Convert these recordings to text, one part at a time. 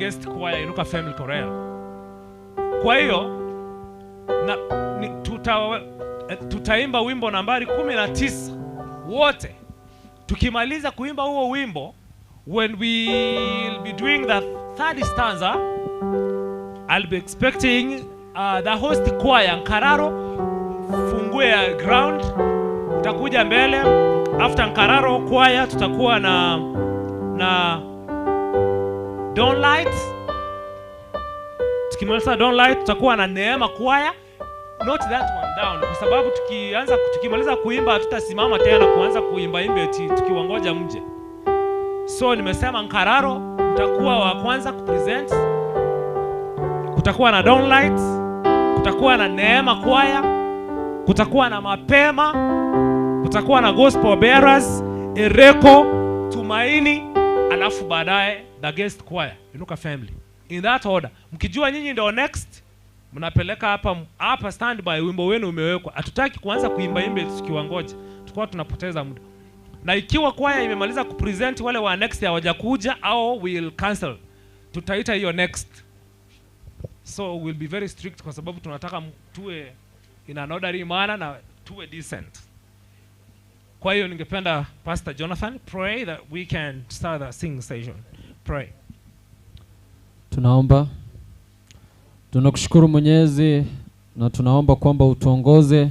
Guest choir Inuka Family Chorale. Kwa hiyo na, tutaimba wimbo nambari 19 wote. Tukimaliza kuimba huo wimbo, when we'll be doing the third stanza, I'll be expecting the host choir Nkararo fungue ground, tutakuja mbele. After Nkararo choir tutakuwa na Don't Light. Tukimaliza Don't Light tutakuwa na Neema choir. Note that one down, kwa sababu tukimaliza kuimba tutasimama tena kuanza kuimba imbe tukiwangoja mje. So nimesema Nkararo mtakuwa wa kwanza kupresent. Kutakuwa na Don't Light, kutakuwa na Neema choir, kutakuwa na Mapema, kutakuwa na Gospel Bearers, Ereko, Tumaini, alafu baadaye the guest choir Inuka Family. In that order. Mkijua nyinyi ndio next, mnapeleka hapa standby, wimbo wenu umewekwa. Hatutaki kuanza kuimba imbe tukiwangoja. Tukua tunapoteza muda. Na ikiwa choir imemaliza kupresent, wale wa next hawajakuja au we'll cancel. Tutaita hiyo next. So we'll be very strict kwa sababu tunataka tuwe in an orderly manner na tuwe decent. Kwa hiyo ningependa Pastor Jonathan pray that we can start the singing session. Pray. Tunaomba. Tunakushukuru Mwenyezi na tunaomba kwamba utuongoze.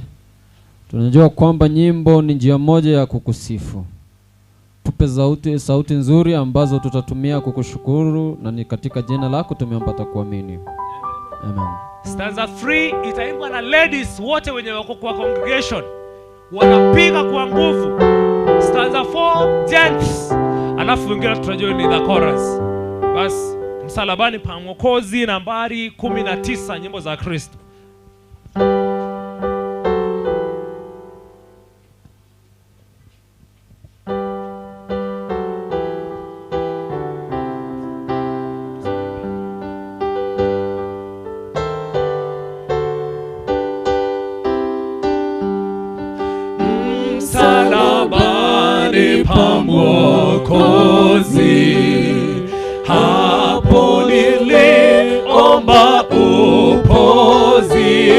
Tunajua kwamba nyimbo ni njia moja ya kukusifu. Tupe sauti nzuri ambazo tutatumia kukushukuru, na ni katika jina lako tumeomba kuamini. Amen. Stanza 3 itaimbwa na ladies wote wenye wako kwa congregation. Wanapiga kwa nguvu. Stanza 4 gents. Alafu wengine tutajua ni the chorus. Bas, msalabani pa Mwokozi nambari 19, nyimbo za Kristo. Msalabani pa Mwokozi, hapo niliomba upozi,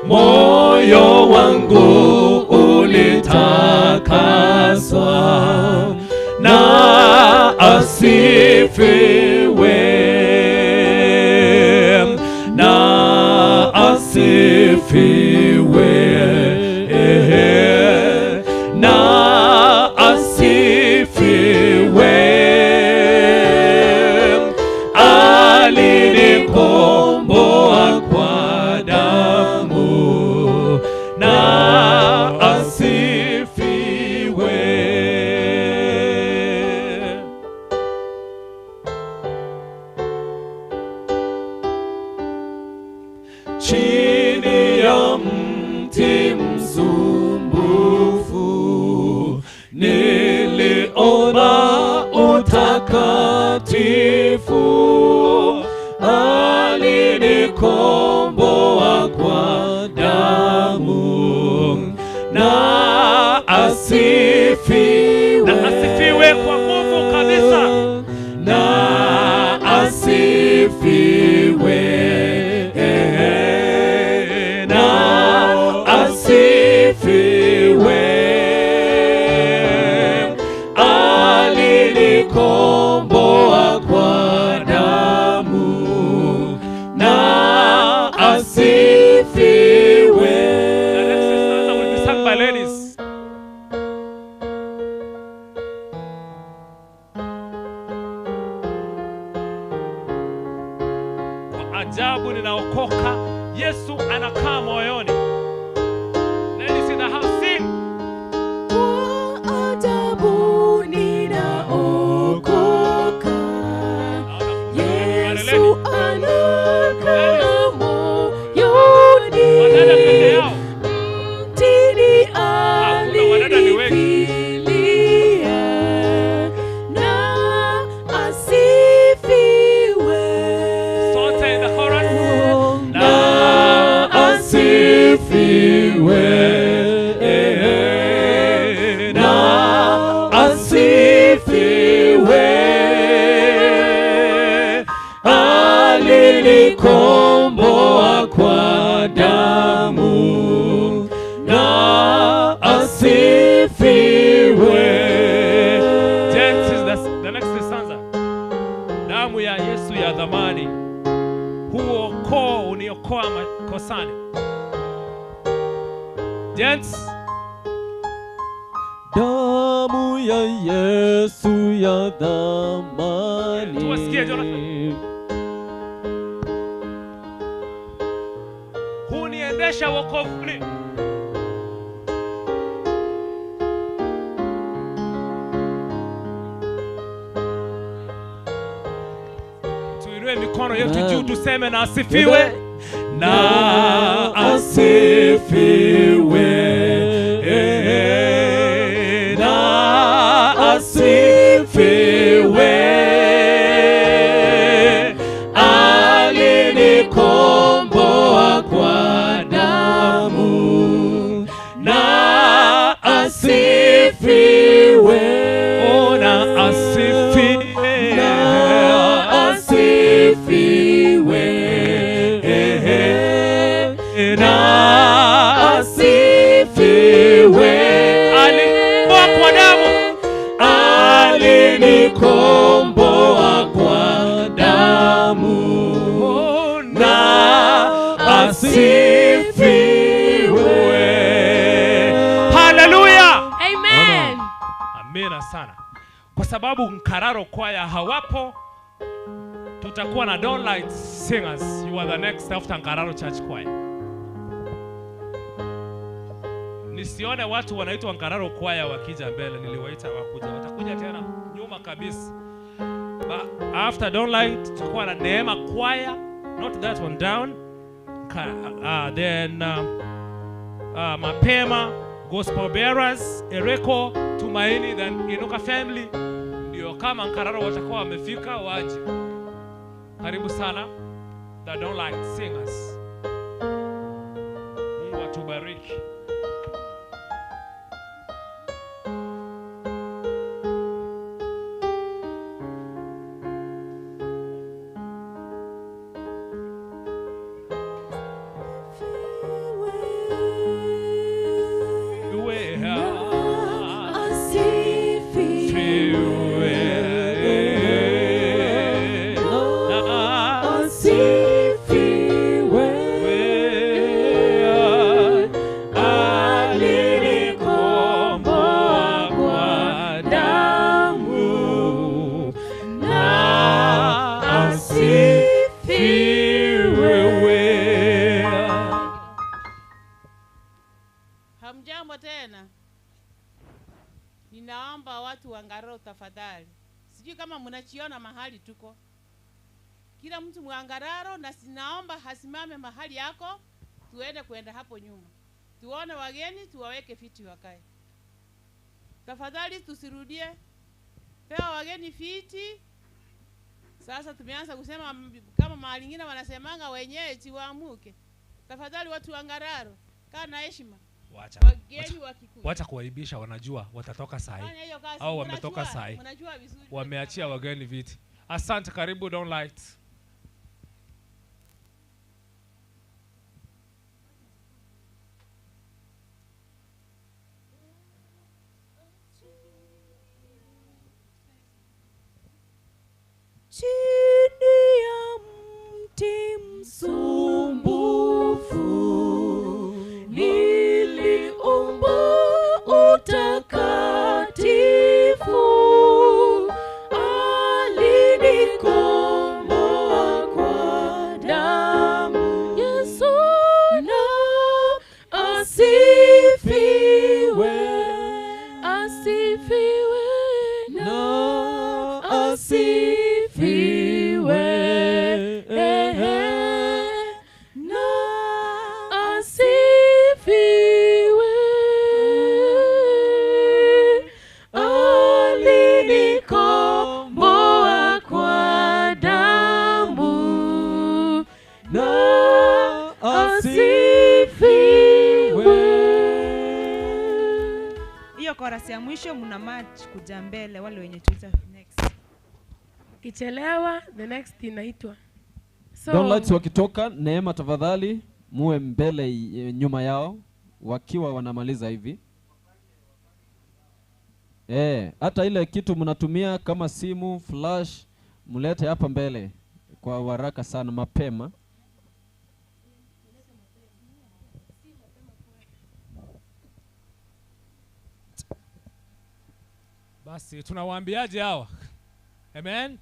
moyo wangu ulitakaswa, na asifiwe, na asifiwe, na asifiwe. Alinikomboa kwa damu, na asifiwe. Chini ya mti msumbufu niliona utakatifu, alinikomboa kwa damu, na asifiwe, na asifiwe kwa nguvu kabisa, na asifiwe, na asifiwe. Alinikomboa kwa damu, na asifiwe. The next stanza will be sung by ladies. Kwa ajabu ninaokoka, Yesu anakaa moyoni. Ladies in the house, sing. Kwa ajabu ninaokoka, Yesu anakaa moyoni. Wadada peke yao. Mtini Hakuna wadada ni wengi. alinifilia, na asifiwe. Sote in the chorus. Na asifiwe. Alinikomboa kwa damu na asifiwe. Genesis, the next stanza. Damu ya Yesu ya dhamani, huokoa uniokoa makosani. Gents, damu ya Yesu ya dhamani. Tuwasikie Jonathan. Huniendesha wokovuni. Tuinue mikono yetu juu tuseme na asifiwe. Na asifiwe. Na asifiwe. Alinikomboa kwa damu na asifiwe. Oh, na asifiwe. Na asifiwe. Na asifiwe. Alinikomboa kwa damu. Alinikomboa kwa damu na asifiwe. Hallelujah. Amen. Amina sana. Kwa sababu Nkararo kwaya hawapo, tutakuwa na Dawnlight Singers. You are the next after Nkararo Church Choir. Nisione watu wanaitwa Nkararo kwaya wakija mbele, niliwaita wakuja, watakuja tena nyuma kabisa. But after Dawnlight tutakuwa na Neema Choir, not that one down. Then Mapema, Gospel Bearers, Ereko, Tumaini, then Inuka Family. Ndio kama Nkararo watakuwa wamefika waje. Karibu sana the Dawnlight Singers. Mungu atubariki. Hamjambo tena. Ninaomba watu wa Ngararo tafadhali. Sijui kama mnachiona mahali tuko. Kila mtu mwangararo na sinaomba hasimame mahali yako, tuende kwenda hapo nyuma. Tuone wageni tuwaweke viti wakae. Tafadhali tusirudie. Pewa wageni viti. Sasa tumeanza kusema kama mahali nyingine wanasemanga wenyeji waamuke. Tafadhali watu wa Ngararo, kaa na heshima. Wacha. Wageni wakikuja. Wacha kuwaibisha, wanajua watatoka sahi. Au wametoka sahi. Wameachia wageni viti. Asante, karibu Dawnlight. Chini ya mti msumbufu niliomba utakatifu, alinikomboa kwa damu Yesu na asifiwe, asifiwe na asifiwe. Na asifiwe. Alinikomboa kwa damu na asifiwe. Hiyo chorus ya mwisho mna march kuja mbele wale wenye tuita next. Kichelewa the next inaitwa. So, Downlights wakitoka, Neema tafadhali muwe mbele nyuma yao wakiwa wanamaliza hivi. Hata ile kitu mnatumia kama simu, flash, mlete hapa mbele kwa haraka sana mapema. Basi tunawaambiaje hawa? Amen.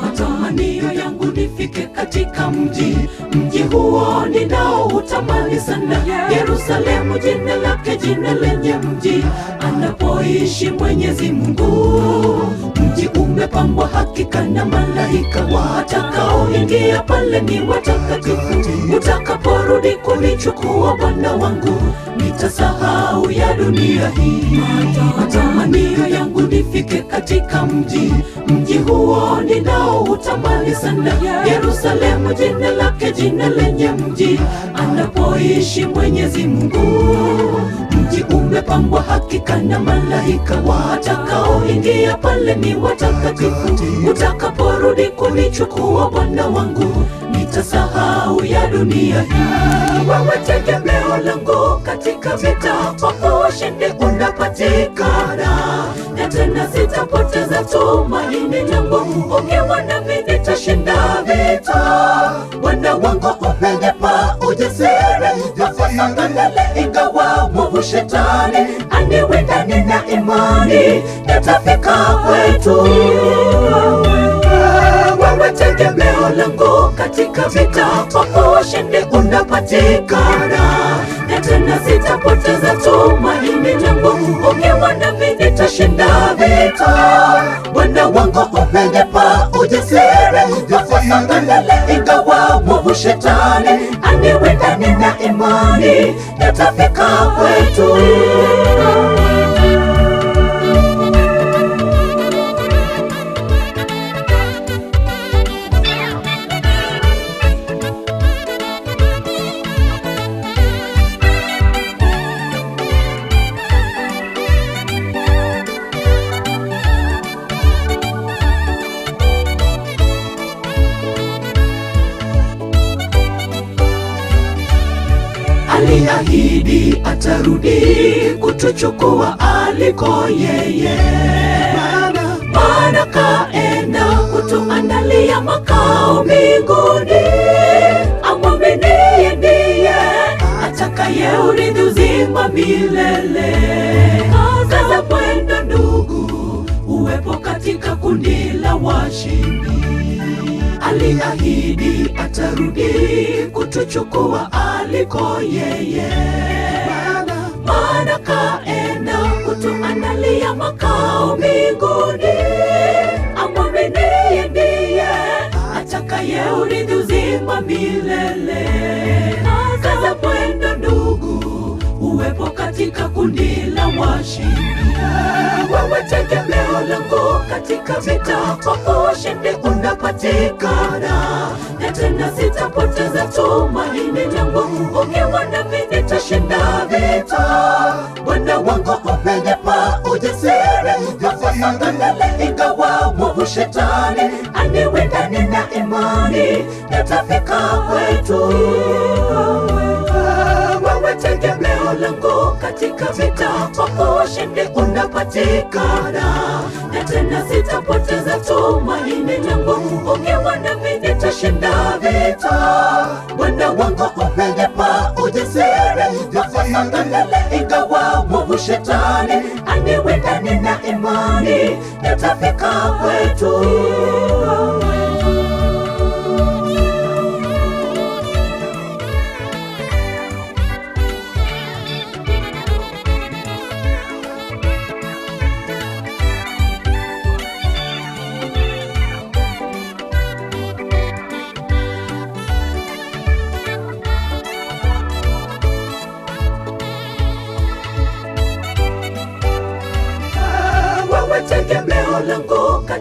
Matamanio yangu nifike katika mji huo ninaoutamani sana, Yerusalemu jina lake, jina lenye mji anapoishi Mwenyezi Mungu. Mji umepambwa hakika na malaika, watakaoingia pale ni watakatifu. Utakaporudi kunichukua Bwana wangu, nitasahau ya dunia hii. Matamanio yangu nifike katika mji huo ninaoutamani sana, Yerusalemu jina lake, jina lenye mji anapoishi Mwenyezi Mungu. Mji umepambwa hakika na malaika, watakaoingia pale ni watakatifu. Utakaporudi kunichukua Bwana wangu, nitasahau ya dunia hii. Wewe tegemeo langu katika vita, kwako ushindi unapatikana, na tena sitapoteza tumaini langu. Ukiwa nami nitashinda vita. Bwana wangu umenipa ujasiri wa kusonga mbele, ingawa mwovu shetani aniwinda, nina imani nitafika kwetu. Wewe tegemeo langu katika vita, kwako ushindi unapatikana, na tena sitapoteza tumaini langu. Ukiwa nami nitashinda vita. Bwana wangu umenipa ujasiri wa kusonga mbele, ingawa mwovu shetani aniwinda, nina imani nitafika kwetu. Aliahidi atarudi kutuchukua aliko yeye, maana kaenda kutuandalia makao mbinguni. Amwaminie ndiye atakayeurithi uzima milele. Kaza mwendo ndugu, uwepo katika kundi la washindi. Aliahidi atarudi kutuchukua aliko yeye, maana kaenda kutuandalia makao mbinguni. Amwaminie ndiye atakayeurithi uzima milele. Kaza mwendo ndugu, uwepo katika kundi la washindi. Wewe tegemeo langu katika vita, kwako ushindi unapatikana, na tena sitapoteza tumaini langu. Ukiwa nami nitashinda vita. Bwana wangu umenipa ujasiri wa kusonga mbele, ingawa mwovu shetani aniwinda, nina imani nitafika kwetu. Wewe tegemeo langu katika vita, kwako ushindi unapatikana, na tena sitapoteza tumaini langu. Ukiwa nami nitashinda vita. Bwana wangu umenipa ujasiri wa kusonga mbele, ingawa mwovu shetani aniwinda, nina imani nitafika kwetu.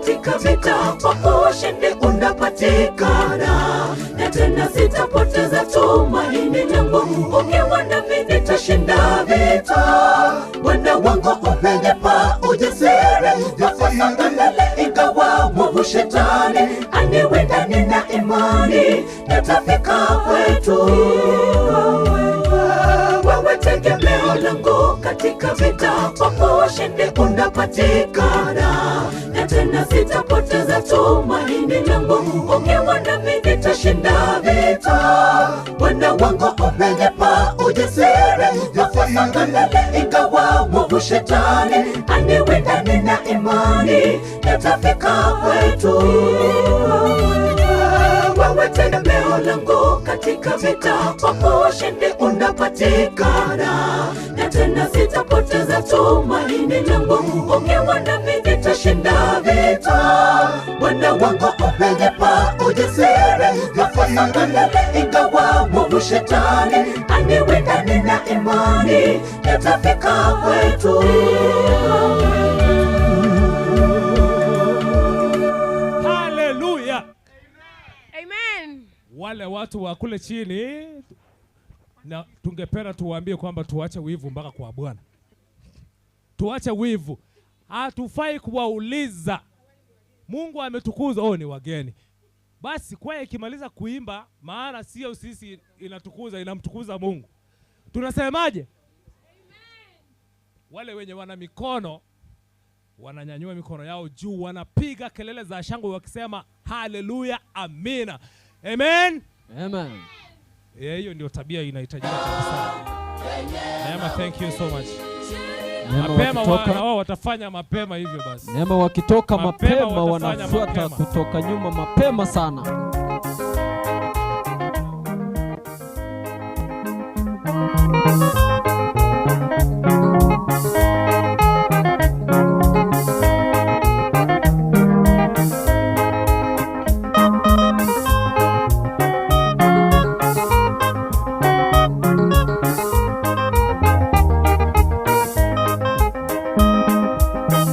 katika vita, kwa kuwa ushindi unapatikana. Na tena sitapoteza tumaini langu, ukiwa nami nitashinda vita. Bwana wangu umenipa ujasiri wa kusonga mbele, ingawa mwovu shetani aniwinda, nina imani nitafika kwetu. Wewe tegemeo langu katika vita, kwa kuwa ushindi unapatikana. Na tena sitapoteza tumaini langu, ukiwa nami nitashinda vita. Bwana wangu umenipa ujasiri wa kusonga mbele, ingawa mwovu shetani aniwinda, nina imani nitafika kwetu. Wewe tegemeo langu katika vita, kwa kuwa ushindi unapatikana. Na tena sitapoteza tumaini langu, ukiwa nami nitashinda vita. Bwana wangu umenipa ujasiri wa kusonga mbele, ingawa mwovu shetani aniwinda, nina imani nitafika kwetu. Haleluya! Amen. Wale watu wa kule chini, na tungependa tuwaambie kwamba tuache wivu mpaka kwa Bwana. Tuache wivu. Hatufai kuwauliza. Mungu ametukuza, oh, ni wageni. Basi kwaya ikimaliza kuimba, maana sio sisi inatukuza, inamtukuza Mungu. Tunasemaje? Wale wenye wana mikono wananyanyua mikono yao juu, wanapiga kelele za shangwe wakisema haleluya, amina. Amen. Amen. Hiyo ndio tabia inahitajika kabisa. Neema, thank you so much. Neema Mapema wakitoka, na wao watafanya mapema hivyo basi. Neema wakitoka Mapema mapema watafanya wanafuata mapema. kutoka nyuma mapema sana.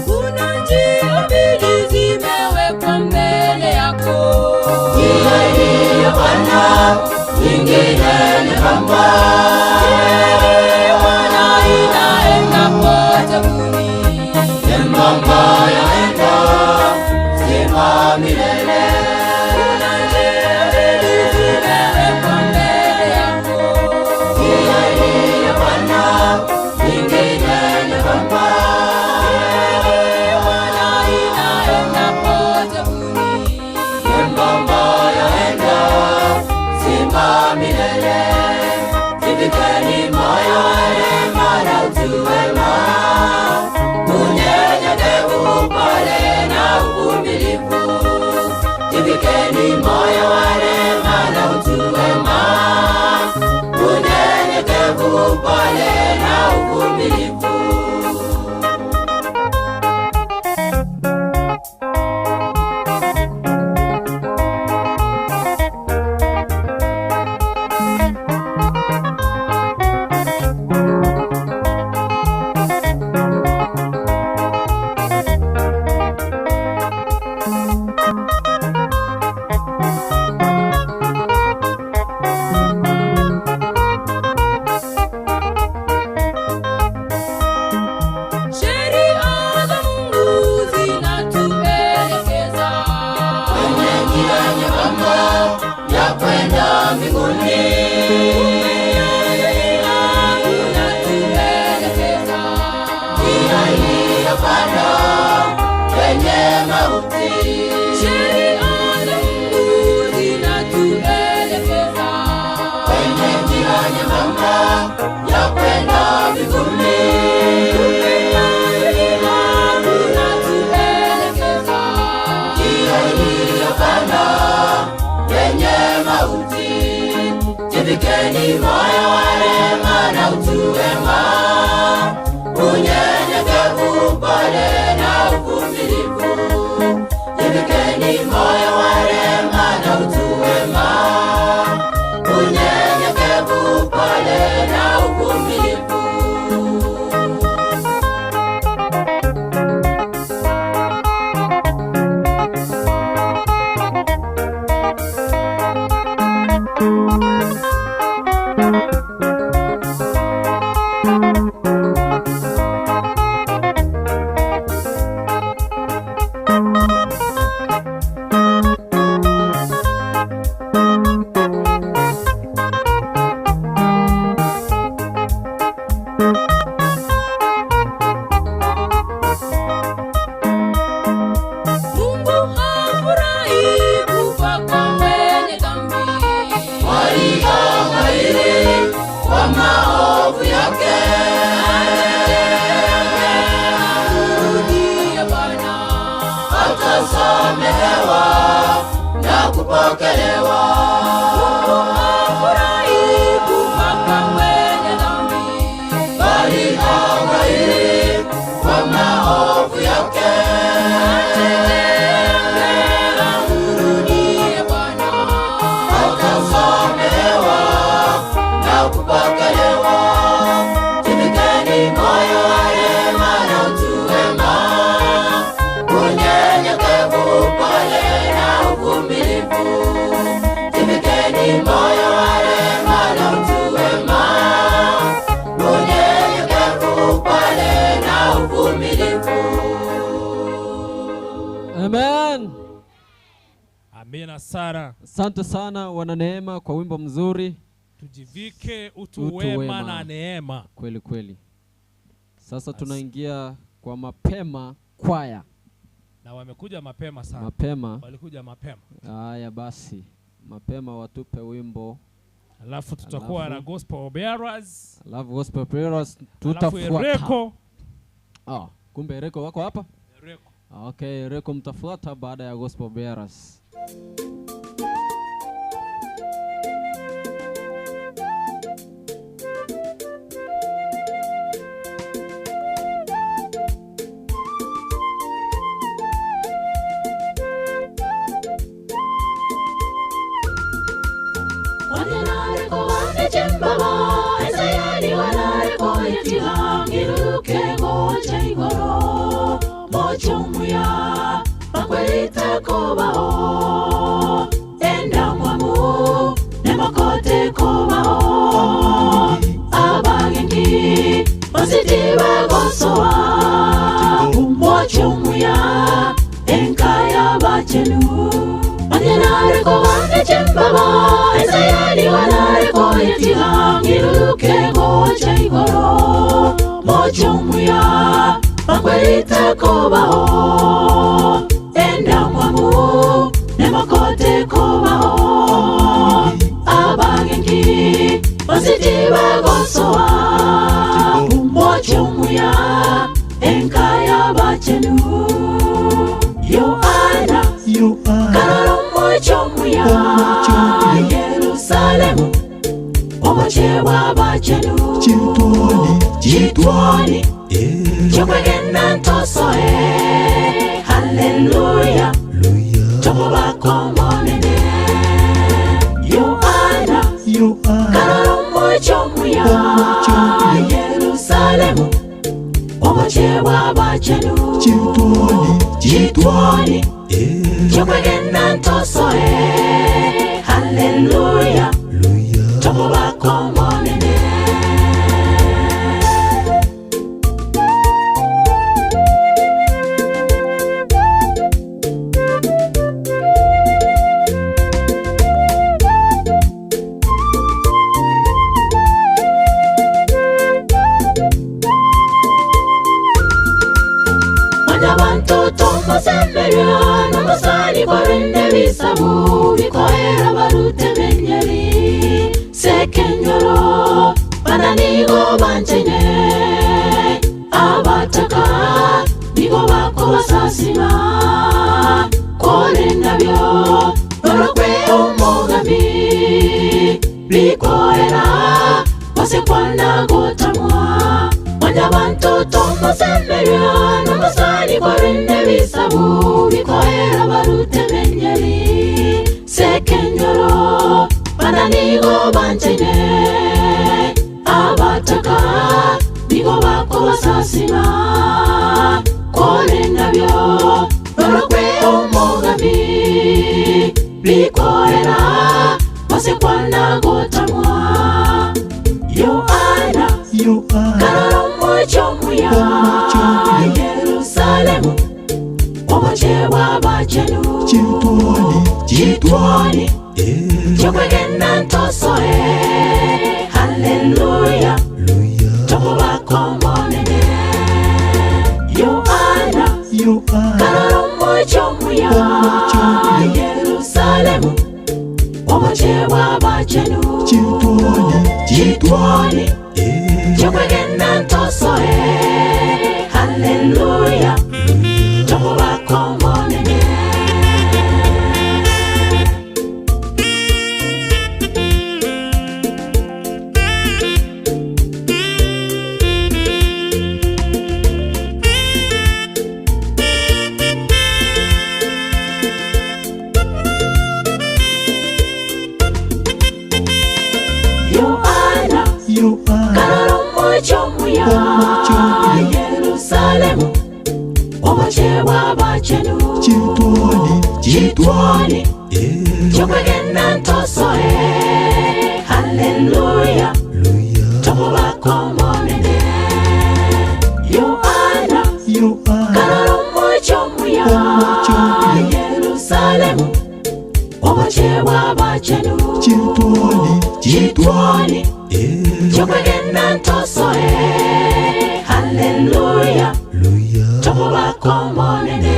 Kuna njia mbili zimewekwa mbele yako. Njia Bwana inaenda potofu. Kuna njia mbili zimewekwa mbele yako. Njia Bwana inaenda potofu. Sheria za Mungu zinatuelekeza kwenye njia nyembamba ya kwenda mbinguni. Unatuelekeza njia iliyopanda yenye mauti. Sheria za Mungu zinatuelekeza kwenye njia nyembamba ya kwenda mbinguni. Unatuelekeza njia iliyopanda yenye mauti. Jivikeni moyo wa rehema na utu wema, unyenyekevu, upole na uvumilivu. Jivikeni moyo wa rehema na utu wema, unyenyekevu, upole na uvumilivu. kupokelewa. Mungu hafurahi kufa kwa mwenye dhambi, bali hafurahi kwa maovu yake. Atetemeka amrudie Bwana, atasamehewa na kupokelewa. Jivikeni moyo wa rehema na utu wema, unyenyekevu, upole na uvumilivu. Jivikeni moyo wa rehema na utu wema, unyenyekevu, upole na uvumilivu. Amen. Amina sana. Asante sana wananeema kwa wimbo mzuri. Tujivike utu Utu wema wema. na neema. Kweli kweli. Sasa tunaingia kwa mapema kwaya. Na wamekuja mapema sana. Mapema. Walikuja mapema. Haya basi, mapema watupe wimbo. Alafu tutakuwa Alafu na gospel bearers. Alafu gospel bearers Alafu tutafuata. Ereko. Ah, kumbe Ereko wako hapa? Ereko. Okay, Ereko mtafuata baada ya gospel bearers. Mochomuya bakwelita kobaho enda mwamu nemakote kobaho abagengi basiti bagosoa umochomuya enkaya bachenu banyenareko banechembaba esayani wanareko yetihangiruke gocha igoro mochomuya bakwelita kobaho enda mwamu nemakote kobaho abagengi basiti bagosoa umochomuya enkaya bachenu Yohana karoro mochomuya Yerusalemu omochewa bachenu chitwani chokwegena ntosoe haleluya tokobakomonene Yohana karoro mochomuya Yerusalemu omochewa bachenu chitwani chokwegena ntosoe haleluya tokobakomonene. Tomosemeria nomusani korende bisabu bikoera barutemenyeri sekenyoro bananigo banchene abataka nigo bakobasasima kore nabyo barokwe omogami bikoera basekwana gotamwa Bantu tomosemeria nomusani korende bisabu bikoera barutemenyeri sekenyoro bananigo banchene abataka nigo bakobasasima kore nabyo barokwe omogami bikoera basekwana gotamwa Yohana karoro mochomuya Yerusalemu omochewa bachenu chitwani chokwegena ntosoe haleluya tokobakomonene Yohana karoro mochomuya Yerusalemu omochewa bachenu chitwani chokwegena ntosoe haleluya tokobakomonene. Chitwani Chokwegena ntosoe Hallelujah Tokuba monene Yohana Kararo mochomuya Yerusalemu Obachewa bachenu Chitwani Chokwegena ntosoe Hallelujah Tokuba monene.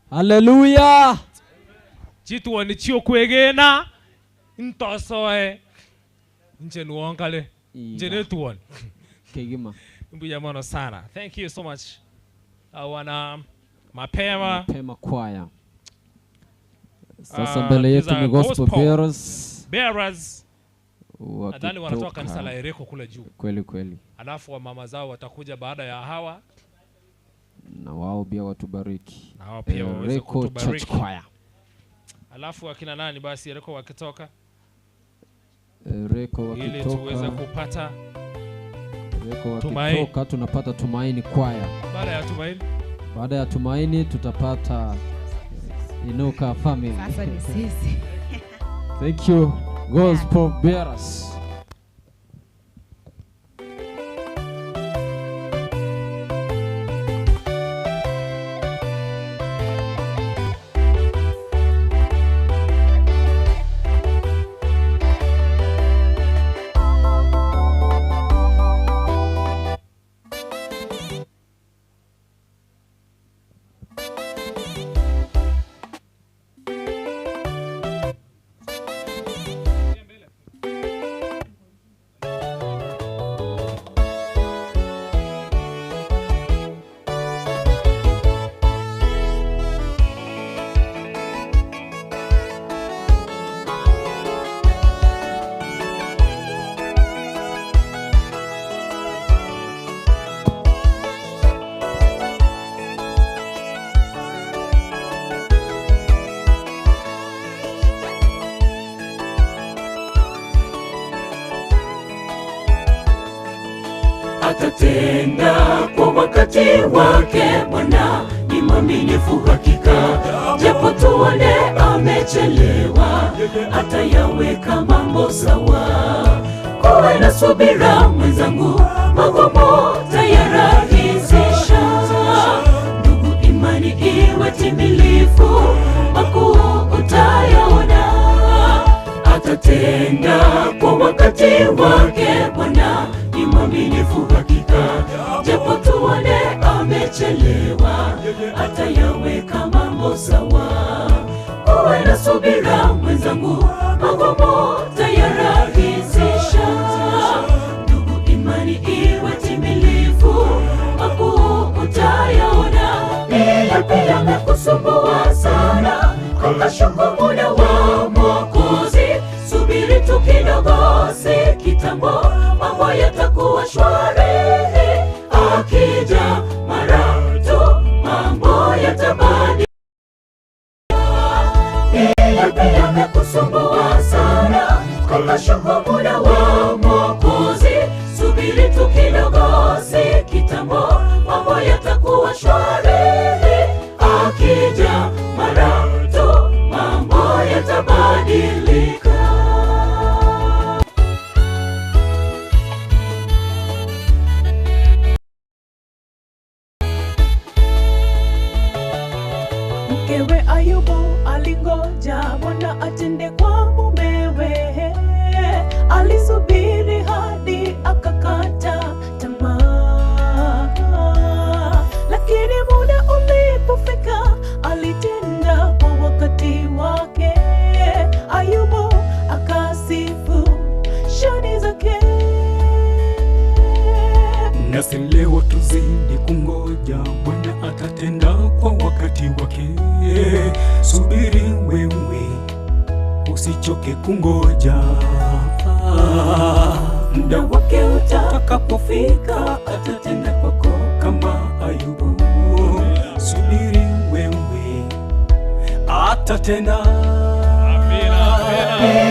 Hallelujah. Chitwani chiokwegena ntosoe nje nuonkale nje netuon Kegima. Mbuya mono sana. Thank you so much. Wana mapema choir. Sasa mbele yetu ni gospel bearers. Bearers. Nadhani wanatoka kanisa la Ereko kule juu. Kweli kweli. Alafu wa mama zao watakuja baada ya hawa. Na wao pia watubariki. Na wao pia waweze kutubariki. Church choir. Alafu akina nani basi Ereko wakitoka? Ereko wakitoka. Ili tuweze kupata Ereko wakitoka tunapata Tumaini choir. Baada ya Tumaini? Baada ya Tumaini tutapata Inuka family. Sasa ni sisi. Thank you gospel bearers. Atatenda kwa wakati wake, Bwana ni mwaminifu hakika. Japo tuone amechelewa, atayaweka mambo sawa. Kuwe na subira mwenzangu, magumu tayarahisisha. Ndugu, imani iwe timilifu, makuu utayaona. Atatenda kwa wakati wake, Bwana ni mwaminifu hakika. Japo tuone amechelewa, atayaweka mambo sawa. Kuwe na subira mwenzangu, magumu tayarahisisha. Ndugu, imani iwe timilifu, makuu utayaona. Yapi yamekusumbua sana, kashuku muda wa Mwokozi. Subiri tu kidogo, si kitambo, mambo yatakuwa shwari. Akija mara tu, mambo yatabadilika. Yapi yamekusumbua sana, kashuku muda wa Mwokozi. Subiri tu kidogo, si kitambo, mambo yatakuwa shwari. Akija mara tu, mambo yatabadilika. Mkewe Ayubu alingoja Bwana atende kwa mumewe. Alisubiri hadi akakata tamaa, lakini muda ulipofika alitenda kwa wakati wake. Ayubu akasifu shani zake. Nasi leo tuzidi kungoja, Bwana atatenda kwa wakati wake. Subiri wewe, usichoke kungoja. Muda wake utakapofika, atatenda kwako kama Ayubu. Subiri wewe, atatenda.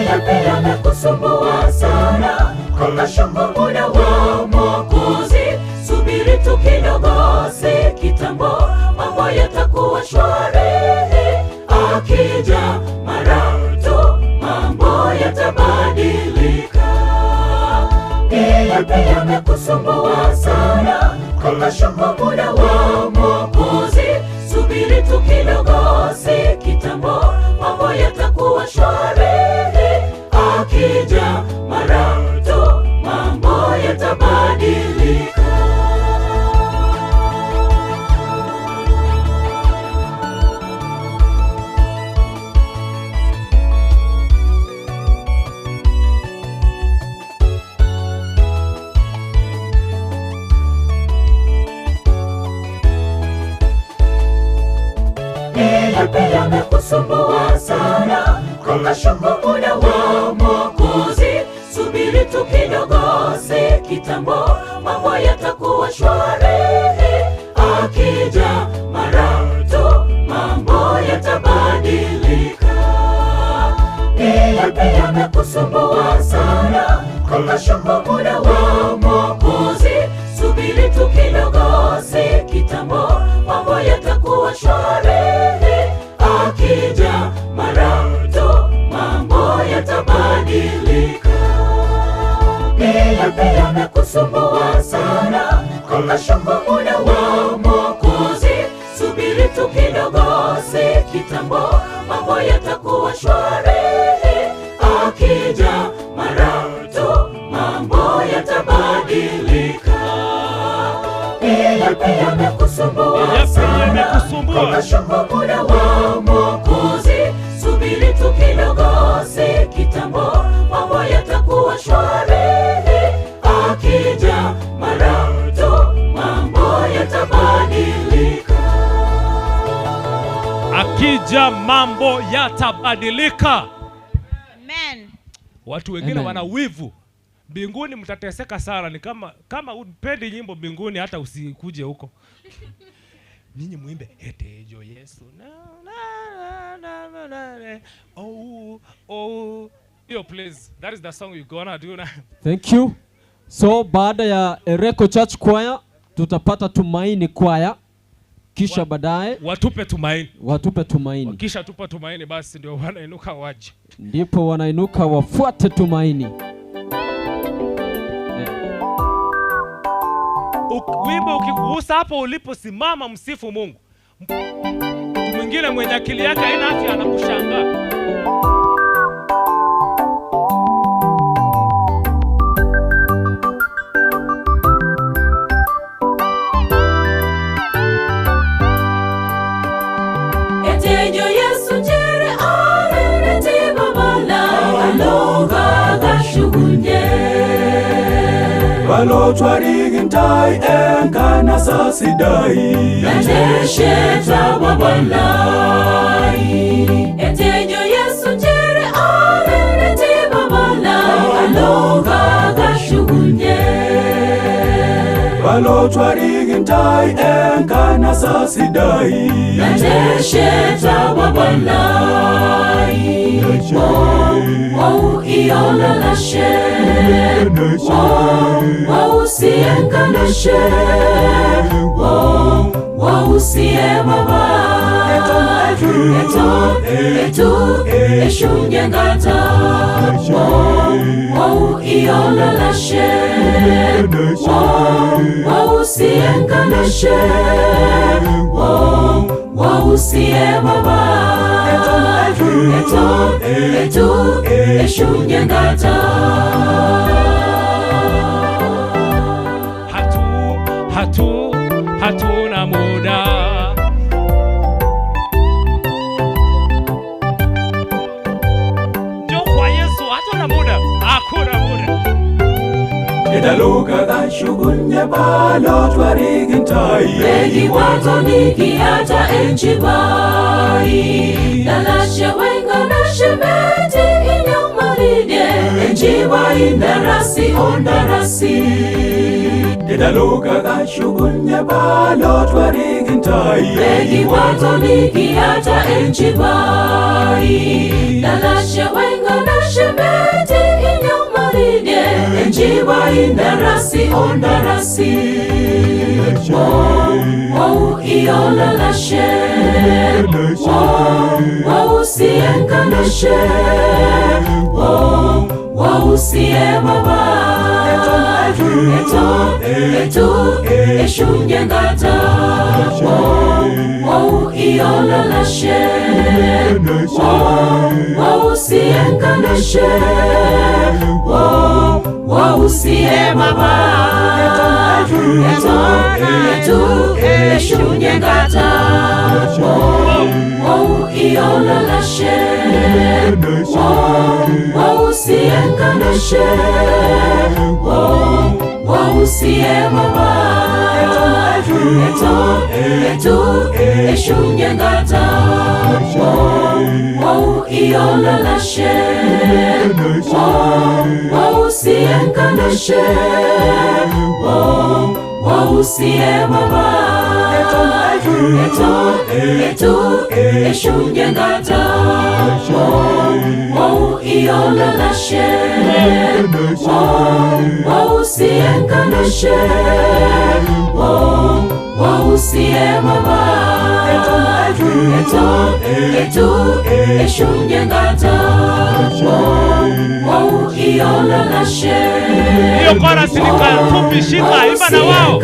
Yapi yamekusumbua sana, kashuku muda wa Mwokozi. Subiri tu kidogo, si kitambo, mambo yatakuwa shwari. Akija mara tu mambo yatabadilika. Ni yapi yamekusumbua sana? Ukashuku muda wa Mwokozi. Subiri tu kidogo, si kitambo, mambo yatakuwa shwari. Akija mara tu mambo yatabadilika. Yapi yamekusumbua sana? Ukashuku muda wa Mwokozi. Subiri tu kidogo, si kitambo, mambo yatakuwa shwari. Akija mara tu mambo yatabadilika. Ni yapi yamekusumbua sana? Ukashuku muda wa Mwokozi. Subiri tu kidogo, si kitambo, mambo yatakuwa shwari. Akija mara tu mambo yatabadilika. Ni yapi yamekusumbua sana? Ukashuku muda wa Mwokozi. Subiri tu kidogo, si kitambo, mambo yatakuwa shwari. Akija mara tu mambo yatabadilika. Ni yapi yamekusumbua sana? Ukashuku muda wa Mwokozi. Subiri tu kidogo, si kitambo, mambo yatakuwa shwari. Akija mara tu mambo yatabadilika. Akija mambo yatabadilika. Amen. Watu wengine wana wivu. Mbinguni mtateseka sana. Ni kama upendi nyimbo mbinguni, hata usikuje huko. Ninyi muimbe etejo Yesu na na na na na oh oh. Yo, please, that is the song you gonna do now. Thank you. So baada ya Ereko Church Choir tutapata Tumaini Choir, kisha baadaye watupe tumaini. Watupe tumaini. Kisha tupa tumaini, basi ndio wanainuka waje. Ndipo wanainuka wafuate tumaini. Wimbo ukikugusa hapo uliposimama, msifu Mungu. Mtu mwingine mwenye akili yake haina afya anakushangaa. Etejo Yesu njere arerete babala aloga gashugunye. Balotwarigintai enkana sasidai Natesheta babalai. Etejo Yesu njere arerete babala aloga gashugunye. Balotwarigintai enkana sasidai Natesheta babalai. Oh, iololashe. Oh, usienkanashe. Oh, usie baba. Eto, eto, eshunyangata. Oh, iololashe. Oh, usienkanashe. Oh, usie baba. Eto, eto, eshunyangata. Hatuna muda. Njoo kwa Yesu, hatuna muda. Hakuna muda. Edaluka gashugunye balotwarigintai Begi watoniki hata enchibai. Dalashe wenga nashemeti inyumaride. Enchibai ndarasi ondarasi. Edaluka gashugunye balotwarigintai Begi watoniki hata enchibai. Dalashe wenga nashemeti inyumaride. Enjiba indarasi ondarasi. Wau iolalashe. Wau sienkanashe. Wau sie baba. Eto etu eshunyangata. Wau iolalashe. Wau sienkanashe. Wau sie baba. Eto etu eshunyangata. Wau iolalashe. Wau sienkanashe. Wau sie baba. Eto etu eshunyangata. Wau iolalashe. Wau sienkanashe. Wau sie baba. Eto etu eshunyangata. Wau iolalashe. Wau sienkanashe. Wau sie baba. Eto etu eshunyangata. Wau iolalashe. Hiyo chorus ni fupi, shika imba na wao.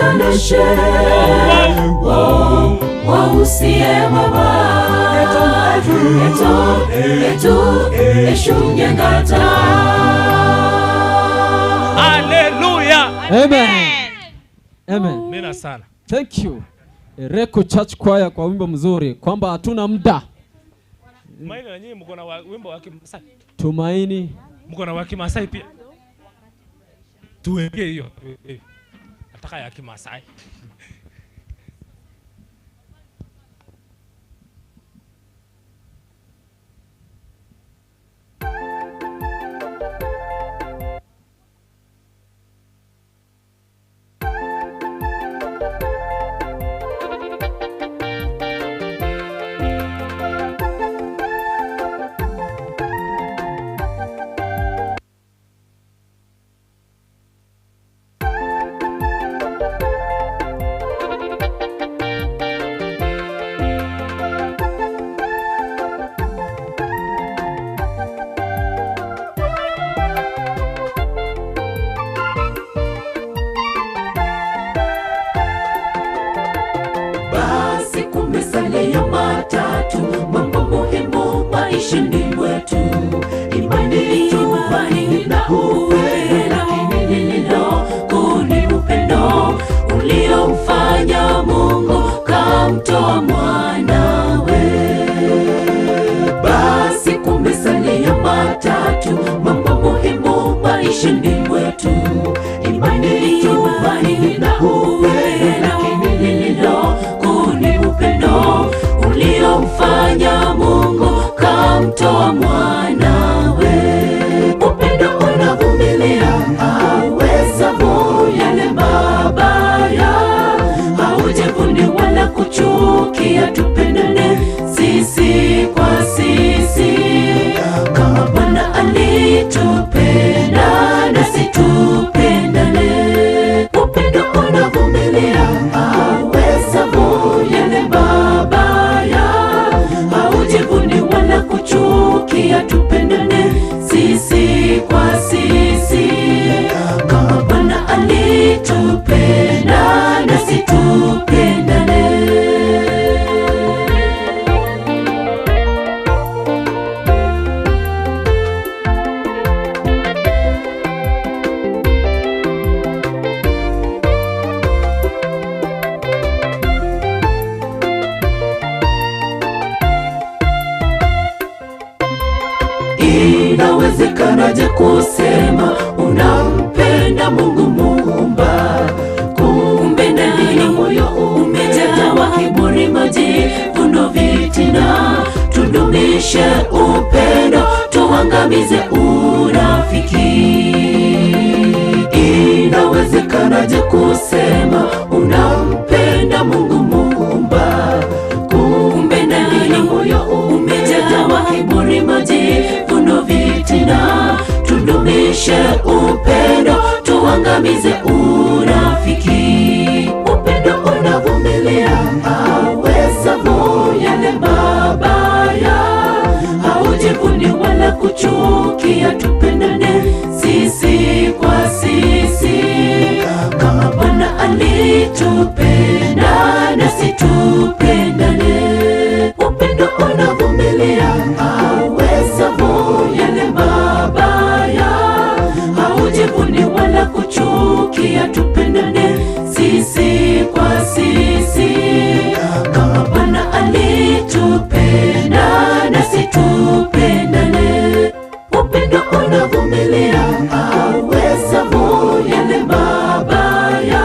Wau sie baba. Eto etu eshunyangata. Hallelujah. Amen. Amen. Mena sana. Thank you. Ereko Church Choir kwa wimbo mzuri kwamba hatuna muda. Maana na nyinyi mko na wimbo wa Kimasai. Tumaini. Mko na wa Kimasai pia. Tuweke hiyo. Nataka ya Kimasai. Maishani mwetu imani, tumaini na upendo, lakini lililo kuu ni upendo uliomfanya Mungu kamtoa mwanawe. Basi kumesalia matatu, mambo muhimu maishani mwetu: imani, tumaini na upendo, lakini lililo kuu ni upendo uliomfanya Mungu kamtoa mwanawe. Upendo unavumilia, hauhesabu yale mabaya, haujivuni wala kuchukia. Tupendane sisi kwa sisi kama Bwana alitupenda, nasi tupendane. Upendo unavumilia, hauhesabu yale mabaya, haujivuni wala kuchukia. Tupendane sisi kwa sisi kama Bwana alitupenda, nasi tupendane. Inawezekanaje kusema unampenda Mungu Muumba, kumbe ndani ya moyo umejawa kiburi, majivuno, fitina? Tudumishe upendo, tuangamize urafiki. Inawezekanaje kusema unampenda Mungu Muumba, kumbe ndani ya moyo umejawa kiburi, majivuno, fitina? Tudumishe kuchukia, tupendane sisi kwa sisi kama Bwana alitupenda nasi tupendane. Upendo unavumilia, hauhesabu yale mabaya, haujivuni wala kuchukia, tupendane sisi kwa sisi kama Bwana alitupenda nasi tupendane. Upendo unavumilia, hauhesabu yale mabaya,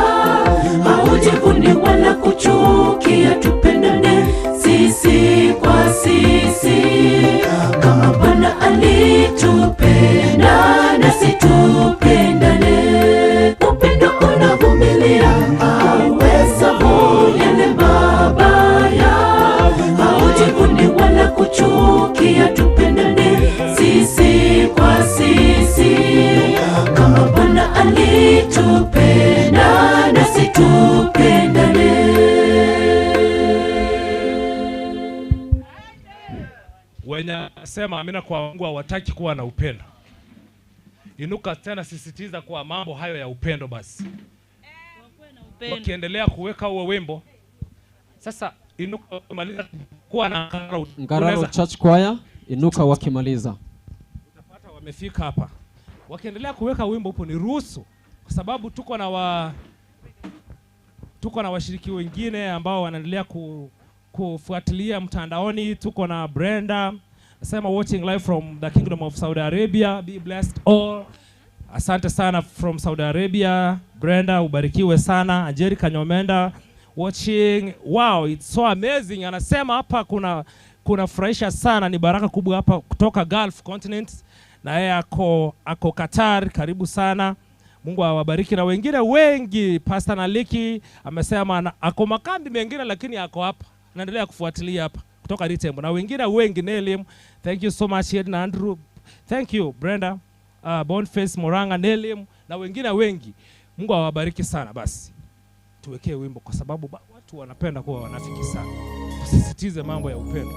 haujivuni wala kuchukia, tupendane sisi kwa sisi kama Bwana alitupenda nasi tupendane. Upendo unavumilia, hauhesabu yale mabaya, haujivuni wala kuchukia, tupendane sisi kwa sisi kama Bwana alitupenda nasi tupendane. Wenye sema amina kwa Mungu hawataki kuwa na upendo. Inuka tena, sisitiza kwa mambo hayo ya upendo basi. Wakiendelea kuweka huo wimbo. Sasa inuka maliza kuwa na Ngararo. Ngararo Church Choir, inuka wakimaliza. Utapata wamefika hapa. Wakiendelea kuweka wimbo upo ni ruhusu, kwa sababu tuko na washiriki wengine ambao wanaendelea kufuatilia mtandaoni. Tuko na Brenda nasema watching live from the Kingdom of Saudi Arabia, be blessed all. Asante sana from Saudi Arabia Brenda, ubarikiwe sana. Angelica Nyomenda watching, wow, it's so amazing. Anasema hapa kuna furahisha sana, ni baraka kubwa hapa kutoka Gulf Continent, na yeye ako Qatar, karibu sana. Mungu awabariki na wengine wengi. Pastor Naliki amesema ako makambi mengine lakini ako hapa, naendelea kufuatilia hapa kutoka Ritembo, na wengine wengi. Nelim, thank you so much. Edna Andrew, thank you. Brenda, Boniface Moranga, Nelim na wengine wengi. Mungu awabariki sana. Basi tuwekee wimbo kwa sababu watu wanapenda kuwa wanafiki sana. Tusisitize mambo ya upendo.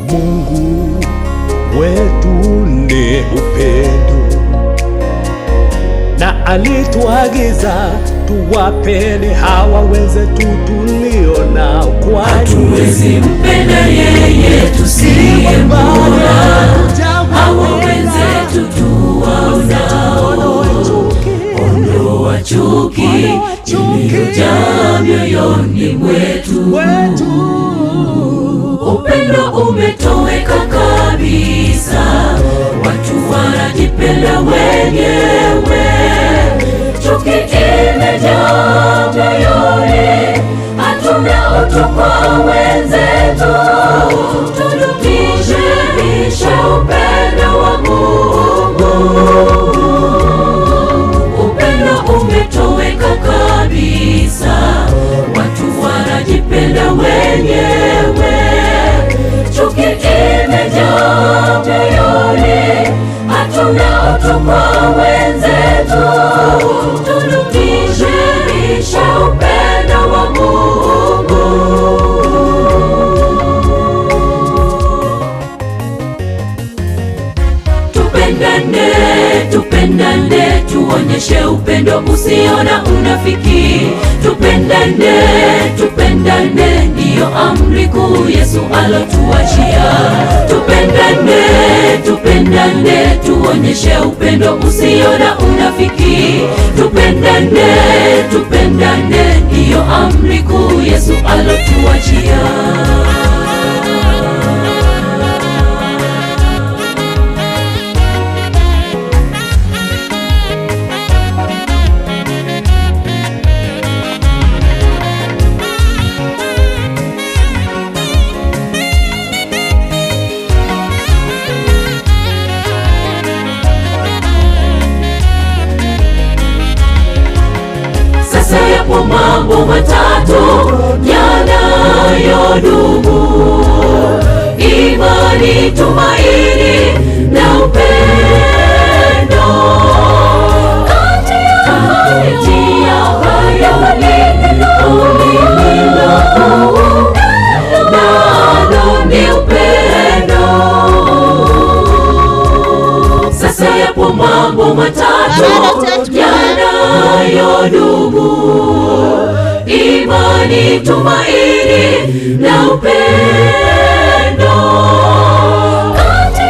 Mungu wetu ni upendo, na alituagiza tuwapende hawa wenzetu tulio nao, kwani hatuwezi mpenda yeye tusiyemwona, hawa wenzetu tuwaonao. Ondoa chuki iliyojaa mioyoni mwetu, upendo umetoweka kabisa, watu wanajipenda wenyewe, chuki imejaa moyoni, hatuna utu kwa wenzetu. Tudumishe upendo wa Mungu, upendo umetoweka kabisa, watu wanajipenda wenyewe, chuki imejaa moyoni, hatuna utu kwa wenzetu. Tudumishe upendo wa Mungu. Tupendane, tupendane, tuonyeshe upendo usio na unafiki. Tupendane, tupendane, ndiyo amri kuu Yesu alotuachia. Tupendane, tupendane, tuonyeshe upendo usio na unafiki. Tupendane, tupendane, ndiyo amri kuu Yesu alotuachia. matatu yanayodumu: imani, tumaini na upendo. Kati ya hayo lililo kuu nalo ni upendo. Sasa yapo mambo matatu yanayodumu: imani, tumaini na upendo. Kati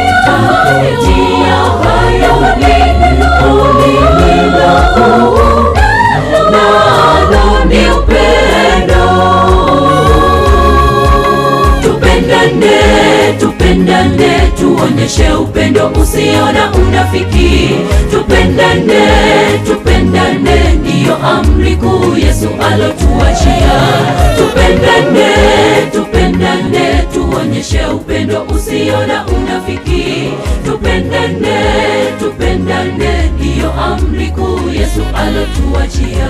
ya hayo lililo kuu nalo ni upendo. Tupendane, tupendane, tuonyeshe upendo usio na unafiki. Tupendane, tupendane, ndiyo amri kuu Yesu alotuachia. Tupendane, tupendane, tuonyeshe upendo usio na unafiki. Tupendane, tupendane, ndiyo amri kuu Yesu alotuachia.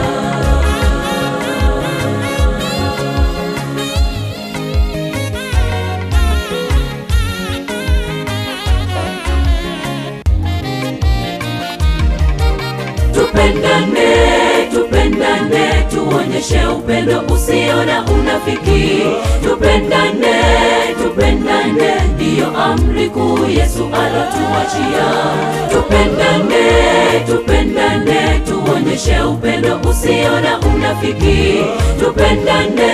Tupendane, tupendane, tuonyeshe upendo usio na unafiki. Tupendane, tupendane, ndiyo amri kuu Yesu alotuachia. Tupendane, tupendane, tuonyeshe upendo usio na unafiki. Tupendane,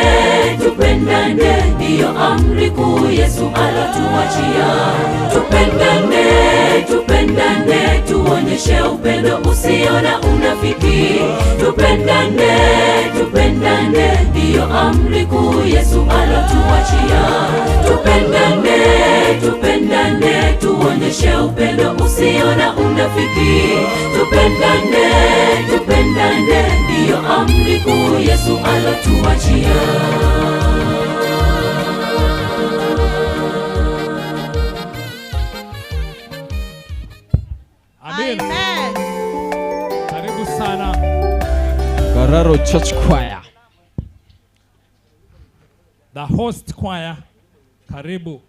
tupendane, ndiyo amri kuu Yesu alotuachia. Tupendane, tupendane, tuonyeshe upendo usio na unafiki. Tupendane, tupendane, ndiyo amri kuu Yesu alotuachia. Tupendane, tupendane, tuonyeshe upendo usio na unafiki. Tupendane, tupendane, ndiyo amri kuu Yesu alotuachia. Amen. Amen. Karibu sana Ngararo Church Choir. The host choir. Karibu.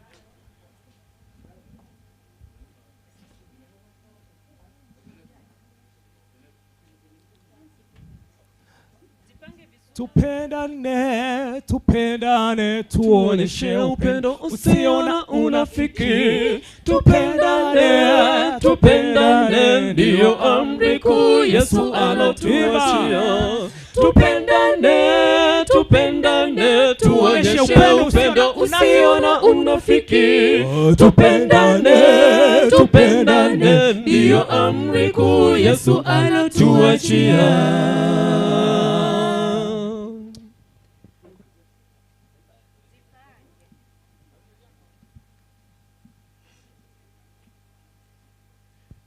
Tupendane, tupendane, tuonyeshe upendo usio na unafiki. Tupendane, tupendane, ndiyo amri kuu Yesu alotuachia. Tupendane, tupendane, tuonyeshe upendo usio na unafiki. Tupendane, tupendane, ndiyo amri kuu Yesu alotuachia.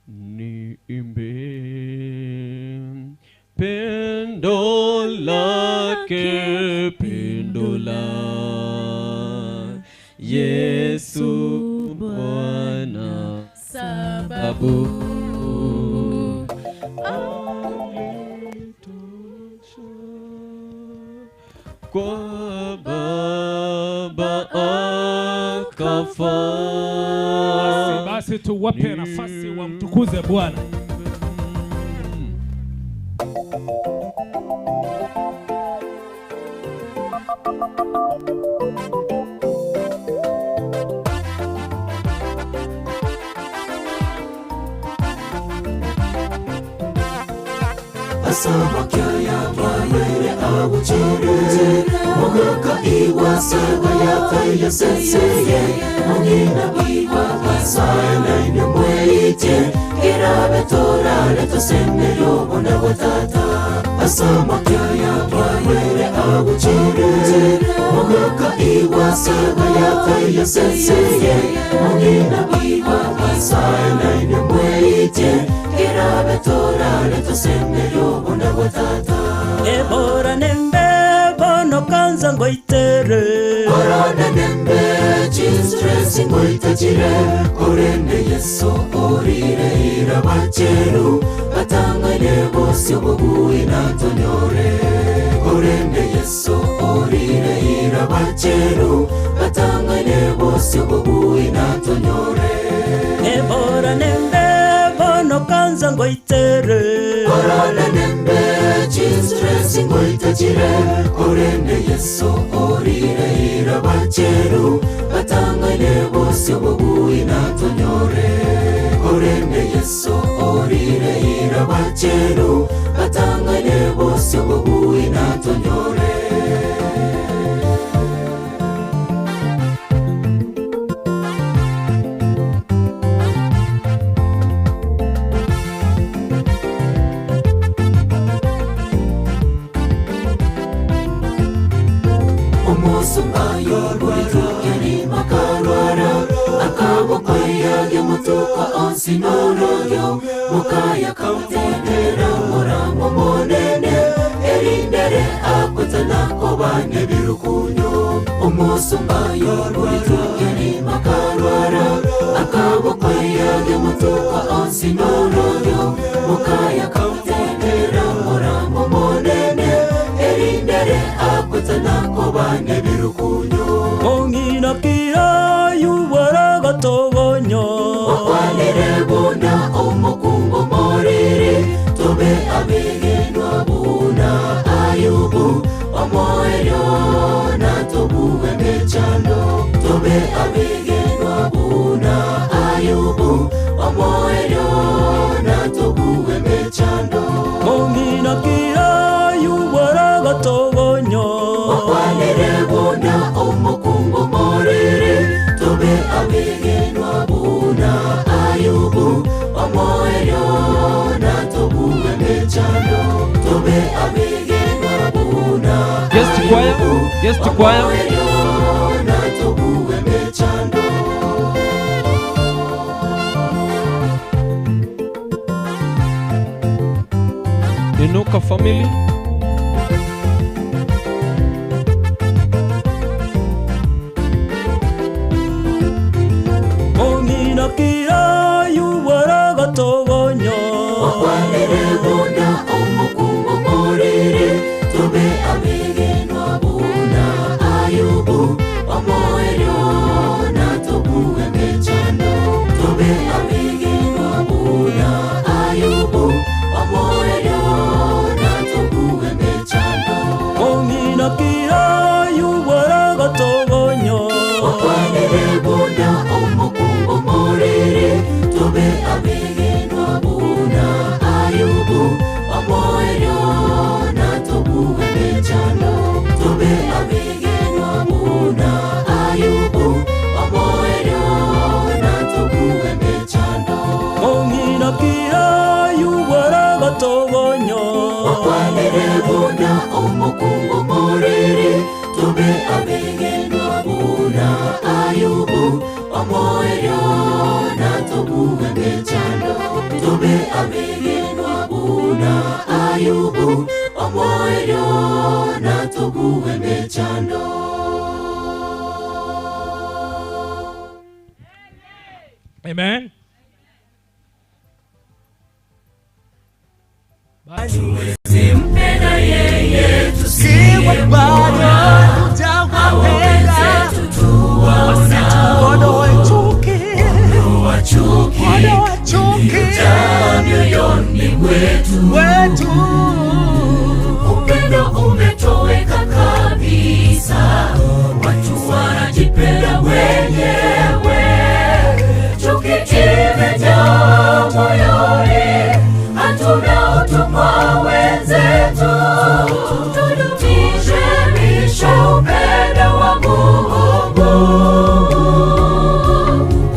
Niimbe pendo lake, pendo la Yesu Bwana, sababu alitosha kwa Baba akafa. Basi tuwape nafasi wamtukuze Bwana. Asamakya twayere abuchere Mogaka iwa saga ya senseye Mungina iwa asana inyamweite Kirabe torare tosemero bona watata Asamakya twayere abuchere Mogaka iwa saga ya senseye Mungina iwa asana inyamweite Kirabe torare tosemero bona watata Ebora nembe bono kanza ngoitere Orana nembe Jesus ngoitachire Orende Yesu orire irabacheru Batangane bose obugui natonyore Korende Yesu orire irabacheru batangane bose bobui natonyore. Ebora nembe bono kanza ngoitere. Korona nembe chinstress ngoitachire. Korende Yesu orire irabacheru batangane bose bobui natonyore. Korende Yesu orire irabacheru batangane bose bobui natonyore. Sinorogyo mukaya kamutendera muramo monene erindere akutana kobane birukunyo. Umusumba yoruritukeni makarwara akaboko yage mutuka onsinorogyo mukaya kamutendera muramo monene erindere akutana kobane birukunyo. Ongina kira yuwaragatogonyo. Wakwanire buna omukungu moriri tobe abegenwa buna Ayubu omoeryo natobuwe mechando. Tobe abegenwa buna Ayubu omoeryo natobuwe mechando. Ongina kira yuwaragatogonyo. Wakwanire buna omukungu moriri tobe abegenwa buna Ayubu omoeryo natobuwe mechando. Tobe abegenwa buna Guest choir, guest choir. Omoeryo natobuwe mechando. Inuka family. Ongina kira yuwaragatogonyo. Wakwanire buna omukungu moriri tobe abegenwa buna Ayubu omoeryo natobuwe mechando. Tobe abegenwa buna Ayubu omoeryo natobuwe mechando. Ongina kira yuwaragatogonyo. Wakwanire buna omukungu moriri tobe abegenwa buna Ayubu omoeryo natobuwe mechando. Tobe abegenwa buna Ayubu omoeryo natobuwe mechando. Ongina kira yuwaragatogonyo. Wakwanire buna omukungu moriri tobe abegenwa buna Ayubu omoeryo natobuwe mechando. Tobe abegenwa buna Ayubu omoeryo natobuwe mechando. Amen. Tusimpenda yeye tusiyemwona, hao wenzetu tuwaonao. Ondoa chuki iliyojaa mioyoni mwetu. Upendo umetoweka kabisa, watu wanajipenda wenyewe. Chuki imejaa moyoni, hatuna utu kwa wenzetu. Tudumishe upendo wa Mungu.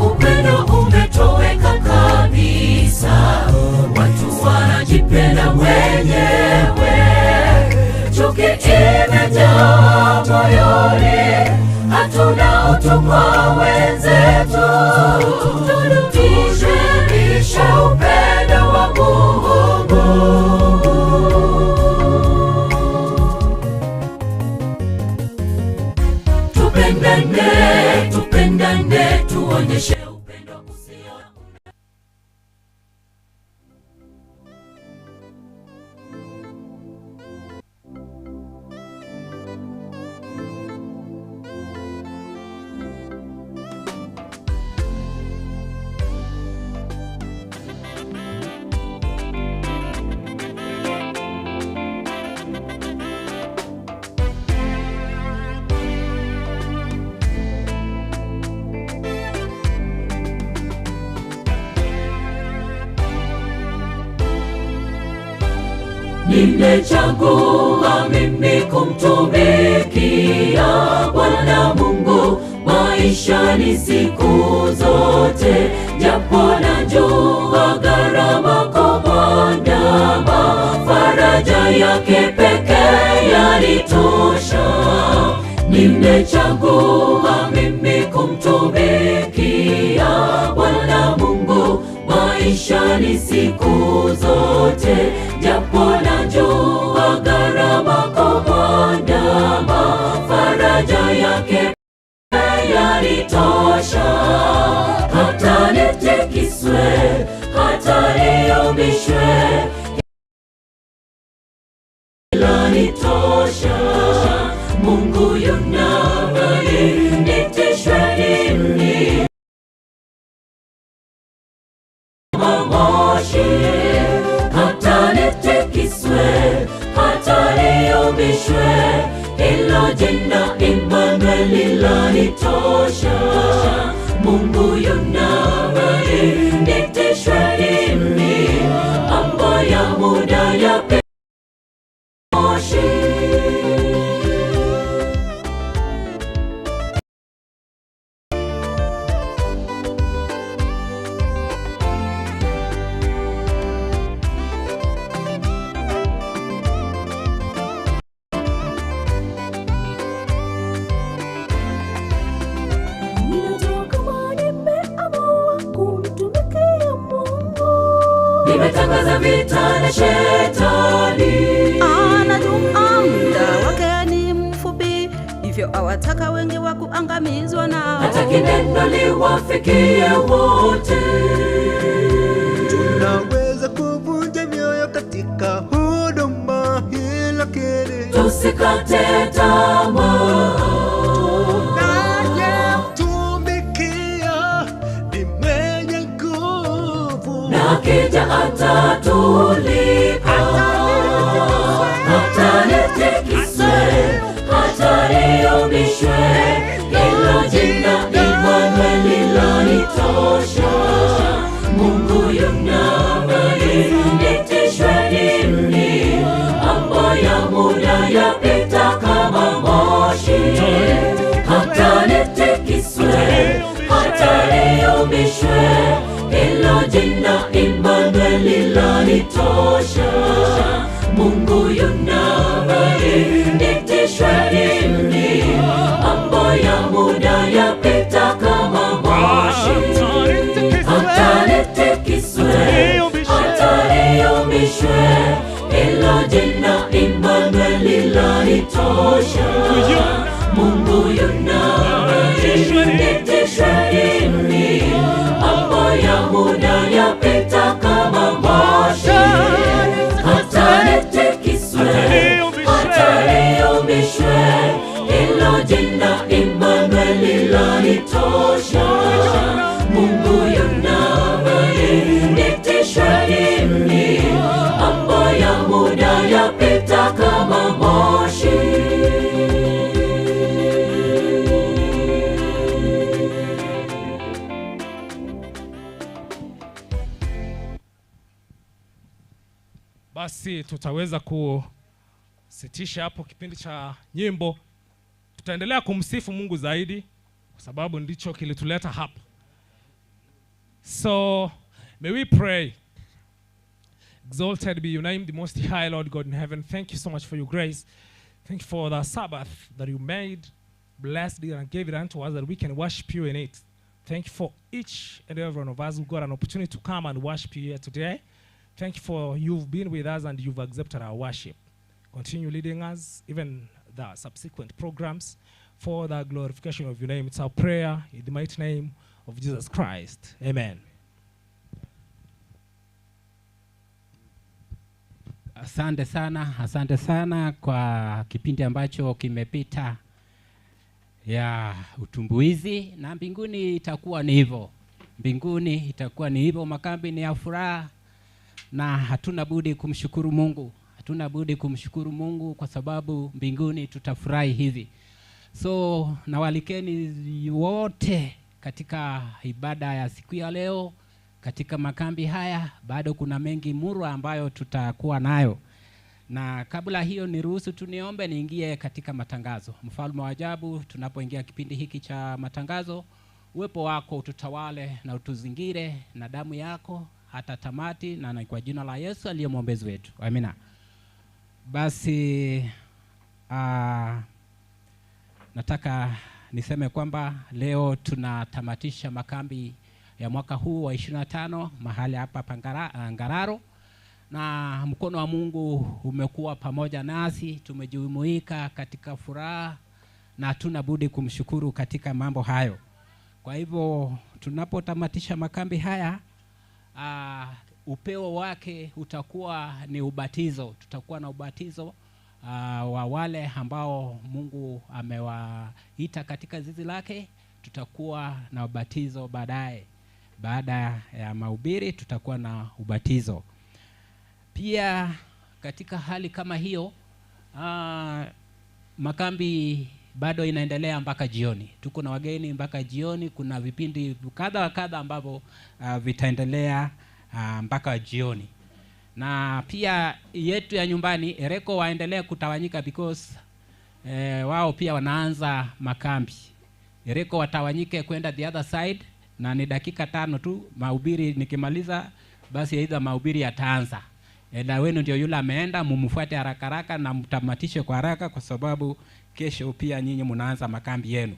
Upendo umetoweka kabisa, watu wanajipenda wenyewe. Chuki imejaa moyoni, hatuna utu kwa wenzetu. Tudumishe upendo wa Mungu. Tupendane, tupendane, tuonyeshe upendo usio. Nimechagua mimi kumtumikia Bwana Mungu maisha ni siku zote, japo najua gharama kumwandama, faraja yake pekee yanitosha. Nimechagua mimi kumtumikia Bwana Mungu maisha ni siku zote, japo najua gharama kumwandama, faraja yake yanitosha. Hata nitikiswe, hata niyumbishwe, lanitosha. Mungu yunami, nitishwe nini moshi. Hata nitikiswe, hata niyumbishwe, hilo jina Emmanuel lanitosha. Mungu yunami, nitishwe nini ambayo ya muda ya moshi. Nimetangaza vita na shetani, anajua muda wake ni mfupi, hivyo awataka wengi wa kuangamizwa nao. Hataki neno liwafikie wote. Tunaweza kuvunja mioyo katika huduma hii, lakini tusikate tamaa. Tunayemtumikia ni mwenye nguvu, na akija atatulipa. Hata nitikiswe, hata niyumbishwe, hilo jina Emmanuel lanitosha. Mungu yunami, nitishwe nini ambayo muda yapita kama moshi. Hata nitikiswe, hata niyumbishwe, hilo jina Emmanuel lanitosha. Mungu yunami, nitishwe nini ambayo muda yapita kama moshi. Hata nitikiswe, hata niyumbishwe, hilo jina Emmanuel lanitosha. Mungu yunami, nitishwe nini ambayo muda yapita kama moshi. Hata nitikiswe, hata niyumbishwe, hilo jina Emmanuel lanitosha. Mungu yunami, nitishwe nini ambayo muda yapita kama moshi. Basi tutaweza kusitisha hapo kipindi cha nyimbo. Tutaendelea kumsifu Mungu zaidi kwa sababu ndicho kilituleta hapa. So may we pray. Exalted be your name, the Most High Lord God in heaven. Thank you so much for your grace. Thank you for the Sabbath that you made, blessed it and gave it unto us that we can worship you in it. Thank you for each and every one of us who got an opportunity to come and worship you here today. Thank you for you've been with us and you've accepted our worship. Continue leading us, even the subsequent programs, for the glorification of your name. It's our prayer in the mighty name of Jesus Christ. Amen. Asante sana, asante sana kwa kipindi ambacho kimepita ya utumbuizi, na mbinguni itakuwa ni hivyo. Mbinguni itakuwa ni hivyo, makambi ni ya furaha na hatuna budi kumshukuru Mungu. Hatuna budi kumshukuru Mungu kwa sababu mbinguni tutafurahi hivi. So nawalikeni wote katika ibada ya siku ya leo katika makambi haya. Bado kuna mengi murwa ambayo tutakuwa nayo. Na kabla hiyo niruhusu tu niombe niingie katika matangazo. Mfalme wa ajabu, tunapoingia kipindi hiki cha matangazo, uwepo wako ututawale na utuzingire na damu yako hata tamati, na kwa jina la Yesu aliye mwombezi wetu. Amina. Basi nataka niseme kwamba leo tunatamatisha makambi ya mwaka huu wa 25 mahali hapa Ngararo, na mkono wa Mungu umekuwa pamoja nasi, tumejumuika katika furaha na hatuna budi kumshukuru katika mambo hayo. Kwa hivyo tunapotamatisha makambi haya, upeo wake utakuwa ni ubatizo. Tutakuwa na ubatizo wa wale ambao Mungu amewaita katika zizi lake. Tutakuwa na ubatizo baadaye. Baada ya mahubiri tutakuwa na ubatizo. Pia katika hali kama hiyo, makambi bado inaendelea mpaka jioni. Tuko na wageni mpaka jioni. Kuna vipindi kadha wa kadha ambavyo vitaendelea mpaka jioni. Na pia yetu ya nyumbani Ereko waendelea kutawanyika because wao pia wanaanza makambi. Ereko watawanyike kwenda the other side, na ni dakika 5 tu mahubiri nikimaliza, basi aidha mahubiri yataanza. Ela wenu ndio yule ameenda, mumfuate haraka haraka na mtamatishe kwa haraka, kwa sababu kesho pia nyinyi mnaanza makambi yenu.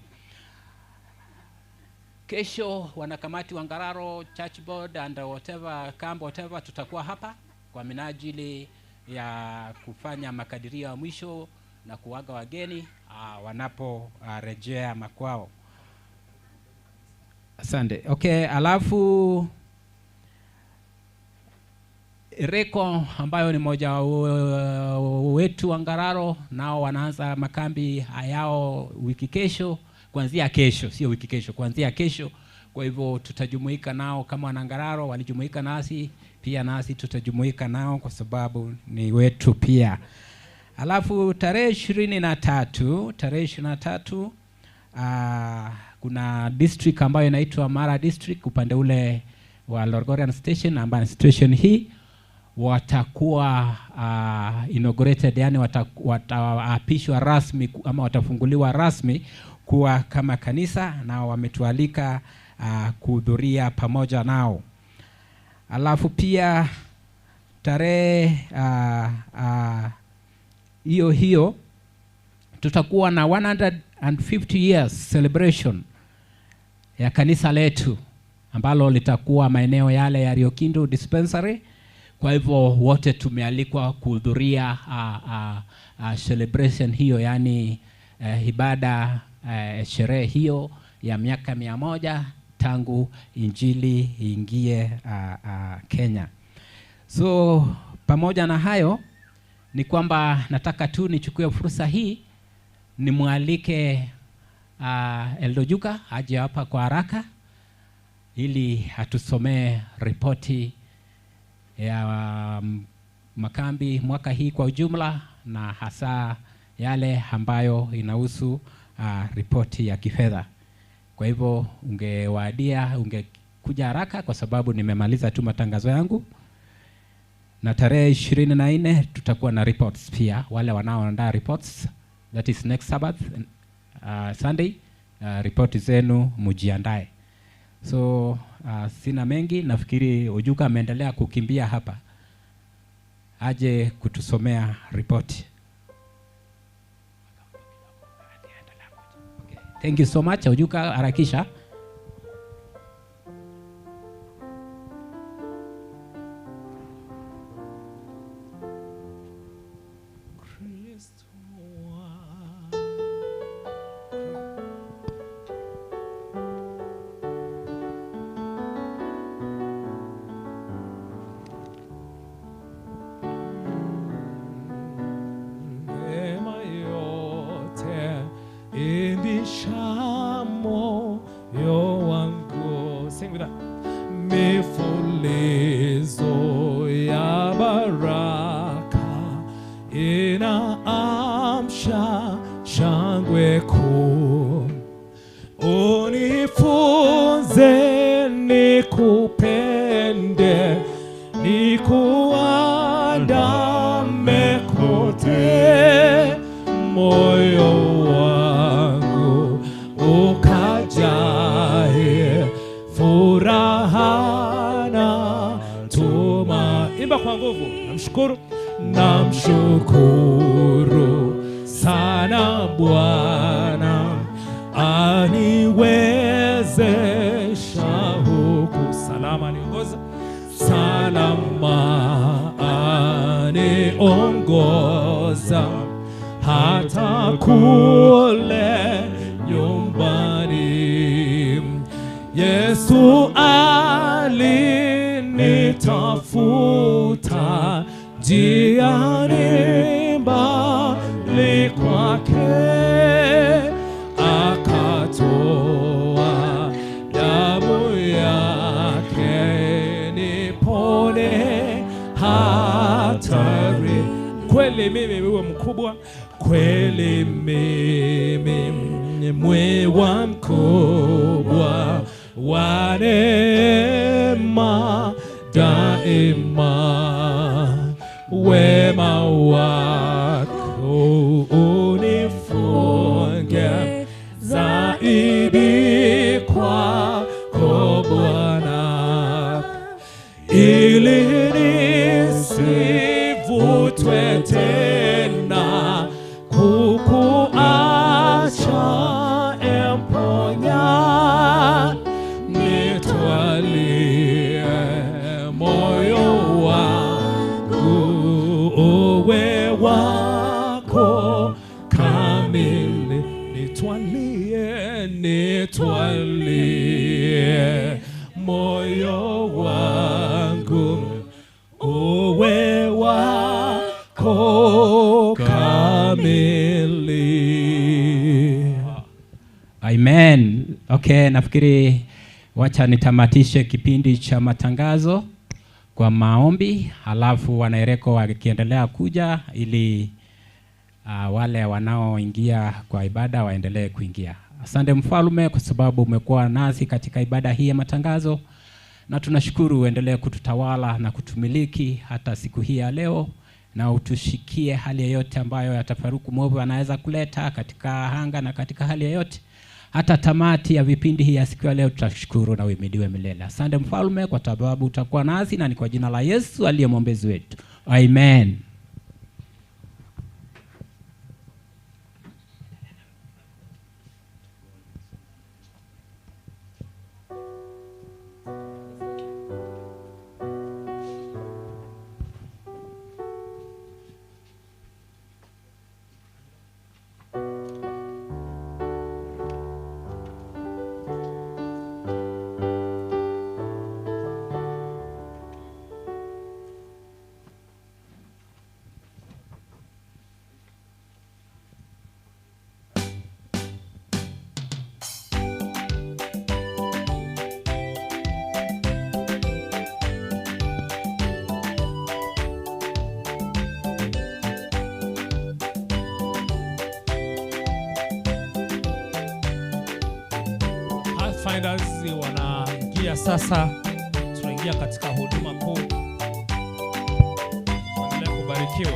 Kesho wanakamati wa Ngararo Church Board and whatever camp whatever, tutakuwa hapa kwa minajili ya kufanya makadirio ya mwisho na kuaga wageni wanapo rejea makwao. Asante. Okay, alafu Reko ambayo ni moja wetu wa Ngararo, nao wanaanza makambi yao wiki kesho, kuanzia kesho, sio wiki kesho, kuanzia kesho. Kwa hivyo tutajumuika nao kama wana Ngararo walijumuika nasi, pia nasi tutajumuika nao kwa sababu ni wetu pia. Alafu tarehe 23, tarehe 23 kuna district ambayo inaitwa Mara District upande ule wa Lorgorian Station, ambayo station hii watakuwa inaugurated, yani wataapishwa rasmi ama watafunguliwa rasmi kuwa kama kanisa, na wametualika kuhudhuria pamoja nao. Alafu pia tarehe hiyo hiyo tutakuwa na 150 years celebration ya kanisa letu ambalo litakuwa maeneo yale ya Riokindo Dispensary. Kwa hivyo wote tumealikwa kuhudhuria celebration hiyo, yani ibada, sherehe hiyo ya miaka 100 tangu injili ingie Kenya. So pamoja na hayo ni kwamba nataka tu nichukue fursa hii nimwalike Eldojuka aje hapa kwa haraka ili atusomee ripoti ya makambi mwaka hii kwa ujumla, na hasa yale ambayo inahusu ripoti ya kifedha. Kwa hivyo ungewadia, ungekuja haraka kwa sababu nimemaliza tu matangazo yangu. Na tarehe 24 tutakuwa na reports pia, wale wanaoandaa reports, that is next Sabbath, Sunday, ripoti zenu mjiandae. So sina mengi, nafikiri Ojuka ameendelea kukimbia hapa aje kutusomea ripoti. Okay. Thank you so much Ojuka, harakisha. moyo wangu ukajae furaha na tuma. Imba kwa nguvu. Namshukuru, namshukuru sana Bwana aniwezesha huku salama niongoza, salama aniongoza hata kule nyumbani. Yesu alinitafuta njiani mbali kwake, akatoa damu yake nipone hatari. Kweli mimi mwe mkubwa, kweli mimi mwewa mkubwa wa neema daima, wema wako unifunge zaidi kwako Bwana, ili nisivutwe tena kukuacha emponya, nitwalie moyo wangu uwe wako kamili, nitwalie, nitwalie moyo wangu uwe wako kamili. Amen. Okay, nafikiri wacha nitamatishe kipindi cha matangazo kwa maombi, halafu wanaereko wakiendelea kuja ili wale wanaoingia kwa ibada waendelee kuingia. Asante Mfalme kwa sababu umekuwa nasi katika ibada hii ya matangazo, na tunashukuru uendelee kututawala na kutumiliki hata siku hii ya leo, na utushikie hali yoyote ambayo ya tafaruku mwovu anaweza kuleta katika anga na katika hali yoyote. Hata tamati ya vipindi hii ya siku ya leo tutashukuru na uimidiwe milele. Asante Mfalme kwa sababu utakuwa nasi, na ni kwa jina la Yesu aliye mwombezi wetu. Amen. Pathfinders wanaingia sasa, tunaingia katika huduma kuu. Tuendelee kubarikiwa.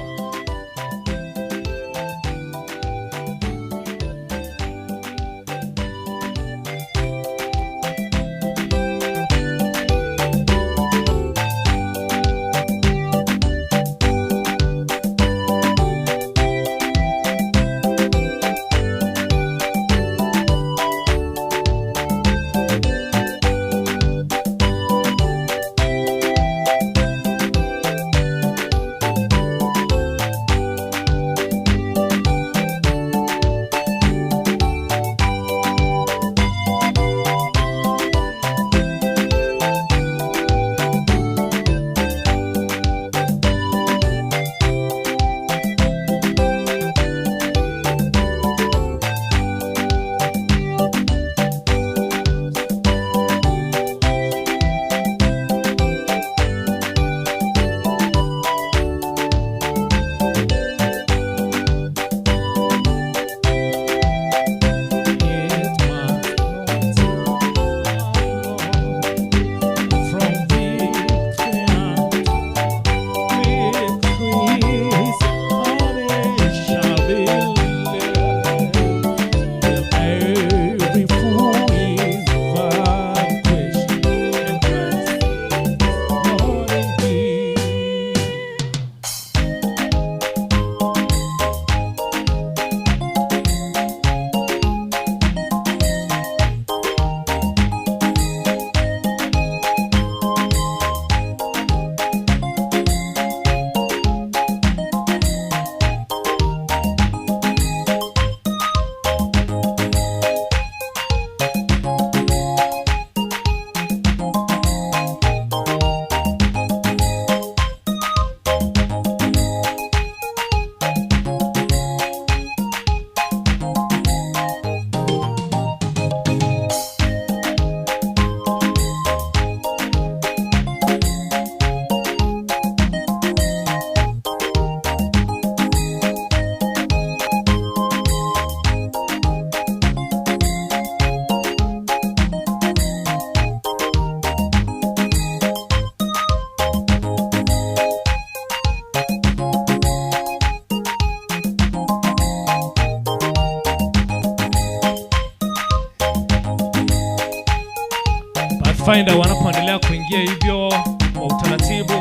Pathfinder wanapoendelea kuingia hivyo kwa utaratibu,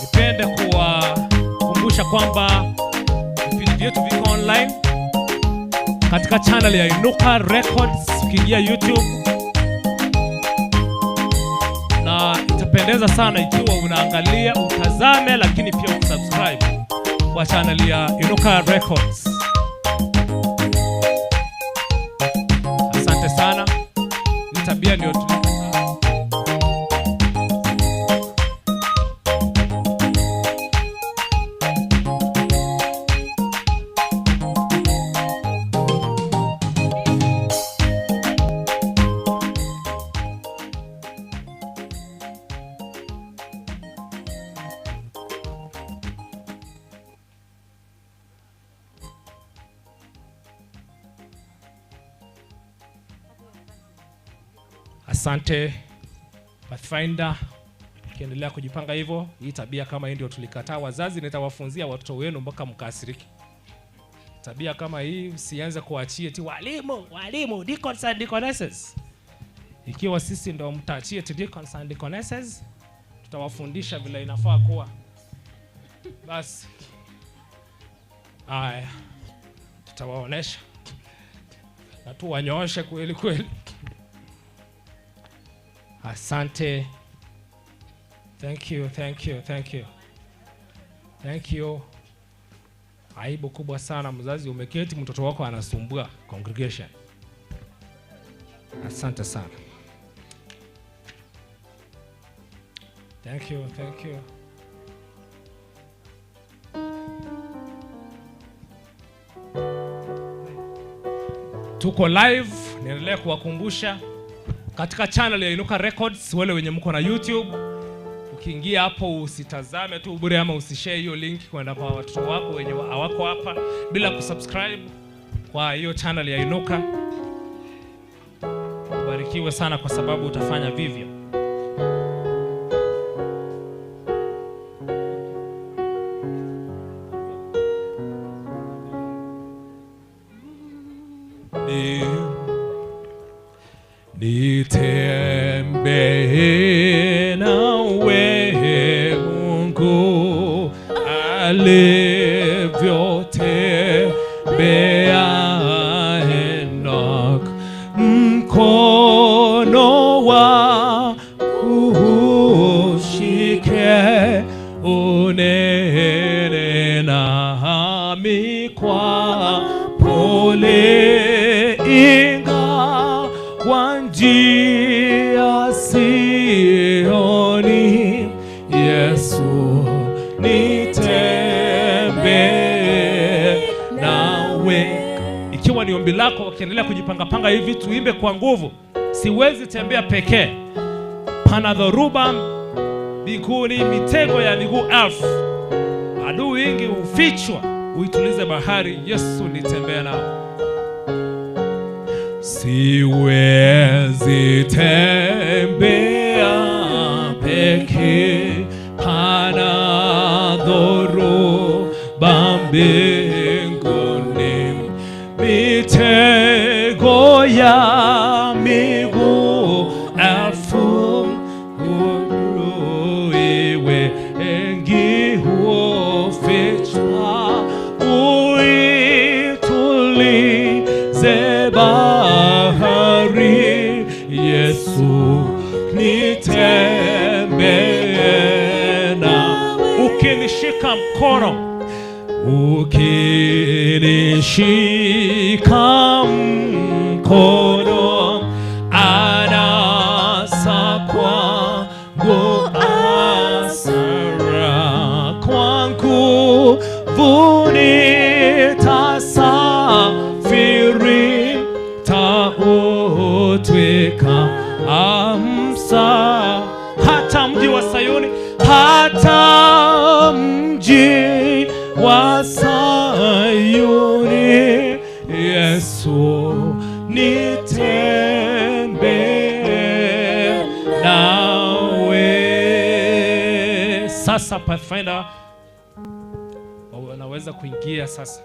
nipende kuwakumbusha kwamba vipindi vyetu viko online katika channel ya Inuka Records, ukiingia YouTube, na itapendeza sana ikiwa unaangalia, utazame, lakini pia usubscribe kwa channel ya Inuka Records. Asante sana. Ni tabia ndio Asante Pathfinder, ukiendelea kujipanga hivyo, hii tabia kama hii ndio tulikataa wazazi, nitawafunzia watoto wenu mpaka mkasirike. Tabia kama hii usianze kuachia ti walimu, walimu, deacons and deaconesses. Ikiwa sisi ndio mtaachie ti deacons and deaconesses, tutawafundisha vile inafaa kuwa. Basi. Aya. Tutawaonesha. Na tuwanyooshe kweli kweli. Asante. Thank you, thank you, thank you. Thank you. Aibu kubwa sana mzazi, umeketi mtoto wako anasumbua congregation. Asante sana. Thank you, thank you. Tuko live, niendelee kuwakumbusha katika channel ya Inuka Records, wale wenye mko na YouTube, ukiingia hapo usitazame tu bure ama usishare hiyo link kwenda kwa watoto wako wenye hawako hapa bila kusubscribe kwa hiyo channel ya Inuka. Ubarikiwe sana kwa sababu utafanya vivyo. Nitembee nawe Mungu alivyotembea Enoch, mkono wako ushike unene nami kwa pole, ingawa njia sioni, Yesu nitembee nawe. Ikiwa ni ombi lako, ukiendelea kujipanga panga hivi, tuimbe kwa nguvu. Siwezi tembea pekee. Pana dhoruba mbinguni, mitego ya miguu elfu, adui wingi hufichwa, uitulize bahari, Yesu nitembee nao. Siwezi tembea peke, pana dhoruba mbinguni, mitego ya miguu elfu, adui wengi hufichwa, uitulize bahari, Yesu nitembee nawe. Ukinishika mkono, ukinishika mkono, anasa kwangu asara, kwangu nitasafiri, tautwika amsa, hata mji wa Sayuni, hata mji wa Sayuni, Yesu nitembee nawe. Sasa Pathfinder wanaweza kuingia sasa.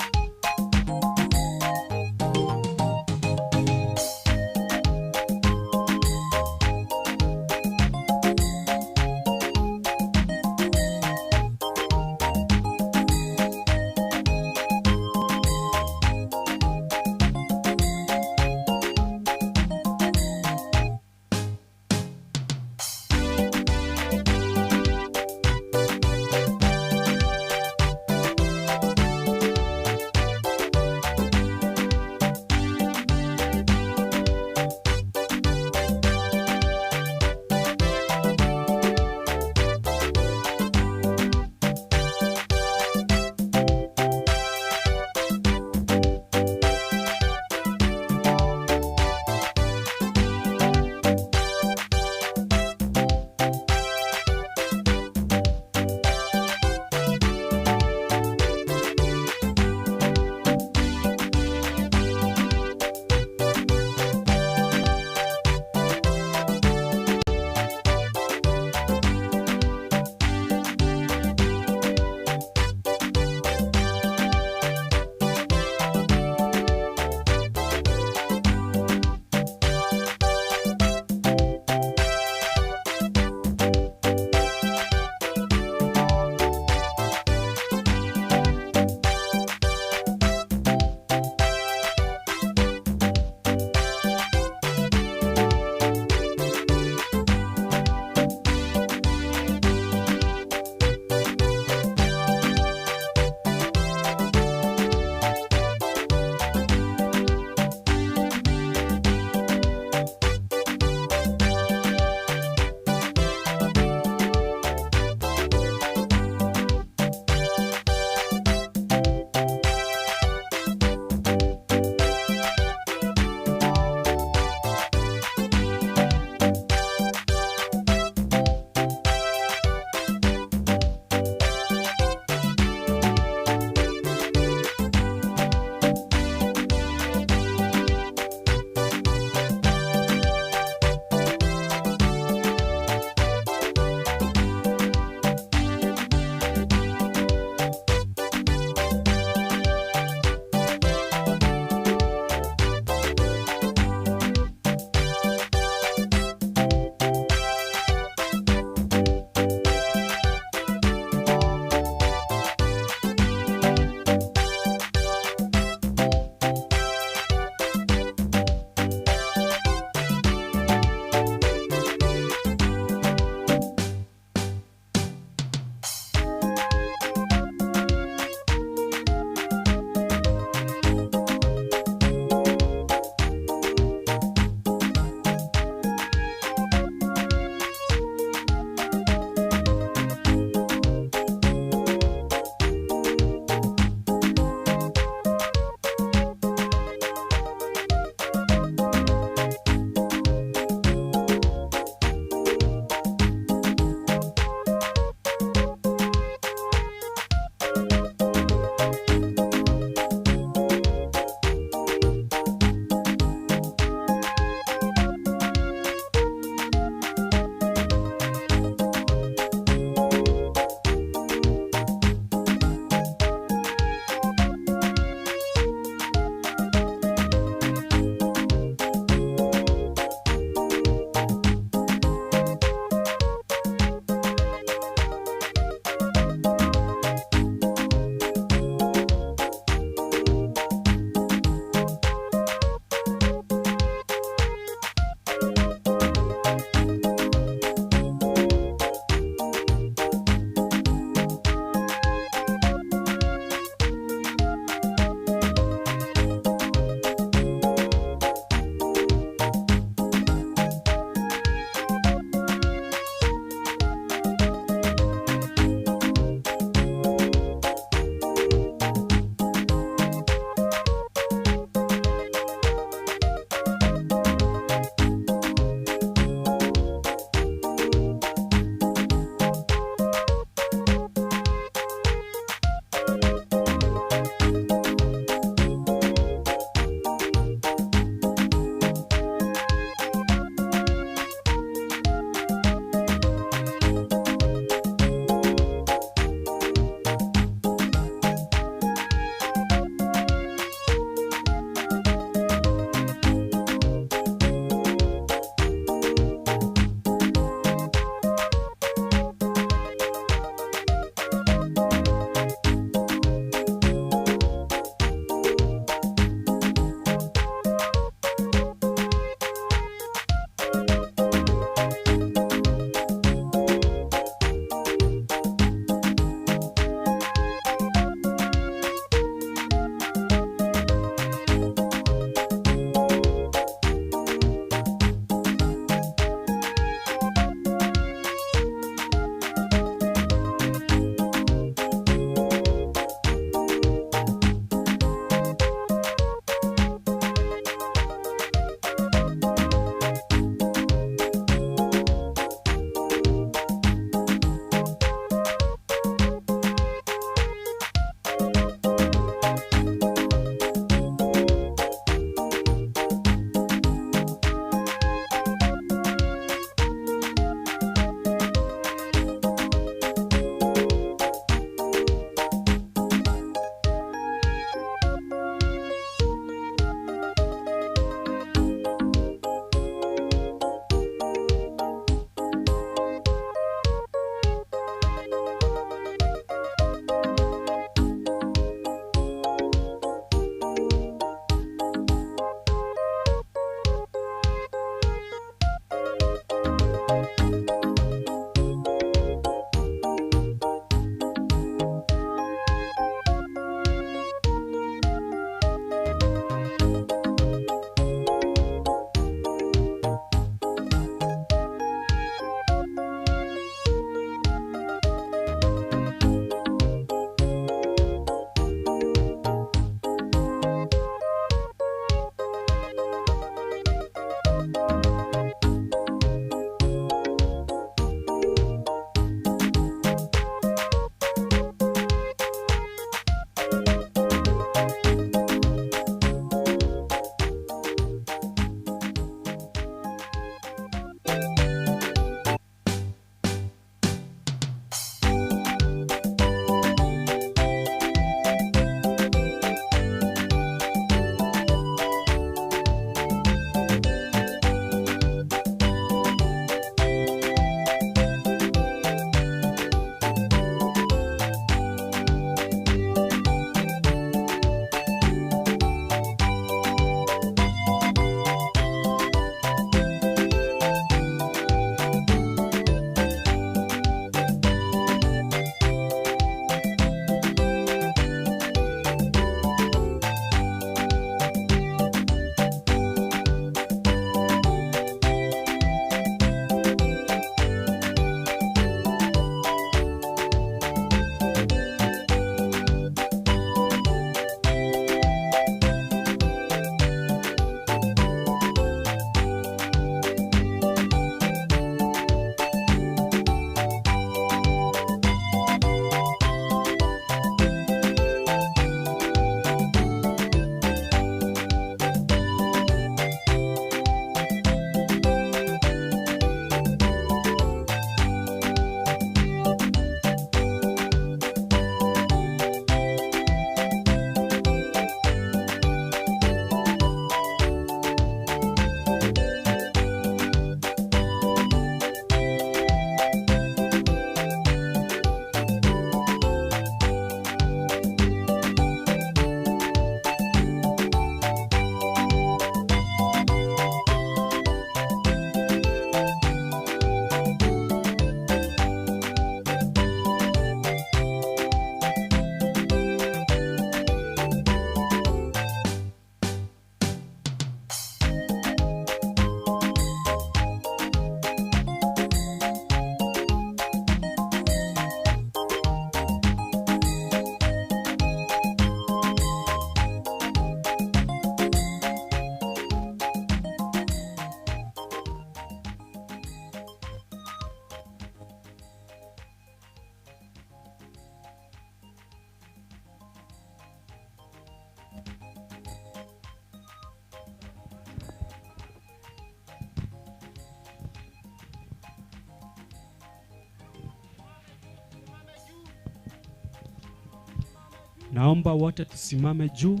Naomba wote tusimame juu.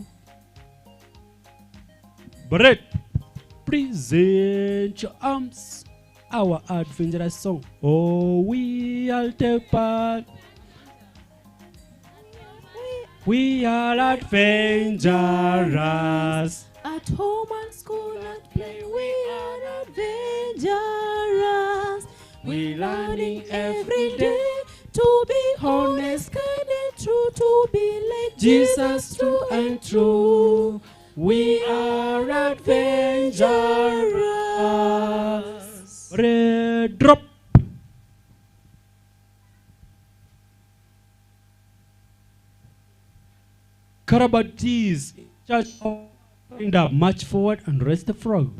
Bread, present your arms, our adventurous song. Oh, we are the part. We are adventurers. At home and school and play, we are adventurers. We learning every day to be honest, kind and true, to be like Jesus, true and true. We are adventurers. Red drop. Karabatis, Church of march forward and raise the frog.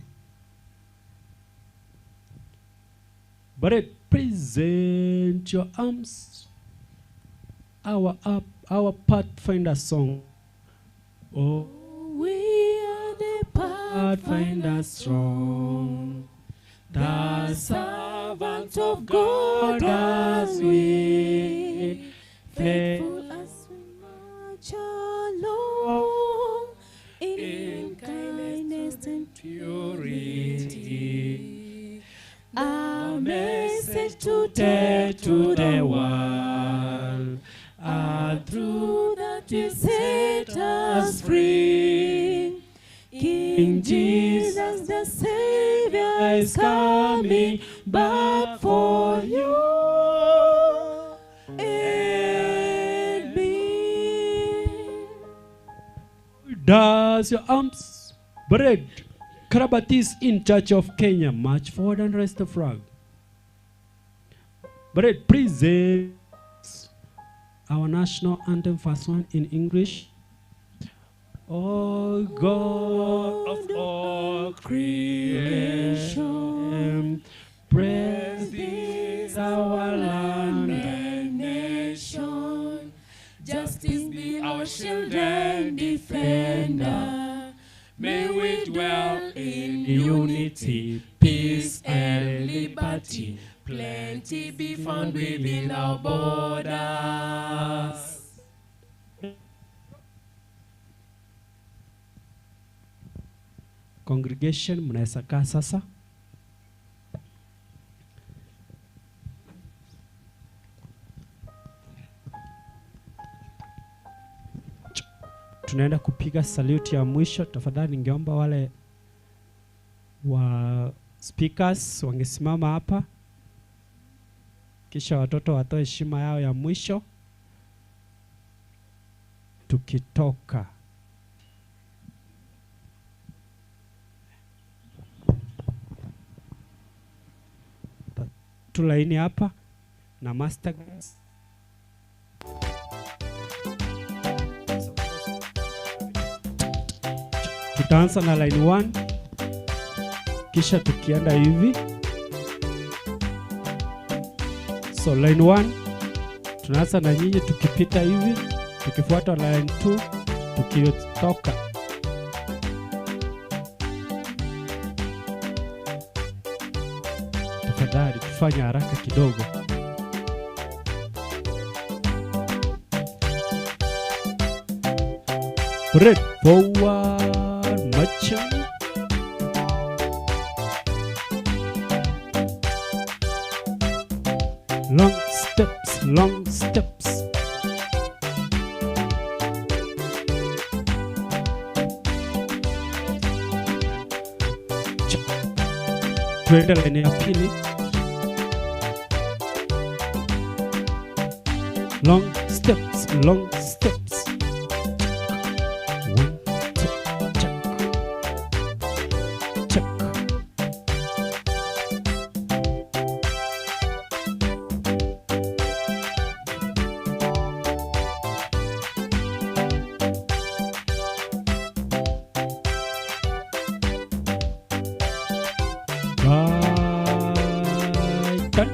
But it present your arms, our Pathfinder song. Oh, we are the Pathfinder strong, the servants of God as we faithful as we march along in kindness and purity. A message to tell to the world, a truth that will set us free. King Jesus the Savior is coming back for you and me. Does your arms bread? Karabatis in Church of Kenya, march forward and raise the flag. But presents our national anthem, first one in English. Oh God of all creation, praise this our land and nation. Justice be our shield and defender. May we dwell in unity, peace and liberty. Plenty be found within our borders. Congregation, mnaweza kaa sasa. Tunaenda kupiga salute ya mwisho. Tafadhali ningeomba wale wa speakers wangesimama hapa, kisha watoto watoe heshima yao ya mwisho tukitoka. Tulaini hapa na master. Tutaanza na line 1 kisha tukienda hivi. So line 1 tunaanza na nyinyi tukipita hivi, tukifuata line 2 tukitoka. Tafadhali tufanye haraka kidogo. Red forward marching. Long steps, long steps. Tuende line ya pili. Long steps, long steps. 1, 2, check. Check. Right, done.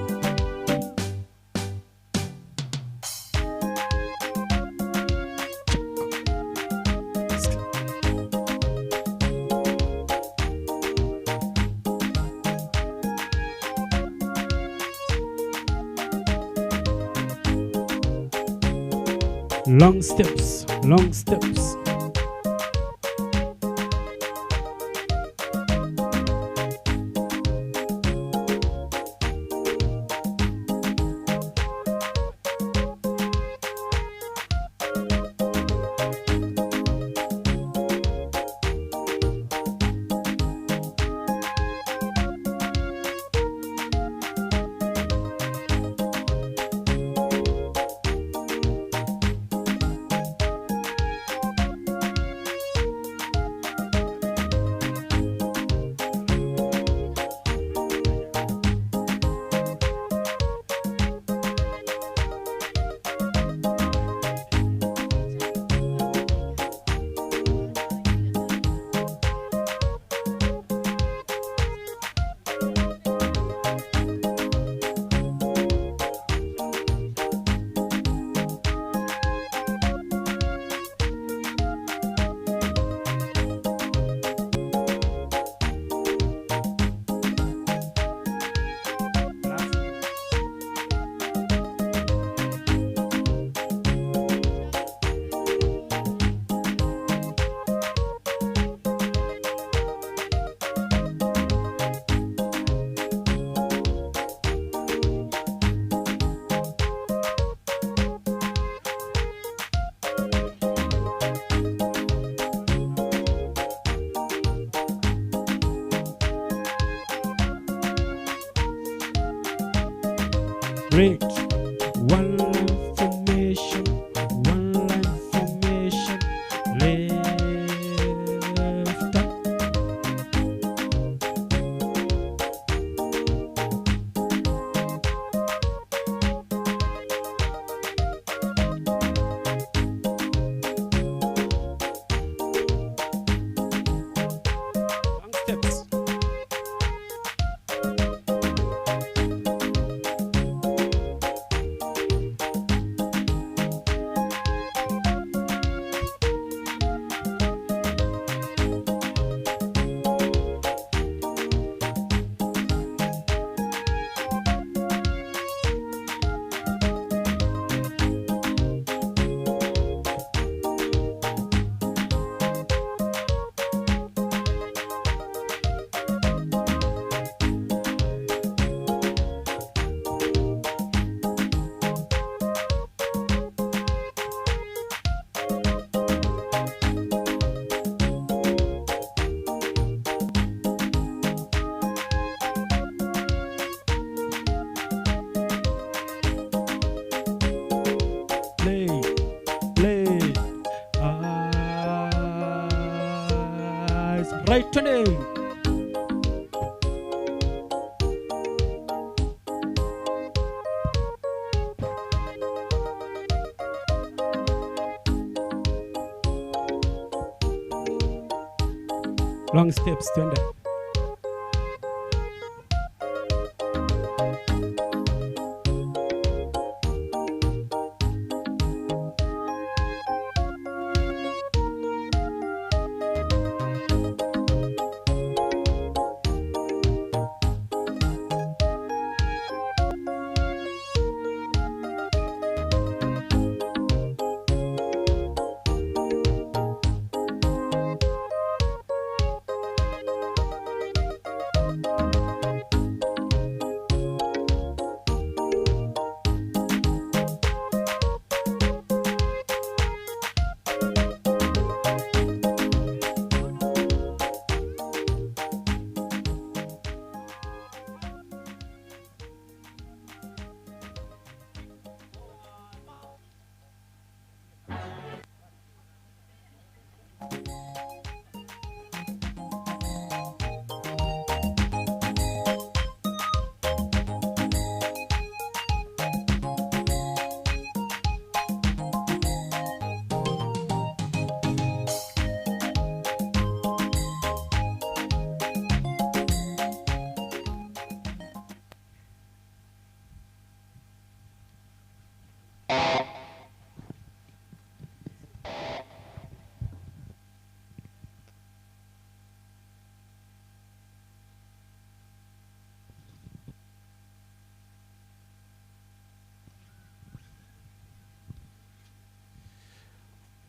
Long steps, long steps. Great. One line formation, one line formation, left up. Long steps. Play, play, eyes right to name. Long steps, twende.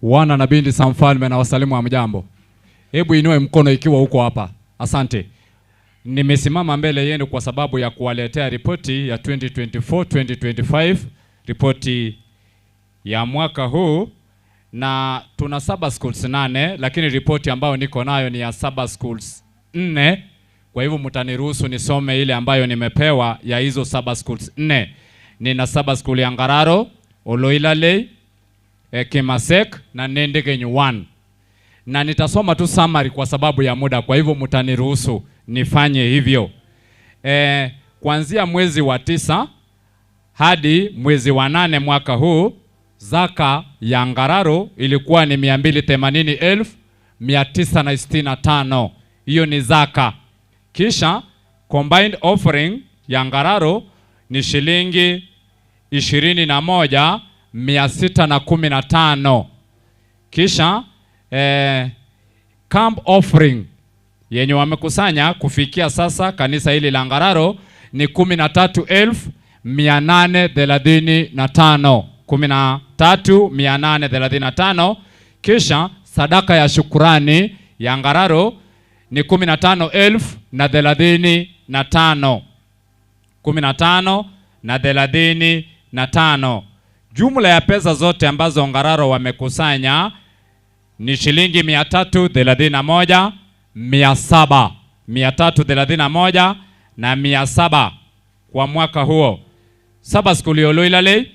Wana na binti za mfalme na wasalimu, hamjambo. Hebu inue mkono ikiwa uko hapa. Asante. Nimesimama mbele yenu kwa sababu ya kuwaletea ripoti ya 2024-2025, ripoti ya mwaka huu, na tuna saba schools 8, lakini ripoti ambayo niko nayo ni ya saba schools 4. Kwa hivyo mtaniruhusu nisome ile ambayo nimepewa ya hizo saba schools 4. Nina saba school ya Ngararo, Oloilalei, Kimasek na Nendegenyu 1. Na nitasoma tu summary kwa sababu ya muda, kwa hivyo mtaniruhusu nifanye hivyo. Kuanzia mwezi wa 9 hadi mwezi wa 8 mwaka huu, zaka ya Ngararo ilikuwa ni 280,965. Hiyo ni zaka. Kisha combined offering ya Ngararo ni shilingi 21,615. Kisha camp offering yenye wamekusanya kufikia sasa kanisa hili la Ngararo ni 13,835. 13,835. Kisha sadaka ya shukurani ya Ngararo ni 15,035. 15,035. Jumla ya pesa zote ambazo Ngararo wamekusanya ni shilingi 331,700. 331,700 kwa mwaka huo. Saba skuli ya Oloilalei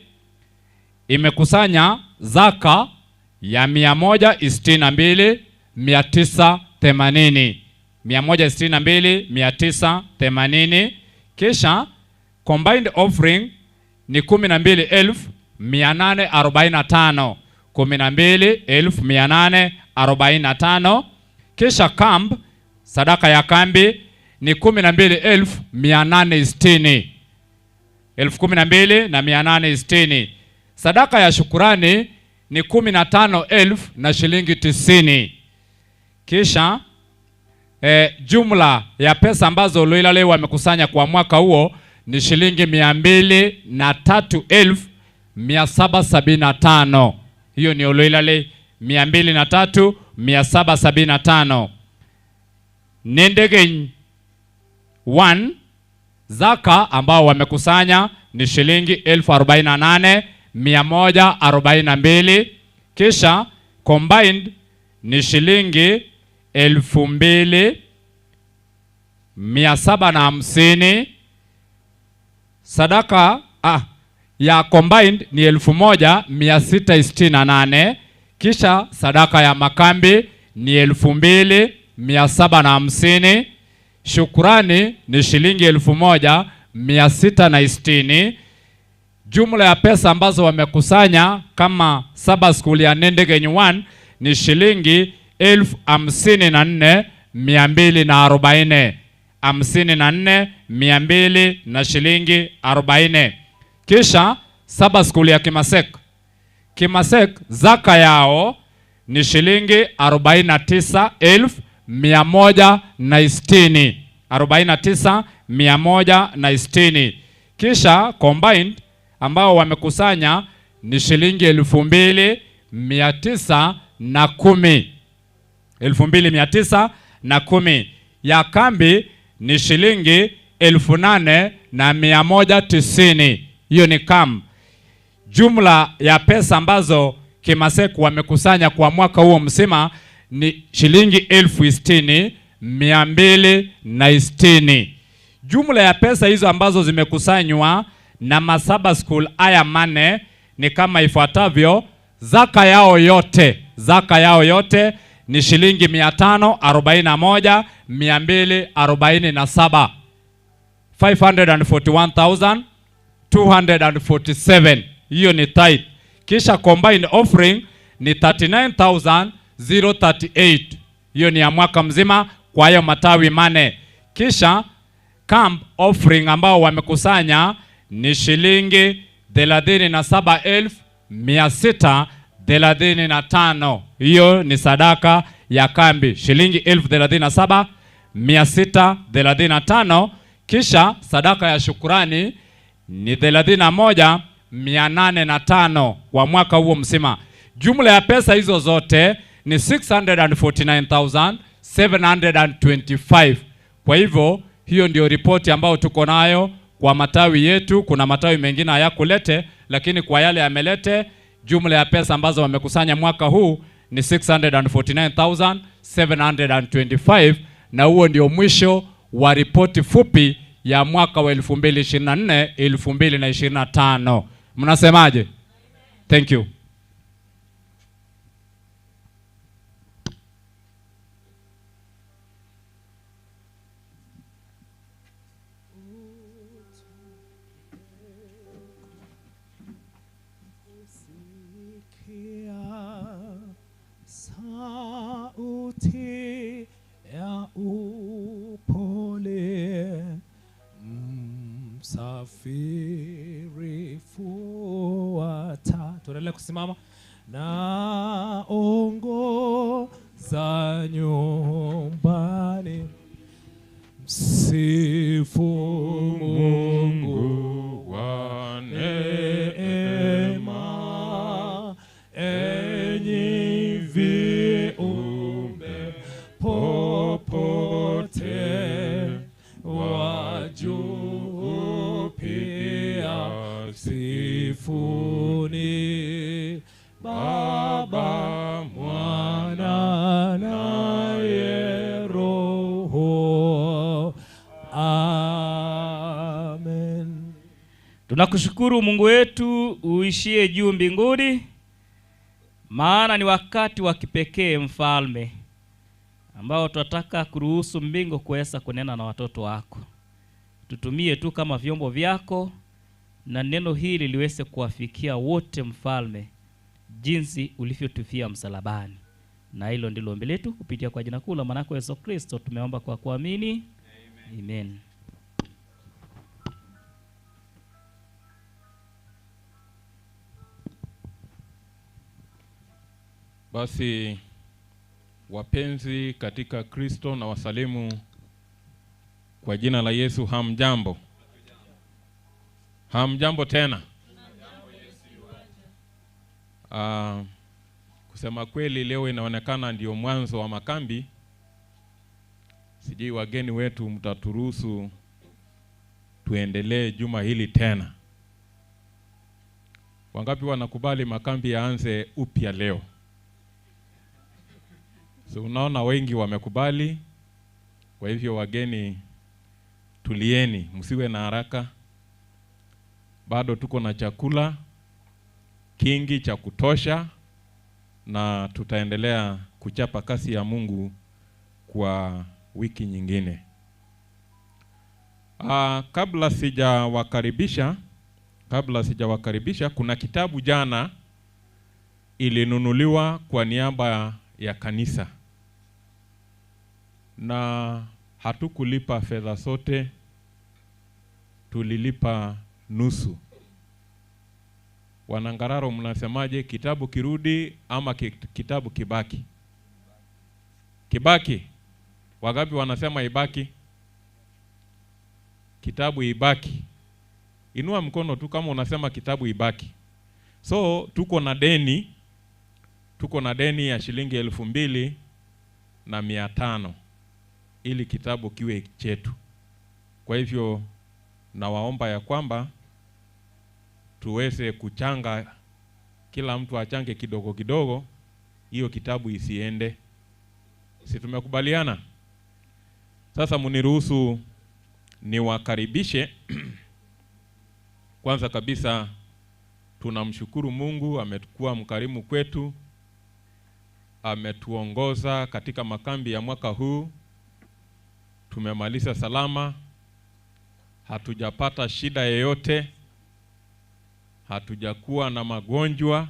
imekusanya zaka ya 162,980. 162,980. Kisha combined offering ni 12,845. 12,845. Kisha camp, sadaka ya kambi ni 12,860. 12,860. Sadaka ya shukurani ni 15,000 na shilingi 90. Kisha jumla ya pesa ambazo Oloilalei wamekusanya kwa mwaka huo ni shilingi 203,775. Hiyo ni Oloilalei 203,775. Nendegeny 1 zaka ambao wamekusanya ni shilingi 48,142. Kisha combined ni shilingi 2,750. Sadaka ya combined ni 1,668. Kisha sadaka ya makambi ni 2,750. Shukurani ni shilingi 1,660. Jumla ya pesa ambazo wamekusanya kama saba skuli ya Nendegeny 1 ni shilingi 54,240. 54,200 na shilingi 40. Kisha saba skuli ya Kimasek. Kimasek zaka yao ni shilingi 49,160. 49,160. Kisha combined ambao wamekusanya ni shilingi 2,910. 2,910. Ya kambi ni shilingi 8,190. Hiyo ni kam. Jumla ya pesa ambazo Kimasek wamekusanya kwa mwaka huo mzima ni shilingi 60,260. Jumla ya pesa hizo ambazo zimekusanywa na masaba school haya mane ni kama ifuatavyo. Zaka yao yote, zaka yao yote ni shilingi 541,247. 541,247. Hiyo ni tithe. Kisha combined offering ni 39,038. Hiyo ni ya mwaka mzima kwa hayo matawi mane. Kisha camp offering ambao wamekusanya ni shilingi 37,635. Hiyo ni sadaka ya kambi, shilingi 37,635. Kisha sadaka ya shukurani ni 31,805 kwa mwaka huo mzima. Jumla ya pesa hizo zote ni 649,725. Kwa hivyo hiyo ndio ripoti ambayo tuko nayo kwa matawi yetu. Kuna matawi mengine hayakulete, lakini kwa yale yamelete, jumla ya pesa ambazo wamekusanya mwaka huu ni 649,725, na huo ndio mwisho wa ripoti fupi ya mwaka wa 2024 2025. Mnasemaje? Thank you. Sauti ya upole, msafiri fuata. Tuendelee kusimama. Na ongoza nyumbani, msifu Mungu wa neema, enyi viumbe popote, wa juu pia sifuni Baba, Mwana naye Roho. Amen. Tunakushukuru Mungu wetu uishie juu mbinguni, maana ni wakati wa kipekee Mfalme ambao tunataka kuruhusu mbingu kuweza kunena na watoto wako. Tutumie tu kama vyombo vyako, na neno hili liweze kuwafikia wote Mfalme, jinsi ulivyotufia msalabani. Na hilo ndilo ombi letu kupitia kwa jina kuu la mwanako Yesu Kristo tumeomba kwa kuamini. Amen. Amen. Basi wapenzi katika Kristo, na wasalimu kwa jina la Yesu. Hamjambo? Hamjambo tena. Kusema kweli leo inaonekana ndio mwanzo wa makambi. Sijui wageni wetu mtaturuhusu tuendelee juma hili tena. Wangapi wanakubali makambi yaanze upya leo? So unaona wengi wamekubali. Kwa hivyo wageni, tulieni, msiwe na haraka. Bado tuko na chakula kingi cha kutosha, na tutaendelea kuchapa kasi ya Mungu kwa wiki nyingine. Kabla sijawakaribisha, kuna kitabu jana ilinunuliwa kwa niaba ya kanisa, na hatukulipa fedha sote, tulilipa nusu. Wanangararo mnasemaje, kitabu kirudi ama kitabu kibaki? Kibaki. Wangapi wanasema ibaki? Kitabu ibaki. Inua mkono tu kama unasema kitabu ibaki. So tuko na deni ya shilingi 2,500 ili kitabu kiwe chetu. Kwa hivyo nawaomba ya kwamba tuweze kuchanga, kila mtu achange kidogo kidogo, hiyo kitabu isiende. Si tumekubaliana? Sasa mniruhusu niwakaribishe. Kwanza kabisa tunamshukuru Mungu, amekuwa mkarimu kwetu, ametuongoza katika makambi ya mwaka huu. Tumemaliza salama, hatujapata shida yoyote, hatujakuwa na magonjwa.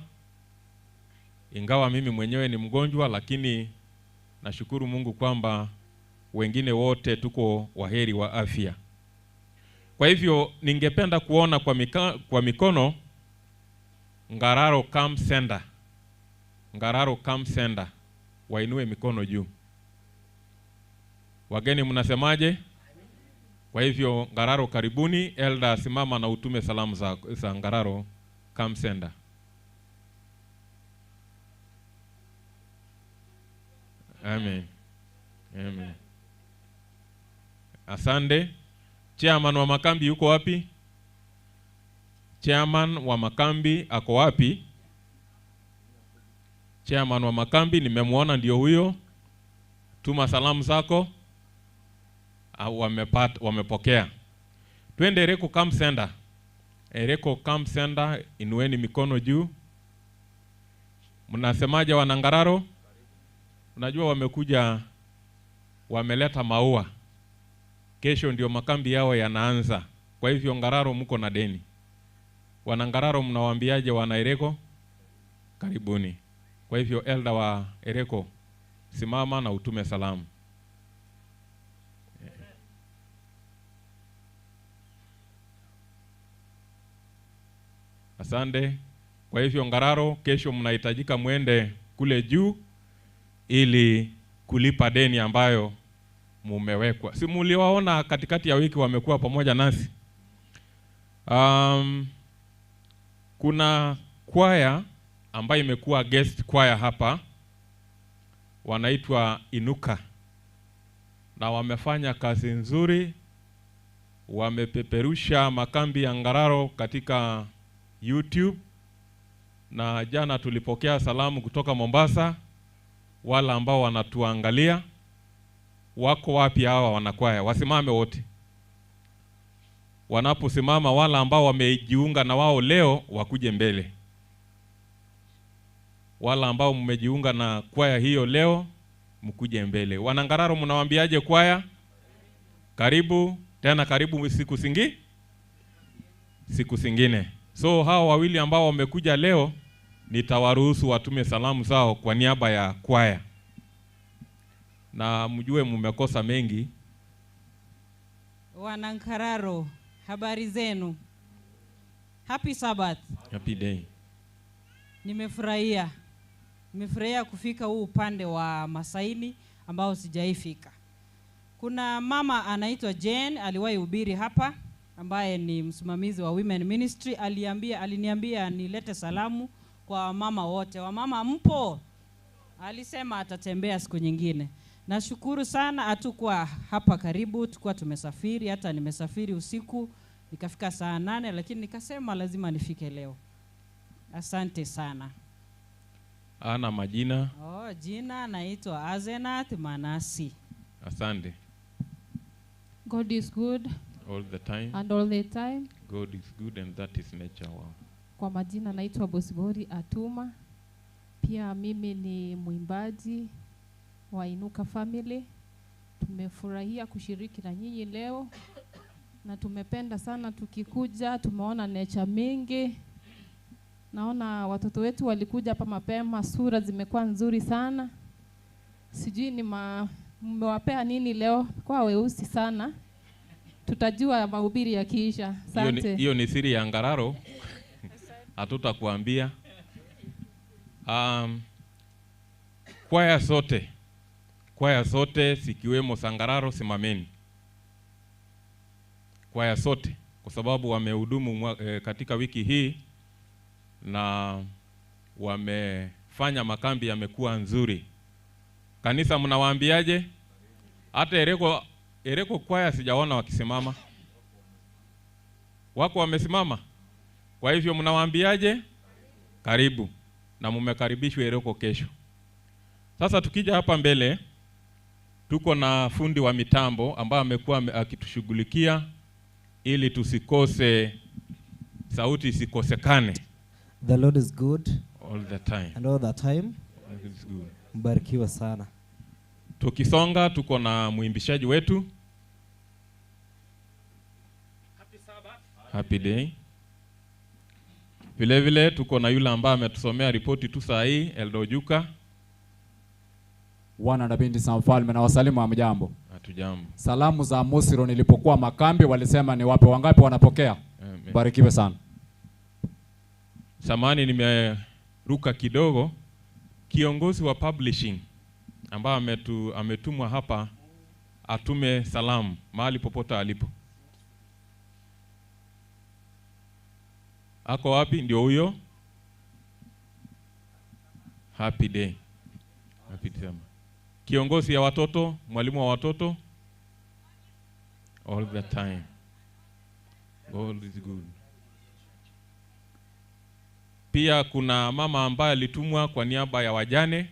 Ingawa mimi mwenyewe ni mgonjwa, lakini nashukuru Mungu kwamba wengine wote tuko waheri wa afya. Kwa hivyo ningependa kuona kwa mikono Ngararo Camp Center. Ngararo Camp Center, wainue mikono juu. Wageni mnasemaje? Kwa hivyo Ngararo karibuni. Elder simama na utume salamu za Ngararo Camp Center. Amen. Amen. Asante. Chairman wa makambi yuko wapi? Chairman wa makambi ako wapi? Chairman wa makambi nimemwona, ndio huyo. Tuma salamu zako. Wamepokea. Twende Ereko Camp Center. Ereko Camp Center, inueni mikono juu. Mnasemaje wanangararo? Unajua wamekuja, wameleta maua. Kesho ndio makambi yao yanaanza. Kwa hivyo Ngararo mko na deni. Wanangararo mnawaambiaje wana Ereko? Karibuni. Kwa hivyo elder wa Ereko, simama na utume salamu. Asante. Kwa hivyo Ngararo, kesho mnahitajika muende kule juu ili kulipa deni ambayo mumewekwa. Si muliwaona katikati ya wiki wamekuwa pamoja nasi. Kuna kwaya ambayo imekuwa guest choir hapa, wanaitwa Inuka, na wamefanya kazi nzuri. Wamepeperusha makambi ya Ngararo katika YouTube, na jana tulipokea salamu kutoka Mombasa. Wala ambao wanatuangalia, wako wapi hawa wanakwaya? Wasimame wote. Wanaposimama, wala ambao wamejiunga na wao leo wakuje mbele. Wala ambao mmejiunga na kwaya hiyo leo mkuje mbele. Wanangararo mnawaambiaje kwaya? Karibu tena, karibu siku zingine. So hawa wawili ambao wamekuja leo nitawaruhusu watume salamu zao kwa niaba ya kwaya. Na mjue mmekosa mengi. Wanankararo, habari zenu? Happy Sabbath. Happy day. Nimefurahia. Nimefurahia kufika huu upande wa Masaini ambao sijaifika. Kuna mama anaitwa Jane, aliwahi hubiri hapa, ambaye ni msimamizi wa Women Ministry. Aliniambia nilete salamu kwa mama wote. Wamama mpo? Alisema atatembea siku nyingine. Nashukuru sana, hatukuwa hapa karibu, tulikuwa tumesafiri, hata nimesafiri usiku nikafika saa 8, lakini nikasema lazima nifike leo. Asante sana. Ana majina? Oh, jina naitwa Azenath Manasi. Asante. God is good all the time. And all the time. God is good and that is nature. Wow. Kwa majina naitwa Bosibori Atuma. Pia mimi ni mwimbaji wa Inuka Family. Tumefurahia kushiriki na nyinyi leo na tumependa sana tukikuja, tumeona nature mingi. Naona watoto wetu walikuja hapa mapema, sura zimekuwa nzuri sana. Sijui ni mmewapea nini leo kwa weusi sana. Tutajua mahubiri yakiisha. Asante. Hiyo ni siri ya Ngararo. Hatutakuambia. Kwaya zote sikiwemo Sangararo, simameni. Kwaya zote, kwa sababu wamehudumu katika wiki hii na wamefanya makambi yamekuwa nzuri. Kanisa mnawaambiaje? Hata Ereko kwaya sijaona wakisimama. Wako wamesimama. Kwa hivyo mnawaambiaje? Karibu. Na mumekaribishwa Ereko kesho. Sasa tukija hapa mbele, tuko na fundi wa mitambo ambaye amekuwa akitushughulikia ili tusikose, sauti isikosekane. The Lord is good all the time. And all the time. God is good. Mbarikiwa sana. Tukisonga tuko na muimbishaji wetu. Happy Sabbath. Happy day. Vile vile tuko na yule ambaye ametusomea ripoti tu saa hii, Eldo Juka. Wana na binti za mfalme na wasalimu hamjambo. Hatujambo. Salamu za Musiro nilipokuwa makambi walisema ni wape wangapi wanapokea. Amen. Barikiwe sana. Samani nimeruka kidogo. Kiongozi wa publishing ambaye ametumwa hapa atume salamu mahali popote alipo. Ako wapi? Ndio huyo. Happy day. Happy day. Kiongozi ya watoto, mwalimu wa watoto, all the time. God is good. Pia kuna mama ambaye alitumwa kwa niaba ya wajane.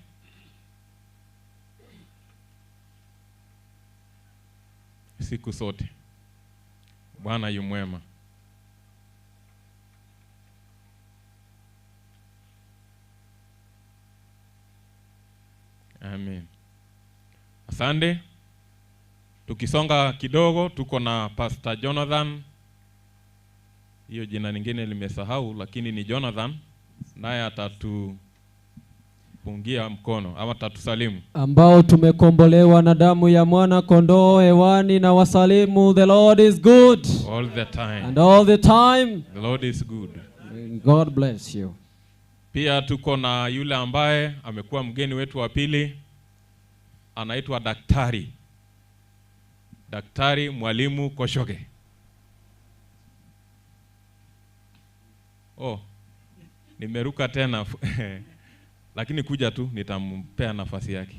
Siku sote Bwana yu mwema. Amen. Asante. Tukisonga kidogo tuko na Pastor Jonathan. Hiyo jina lingine limesahau, lakini ni Jonathan, naye atatupungia mkono ama atatusalimu. Ambao tumekombolewa na damu ya mwana kondoo hewani na wasalimu, the Lord is good all the time. And all the time. The Lord is good. God bless you. Pia tuko na yule ambaye amekuwa mgeni wetu wa pili, anaitwa Daktari. Daktari Mwalimu Koshoge. Oh, nimeruka tena. Lakini kuja tu nitampea nafasi yake.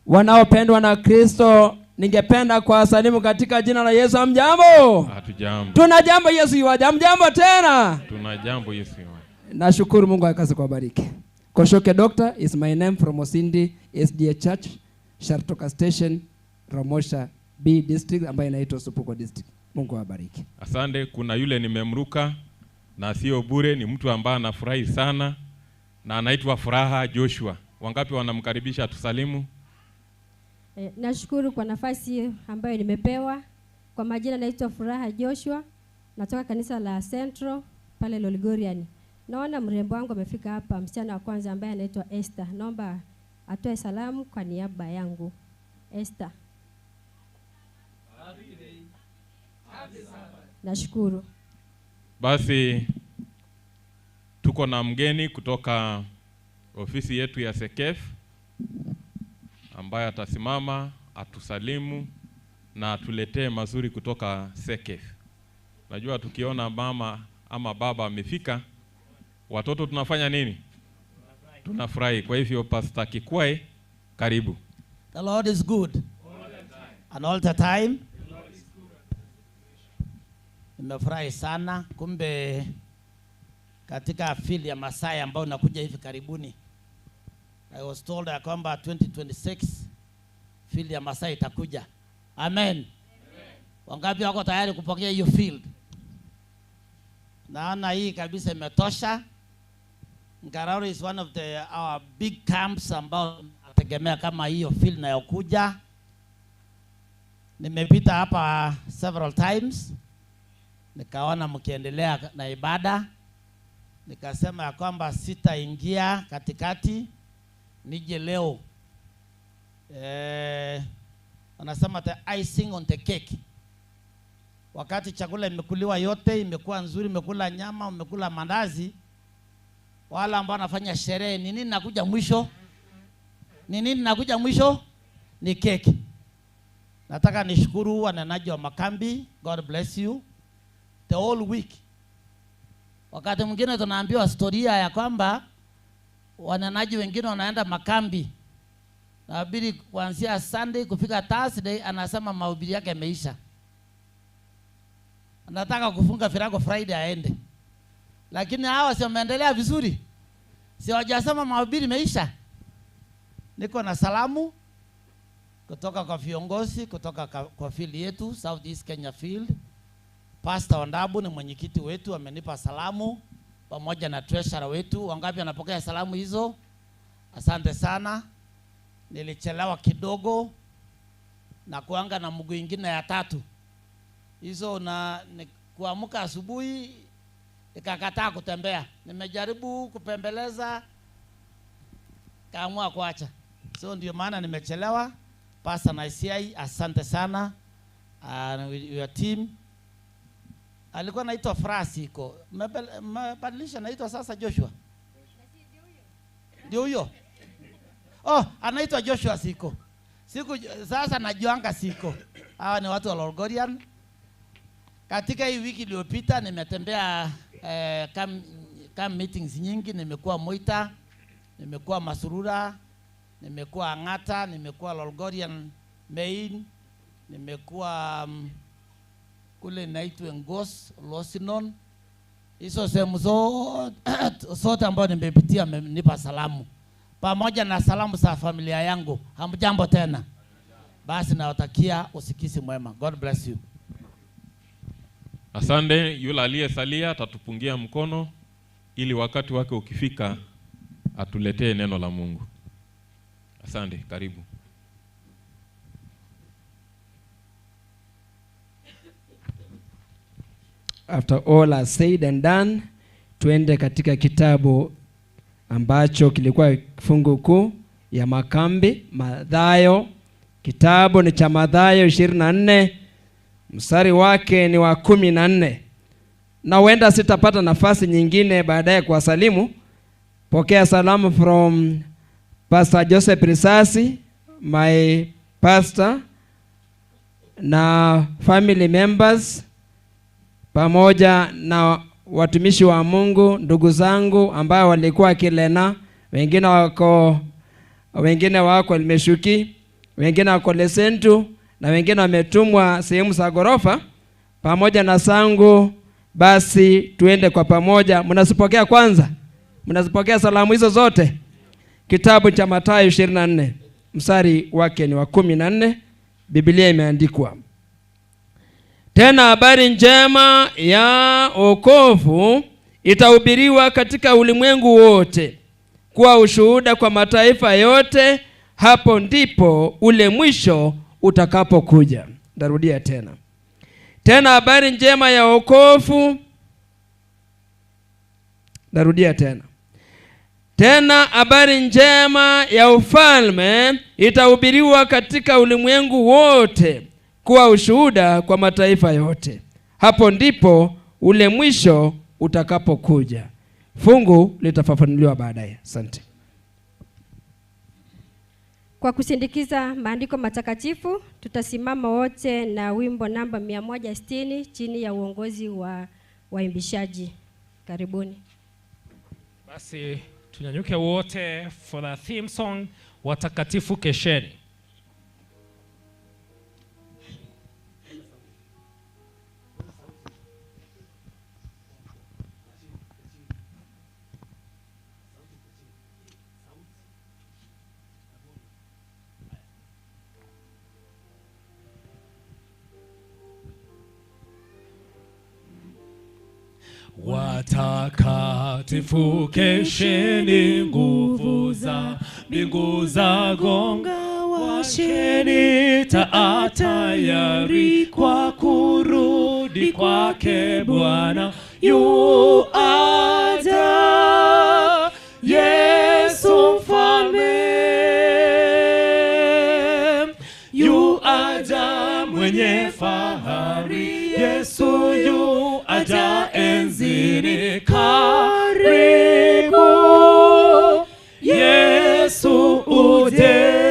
Wanaopendwa na Kristo, ningependa kuwasalimu katika jina la Yesu. Hamjambo? Hatujambo. Tuna jambo Yesu yuaja. Hamjambo tena? Tuna jambo Yesu yuaja. Nashukuru Mungu akaze kuwabariki. Koshoke Doctor is my name from Osindi SDA Church, Shartoka Station, Romosha B District ambayo inaitwa Supuko District. Mungu awabariki. Asante. Kuna yule nimemruka na sio bure, ni mtu ambaye anafurahi sana na anaitwa Furaha Joshua. Wangapi wanamkaribisha tusalimu? Nashukuru kwa nafasi ambayo nimepewa. Kwa majina naitwa Furaha Joshua, natoka kanisa la Central pale Loligorian. Naona mrembo wangu amefika hapa, msichana wa kwanza ambaye anaitwa Esther. Naomba atoe salamu kwa niaba yangu. Esther. Nashukuru. Basi tuko na mgeni kutoka ofisi yetu ya Sekef ambaye atasimama atusalimu na atuletee mazuri kutoka Sekef. Najua tukiona mama ama baba amefika, watoto tunafanya nini? Tunafurahi. Kwa hivyo Pastor Kikwai, karibu. The Lord is good and all the time. Nimefurahi sana. Kumbe katika field ya Masai ambao nakuja hivi karibuni, I was told ya kwamba 2026 field ya Masai itakuja. Amen. Amen. Wangapi wako tayari kupokea hiyo field? Naona hii kabisa imetosha. Ngararo is one of the our big camps ambao nategemea kama hiyo field inayokuja. Nimepita hapa several times, nikaona mkiendelea na ibada, nikasema ya kwamba sitaingia katikati, nije leo. Wanasema the icing on the cake. Wakati chakula imekuliwa yote, imekuwa nzuri, imekula nyama, umekula mandazi, wala ambao wanafanya sherehe, ni nini nakuja mwisho? Ni nini nakuja mwisho? Ni keki. Nataka nishukuru wanenaji wa makambi. God bless you. The whole week. Wakati mwingine tunaambiwa historia ya kwamba wanenaji wengine wanaenda makambi, nahubiri kuanzia Sunday kufika Thursday, anasema mahubiri yake yameisha, anataka kufunga virago Friday aende. Lakini hawa si wameendelea vizuri, si hawajasema mahubiri imeisha. Niko na salamu kutoka kwa viongozi kutoka kwa field yetu South East Kenya Field. Pastor Wandabu ni mwenyekiti wetu, amenipa salamu pamoja na treasurer wetu. Wangapi wanapokea salamu hizo? Asante sana. Nilichelewa kidogo na kuanga na mguu ingine ya tatu hizo, na kuamka asubuhi nikakataa kutembea. Nimejaribu kupembeleza, kaamua kuacha. So ndio maana nimechelewa. Pastor Naisiai, asante sana. Your team. Alikuwa anaitwa Frasiko. Mmebadilisha, naitwa sasa Joshua. Ndio huyo. Oh, anaitwa Joshua Siko. Siku sasa najuanga Siko. Hawa ni watu wa Lolgorian. Katika hii wiki iliyopita nimetembea camp meetings nyingi, nimekuwa Moita, nimekuwa Masurura, Nimekuwa Ang'ata, nimekuwa Lolgorian Main, nimekuwa kule inaitwa Ngos, Losinon. Hizo sehemu zote ambayo nimepitia amenipa salamu, pamoja na salamu za familia yangu. Hamjambo tena. Basi nawatakia usikizi mwema. God bless you. Asante. Yule aliyesalia atatupungia mkono ili wakati wake ukifika atuletee neno la Mungu. Asante, karibu. After all are said and done, tuende katika kitabu ambacho kilikuwa fungu kuu ya makambi, Mathayo. Kitabu ni cha Mathayo 24, mstari wake ni wa 14. Na huenda sitapata nafasi nyingine baadaye kuwasalimu. Pokea salamu from Pastor Joseph Risasi, my pastor, na family members, pamoja na watumishi wa Mungu, ndugu zangu ambao walikuwa Kilena, wengine wako Limeshuki, wengine wako Lesentu, na wengine wametumwa sehemu za gorofa pamoja na sangu. Basi tuende kwa pamoja. Mnazipokea kwanza? Mnazipokea salamu hizo zote? Kitabu cha Mathayo 24 mstari wake ni wa 14. Biblia imeandikwa, tena habari njema ya wokovu itahubiriwa katika ulimwengu wote kuwa ushuhuda kwa mataifa yote, hapo ndipo ule mwisho utakapokuja. Ndarudia tena. Tena habari njema ya wokovu, ndarudia tena. Tena habari njema ya ufalme itahubiriwa katika ulimwengu wote kuwa ushuhuda kwa mataifa yote, hapo ndipo ule mwisho utakapokuja. Fungu litafafanuliwa baadaye. Asante. Kwa kusindikiza maandiko matakatifu, tutasimama wote na wimbo namba 160 chini ya uongozi wa waimbishaji. Karibuni. Basi tunyanyuke wote for the theme song, Watakatifu Kesheni. Watakatifu kesheni, nguvu za mbingu za gonga, washeni taa tayari kwa kurudi kwake Bwana yu aja. Yesu mfalme yu aja mwenye fahari, Yesu yu aja enzini, karibu Yesu uje.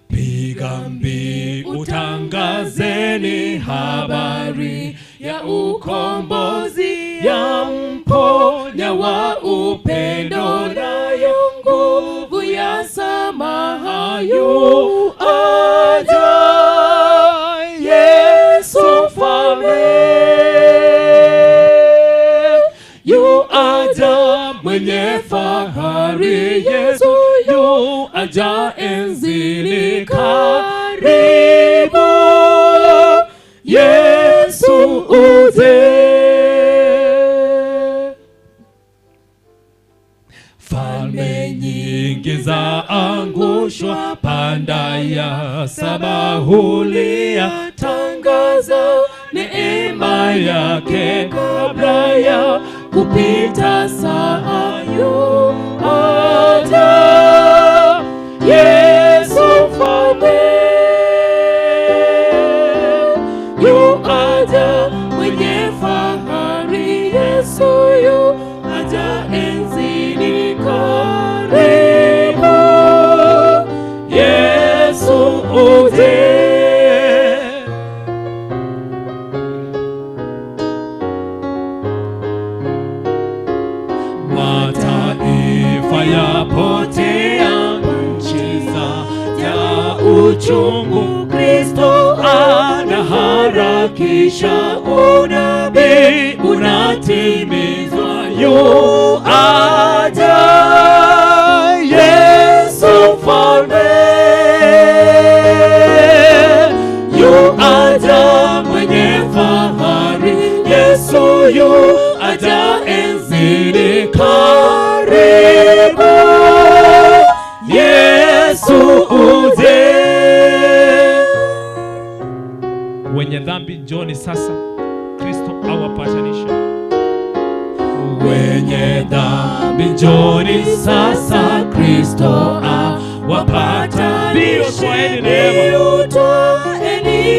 Piga mbiu utangazeni habari ya ukombozi, ya mponya wa upendo, nayo nguvu ya samaha yu aja. Yesu mfalme yu aja mwenye fahari, Yesu yu aja enzini, karibu Yesu uje. Falme nyingi za angushwa, panda ya saba hulia, tangaza neema yake kabla ya kupita saa yu aja. Yesu mfalme yu aja mwenye fahari, Yesu yu aja enzini, karibu Yesu uje. Kupotea nchi za uchungu, Kristo anaharakisha, unabii unatimizwa, yu aja Yesu mfalme, yu aja mwenye fahari, Yesu yu aja enzini, karibu Yesu uje. Wenye dhambi njoni sasa, Kristo awapatanisha. Wenye dhambi njoni sasa, Kristo awapatanisha.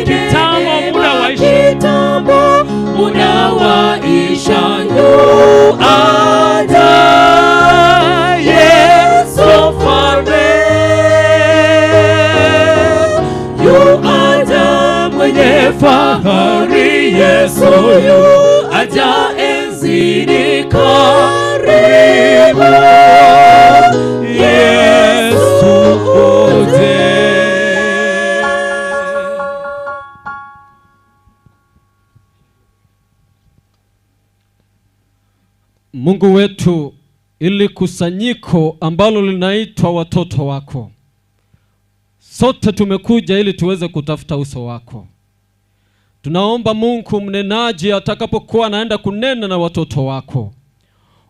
Kitambo muda waisha, kitambo muda waisha, yu aja Yesu mfalme, yu aja mwenye fahari, Yesu yu aja enzini, karibu Yesu uje. Mungu wetu, ili kusanyiko ambalo linaitwa watoto wako, sote tumekuja ili tuweze kutafuta uso wako. Tunaomba Mungu mnenaji atakapokuwa anaenda kunena na watoto wako,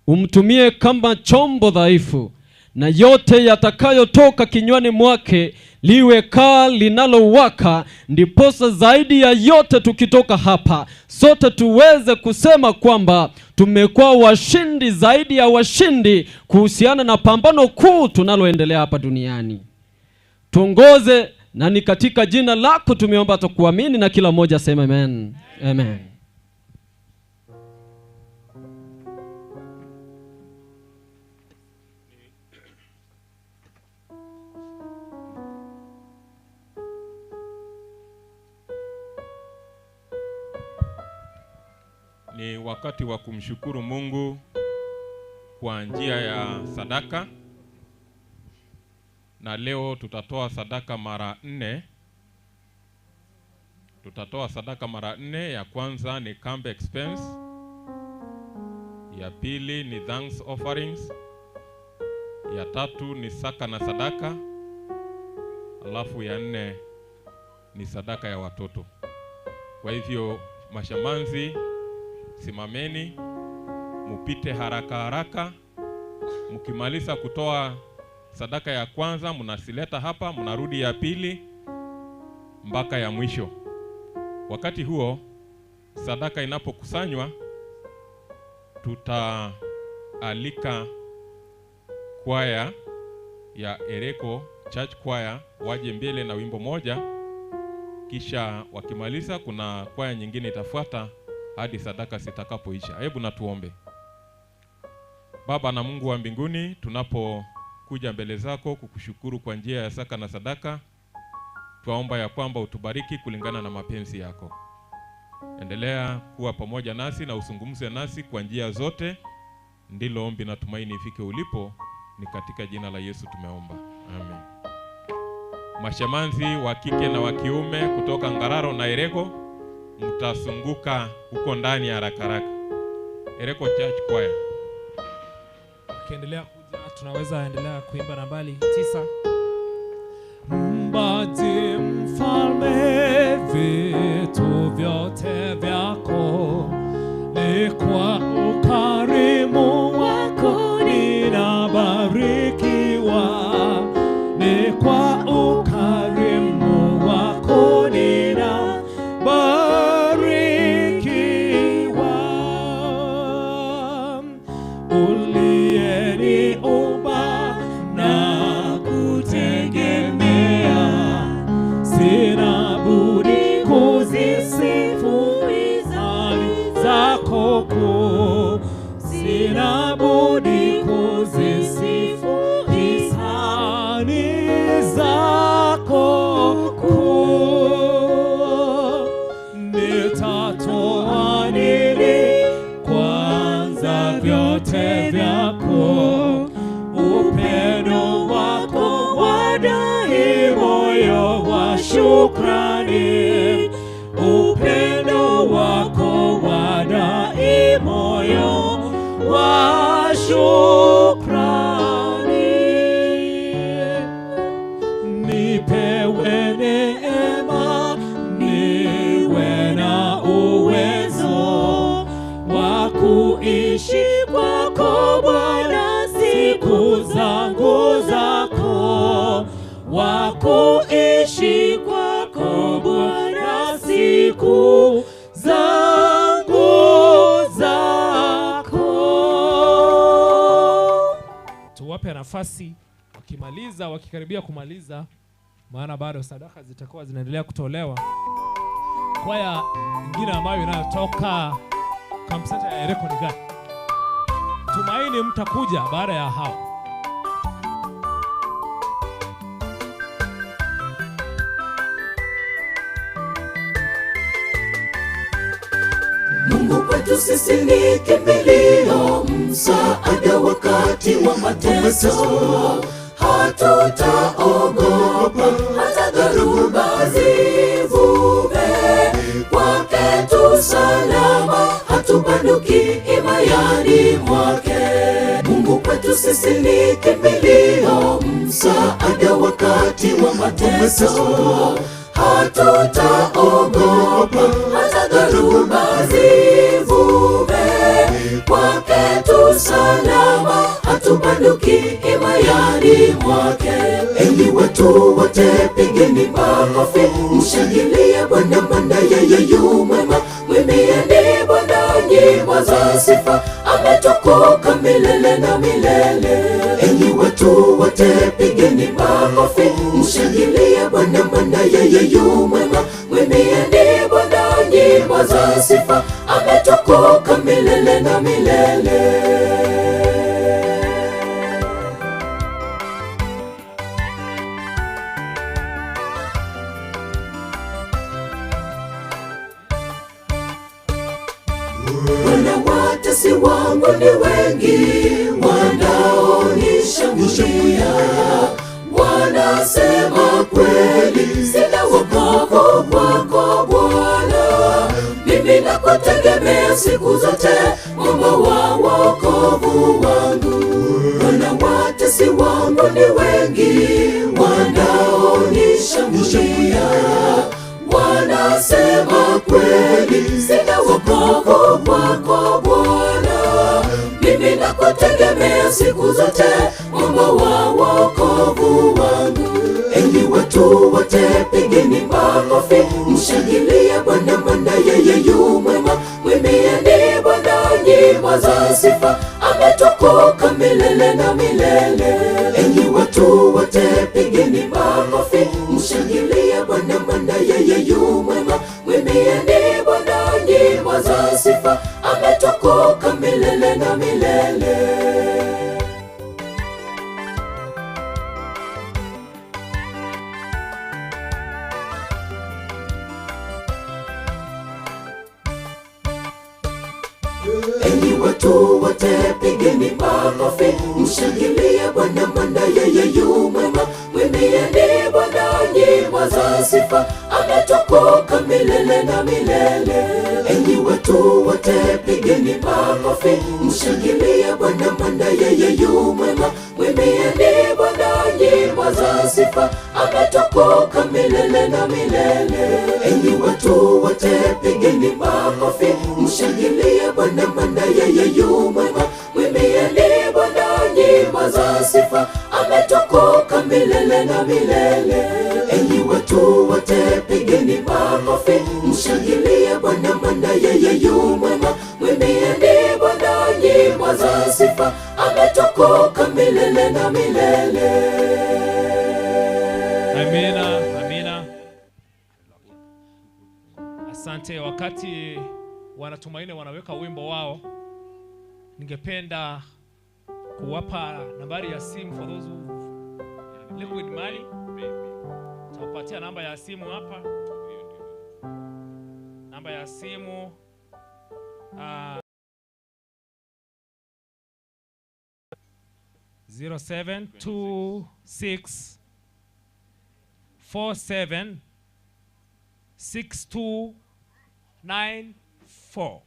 umtumie kama chombo dhaifu, na yote yatakayotoka kinywani mwake liwe kaa linalowaka, ndiposa zaidi ya yote tukitoka hapa sote tuweze kusema kwamba tumekuwa washindi zaidi ya washindi kuhusiana na pambano kuu tunaloendelea hapa duniani. Tuongoze, na ni katika jina lako tumeomba tukuamini, na kila mmoja sema amen. Amen. Ni wakati wa kumshukuru Mungu kwa njia ya sadaka. Na leo tutatoa sadaka mara 4. Tutatoa sadaka mara 4. Ya kwanza ni camp expense. Ya pili ni thanks offerings. Ya tatu ni saka na sadaka. Alafu ya 4 ni sadaka ya watoto. Kwa hivyo mashamanzi, simameni, mupite haraka haraka. Mukimaliza kutoa sadaka ya kwanza, mnasileta hapa, mnarudi ya pili mpaka ya mwisho. Wakati huo sadaka inapokusanywa, tutaalika kwaya ya Ereko Church Choir waje mbele na wimbo moja. Kisha wakimaliza, kuna kwaya nyingine itafuata hadi sadaka zitakapoisha. Hebu na tuombe. Baba na Mungu wa mbinguni, tunapokuja mbele zako kukushukuru kwa njia ya saka na sadaka, twaomba ya kwamba utubariki kulingana na mapenzi yako. Endelea kuwa pamoja nasi na usungumze nasi kwa njia zote. Ndilo ombi na tumaini ifike ulipo, ni katika jina la Yesu tumeomba. Amen. Mashamanzi wa kike na wa kiume kutoka Ngararo na Ereko, mtasunguka huko ndani haraka haraka. Ereko Church Choir. Ukiendelea kuja tunaweza endelea kuimba nambari 9. Mbaji mfalme, vitu vyote vyako ni kwa ukarimu wako ninabarikiwa, ni kwa ukarimu wako ninabarikiwa. Uliyeniumba na kutegemea, sina budi kuzisifu izani zako kuu, sina budi kuzisifu hisani zako kuu. Nitatoa nini kwanza vyote vyako, upendo shukrani, upendo wako wa daima, moyo wa shukrani. Nipewe neema, niwe na uwezo wa kuishi kwako Bwana siku zangu zako, wa kuishi kwako Bwana siku zangu zako. Tuwape nafasi wakimaliza, wakikaribia kumaliza, maana bado sadaka zitakuwa zinaendelea kutolewa. Kwaya nyingine ambayo inayotoka Camp Center ya Ereko ni gani? Tumaini mtakuja baada ya hao. Mungu kwetu sisi ni kimbilio, msaada wakati wa mateso. Hatutaogopa hata dhoruba zivume, kwake tu salama, hatubanduki himayani mwake. Mungu kwetu sisi ni kimbilio, msaada wakati wa mateso. Hatutaogopa hata dhoruba zivume, kwake tu salama, hatubanduki himayani mwake. Enyi watu wote pigeni makofi, mshangilie Bwana maana yeye yu mwema. Mwimbieni Bwana nyimbo za sifa, ametukuka milele na milele. Enyi watu wote pigeni makofi, mshangilie Bwana maana yeye yu mwema. Mwimbieni Bwana nyimbo za sifa, ametukuka milele na milele. Watesi wangu ni wengi, wanaonishambulia, wanasema kweli, sina wokovu kwako Bwana. Mimi nakutegemea siku zote, mwamba wa wokovu wangu. Bwana, watesi wangu ni wengi, wanaonishambulia, wanasema kweli, sina wokovu kwako Bwana. Mimi nakutegemea siku zote, mwamba wa wokovu wangu. Enyi watu wote pigeni makofi, mshangilie Bwana maana yeye yu mwema. Mwimbieni Bwana nyimbo za sifa, ametukuka milele na milele. Enyi watu wote pigeni makofi, mshangilie Bwana maana yeye yu mwema. Mwimbieni Bwana nyimbo za sifa, ametukuka milele na milele. Enyi watu wote pigeni makofi, mshangilie Bwana maana yeye yu mwema. Mwimbieni Bwana nyimbo za sifa, ametukuka milele na milele. Enyi watu wote pigeni makofi, mshangilie Bwana maana yeye yu mwema. Mwimbieni Bwana nyimbo za sifa, ametukuka milele na milele. Enyi watu wote pigeni makofi, mshangilie Bwana maana yeye yu mwema. Mwimbieni Bwana nyimbo za sifa, ametukuka milele na milele. Enyi watu wote pigeni makofi, mshangilie Bwana maana yeye yu mwema. Mwimbieni Bwana nyimbo za sifa, ametukuka milele na milele. Amina, amina. Asante. Wakati wanatumaini wanaweka wimbo wao, ningependa kuwapa nambari ya simu for those who liquid money. Tawapatia namba ya simu hapa. Namba ya simu 0726 47 6294.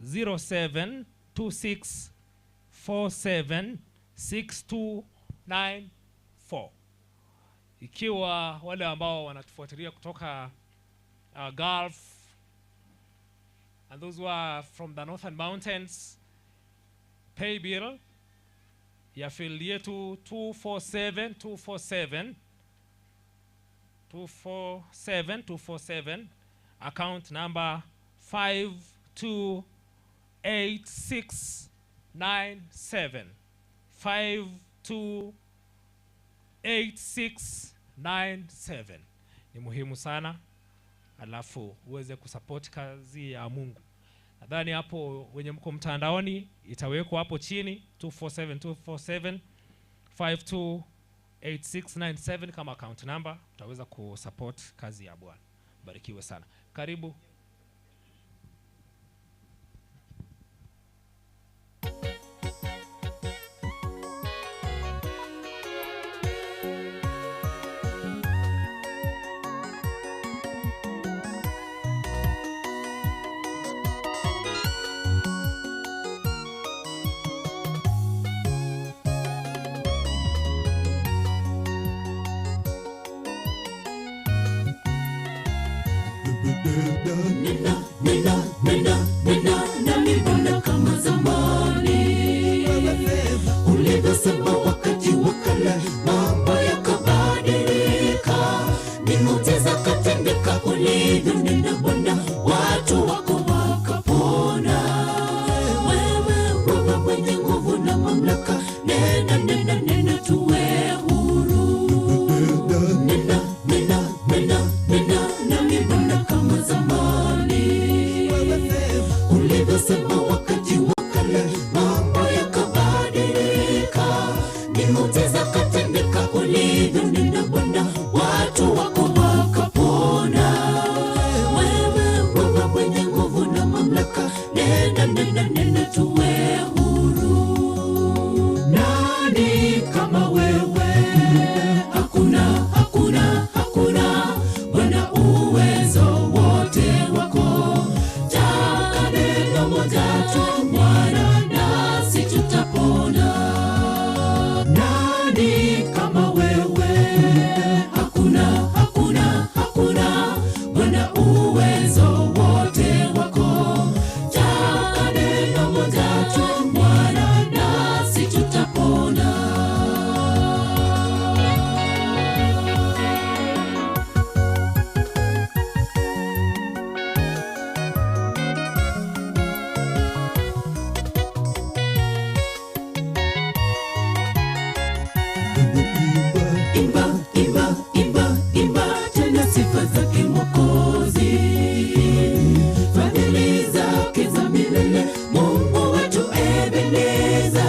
0726 47 6294. Ikiwa wale ambao wanatufuatilia kutoka Gulf and those who are from the Northern Mountains, pay bill ya field yetu 247 247 247 247, account number 528697, 528697. Ni muhimu sana, alafu uweze kusupport kazi ya Mungu. Nadhani hapo wenye mko mtandaoni itawekwa hapo chini 247 247 528697 kama account number, utaweza kusupport kazi ya Bwana. Barikiwe sana. Karibu. Nena, nena, nena, nena, nami Bwana kama zamani. Ulivyosema wakati wa kale, mambo yakabadilika. Miujiza katendeka, ulivyonena Bwana, watu wako wakapona. Wewe, wewe mwenye nguvu na mamlaka, nena, nena, nena tuwe huru. Nena, nena, nena, nena, nami Bwana kama zamani. Ulivyosema wakati wa kale, mambo yakabadilika. Miujiza katendeka, ulivyonena Bwana, watu wako wakapona. Wewe, wewe mwenye nguvu na mamlaka, nena, nena, nena tuwe huru. Nani kama wewe? Hakuna, hakuna, hakuna. Bwana uwezo wote wako. Taka neno moja tu Bwana, nasi tutapona. Nani kama wewe? Hakuna, hakuna, hakuna. Bwana uwezo wote wako. Taka neno moja tu Bwana, nasi tutapona. Imba, imba, imba, imba tena sifa zake Mwokozi. Fadhili zake za milele, Mungu wetu Ebeneza.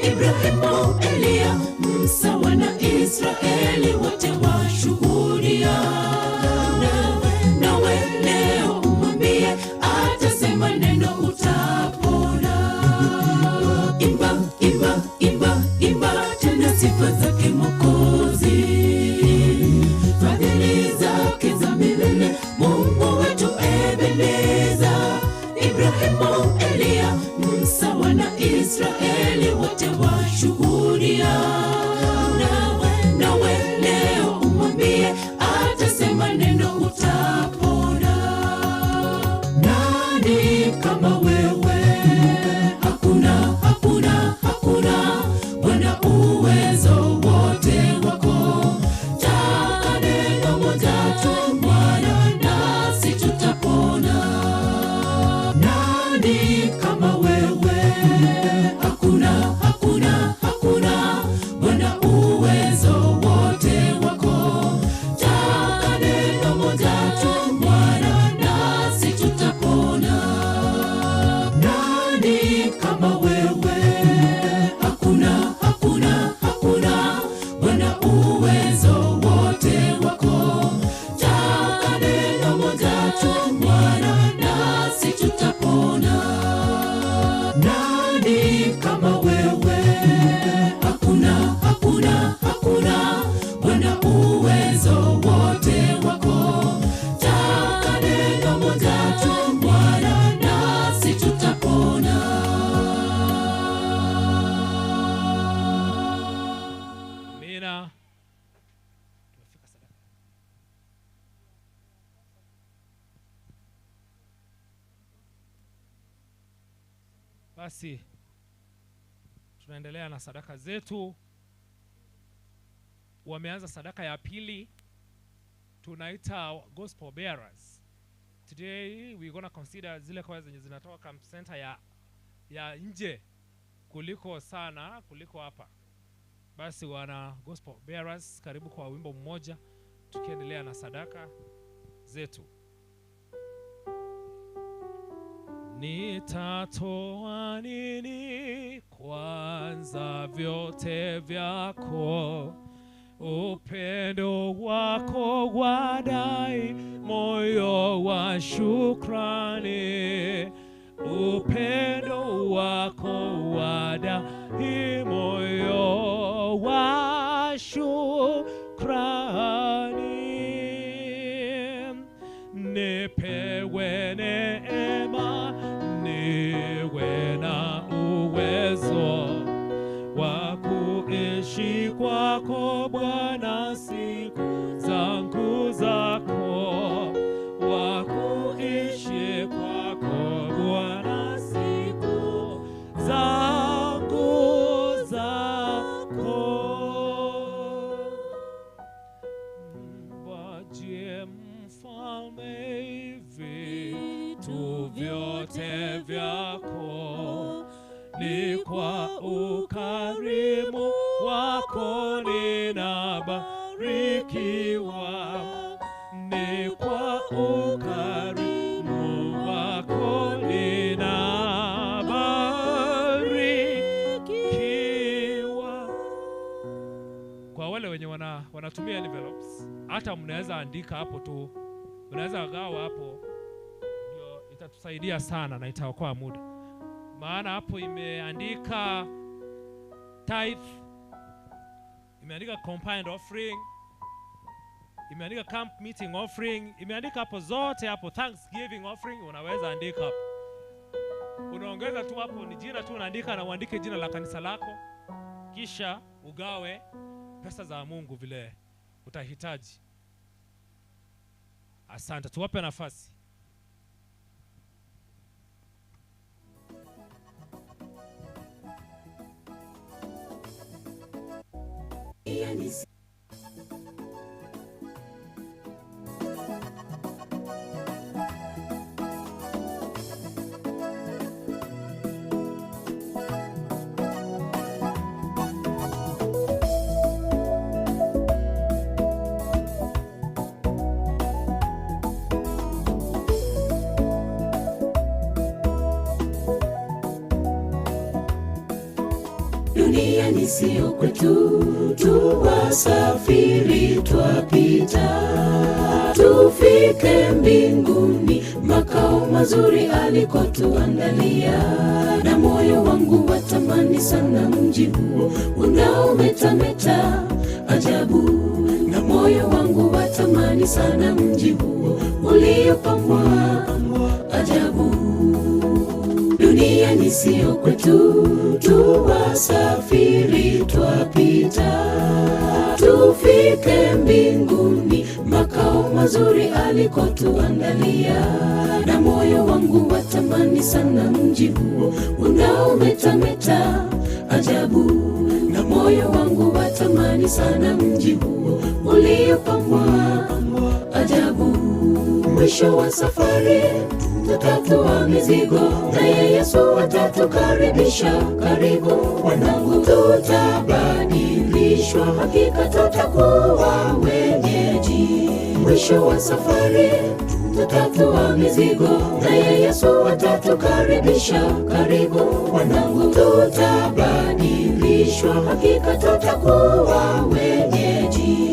Ibrahimu, Eliya, Musa, wana Israeli wote washuhudia. Nawe leo umwambie, atasema neno utapona. Imba, imba, imba, imba tena sifa zake Mwokozi. Fadhili zake za milele, Mungu wetu Ebeneza. Ibrahimu, Eliya, Musa, wana Israeli wote washuhudia. Nawe leo umwambie, atasema neno utapona. Nani kama wewe? Hakuna, hakuna, hakuna. Bwana uwezo wote wako. Taka neno moja tu Bwana, nasi tutapona. Nani kama wewe? Hakuna, hakuna, hakuna. Bwana uwezo wote wako. Taka neno moja tu Bwana, nasi tutapona. Nani kama wewe? Hakuna, hakuna, hakuna. Bwana uwezo wote wako. Taka neno moja tu Bwana, nasi tutapona. Basi tunaendelea na sadaka zetu. Wameanza sadaka ya pili, tunaita gospel bearers. Today we gonna consider zile kwaya zenye zinatoka camp center ya nje kuliko sana kuliko hapa. Basi wana gospel bearers, karibu kwa wimbo mmoja tukiendelea na sadaka zetu. Nitatoa nini kwanza vyote vyako, upendo wako wadai moyo wa shukrani, upendo wako wadai moyo wa shukrani. Nipewe neema, niwe na uwezo wa kuishi kwako Bwana siku zangu zako, wa kuishi kwako Bwana siku zangu zako. Mbaje mfalme vitu vyote vyako, ni kwa ukarimu wako ninabarikiwa, ni kwa ukarimu wako ninabarikiwa. Kwa wale wenye wanatumia envelopes, hata mnaweza andika hapo tu, mnaweza gawa hapo, ndio itatusaidia sana na itaokoa muda. Maana hapo imeandika tithe, imeandika combined offering, imeandika camp meeting offering, imeandika hapo zote hapo, thanksgiving offering unaweza andika hapo. Unaongeza tu hapo ni jina tu unaandika, na uandike jina la kanisa lako, kisha ugawe pesa za Mungu vile utahitaji. Asante, tuwape nafasi. Dunia sio kwetu, tuwasafiri twapita, tufike mbinguni, makao mazuri alikotuandalia. Na moyo wangu watamani sana mji huo unaometameta ajabu, na moyo wangu watamani sana mji huo uliopambwa ajabu. Dunia sio kwetu, tuwasafiri twapita, tufike mbinguni, makao mazuri alikotuandalia. Na moyo wangu watamani sana mji huo unaometameta ajabu, na moyo wangu watamani sana mji huo uliopambwa ajabu. Mwisho wa safari tutatoa mizigo, naye Yesu atatukaribisha. Karibu wanangu, tutabadilishwa, hakika tutakuwa wenyeji. Mwisho wa safari tutatoa mizigo, naye Yesu atatukaribisha. Karibu wanangu, tutabadilishwa, hakika tutakuwa wenyeji.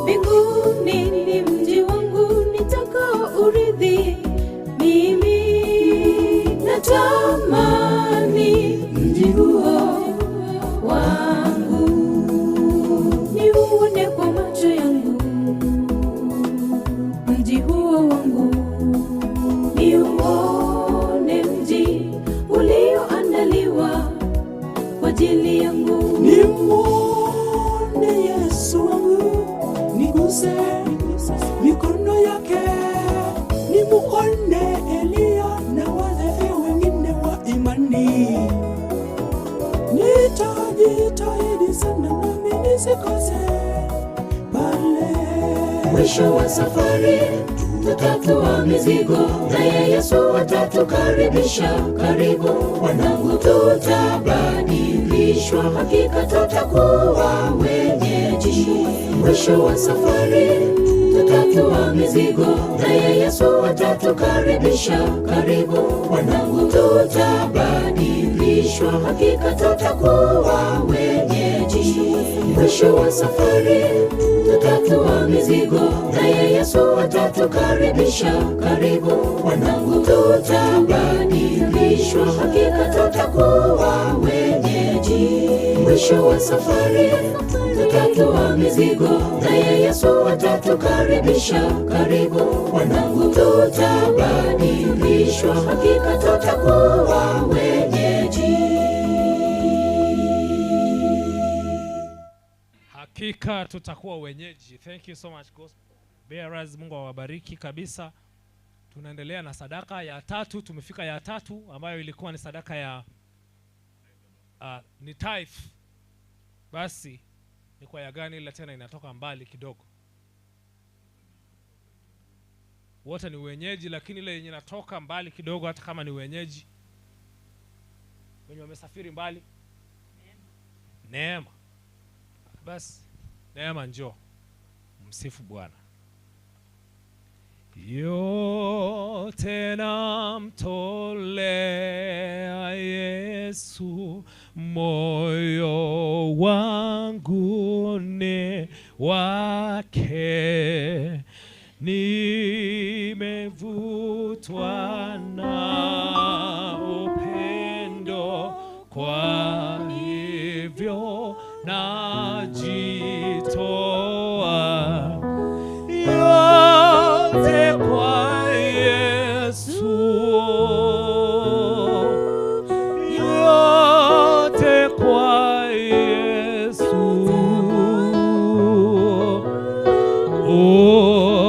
Mbinguni ni mji wangu, ni ajili yangu. Nimuone Yesu wangu, niguse mikono yake, nimuone Eliya na wale wengine wa imani. Nitajitahidi sana nami nisikose pale. Mwisho wa safari tutatua mizigo, naye Yesu atatukaribisha. Karibu wanangu, tutabadilishwa, hakika tutakuwa wenyeji. Mwisho wa safari tutatua mizigo, naye Yesu atatukaribisha. Karibu wanangu, tutabadilishwa, hakika tutakuwa wenyeji. Mwisho wa safari tutatua mizigo, naye Yesu atatukaribisha. Karibu wanangu, tutabadilishwa, hakika tutakuwa wenyeji. Mwisho wa safari tutatua mizigo, naye Yesu atatukaribisha. Karibu wanangu, tutabadilishwa, hakika tutakuwa wenyeji. Hakika tutakuwa wenyeji. Thank you so much gospel bearers. Mungu awabariki kabisa. Tunaendelea na sadaka ya tatu. Tumefika ya tatu ambayo ilikuwa ni sadaka ya ni tithe. Basi ni kwa ya gani ile tena inatoka mbali kidogo. Wote ni wenyeji, lakini ile yenye inatoka mbali kidogo, hata kama ni wenyeji wenye wamesafiri mbali, neema. Basi neema njoo, msifu Bwana. Yote namtolea Yesu, moyo wangu ni wake, nimevutwa na upendo, kwa hivyo najitoa yote kwa Yesu, yote kwa Yesu.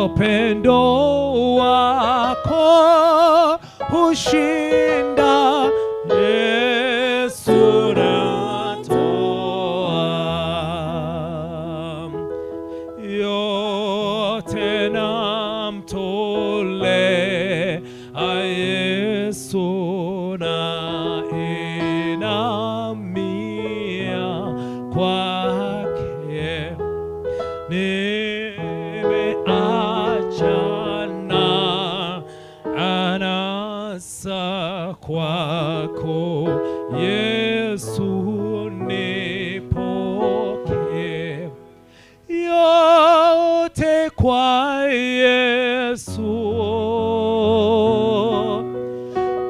Upendo wako hushinda, Yesu natoa yote namtolea Yesu, na inamia kwake, nimeachana anasa kwako Yesu, nipokee yote kwa Yesu,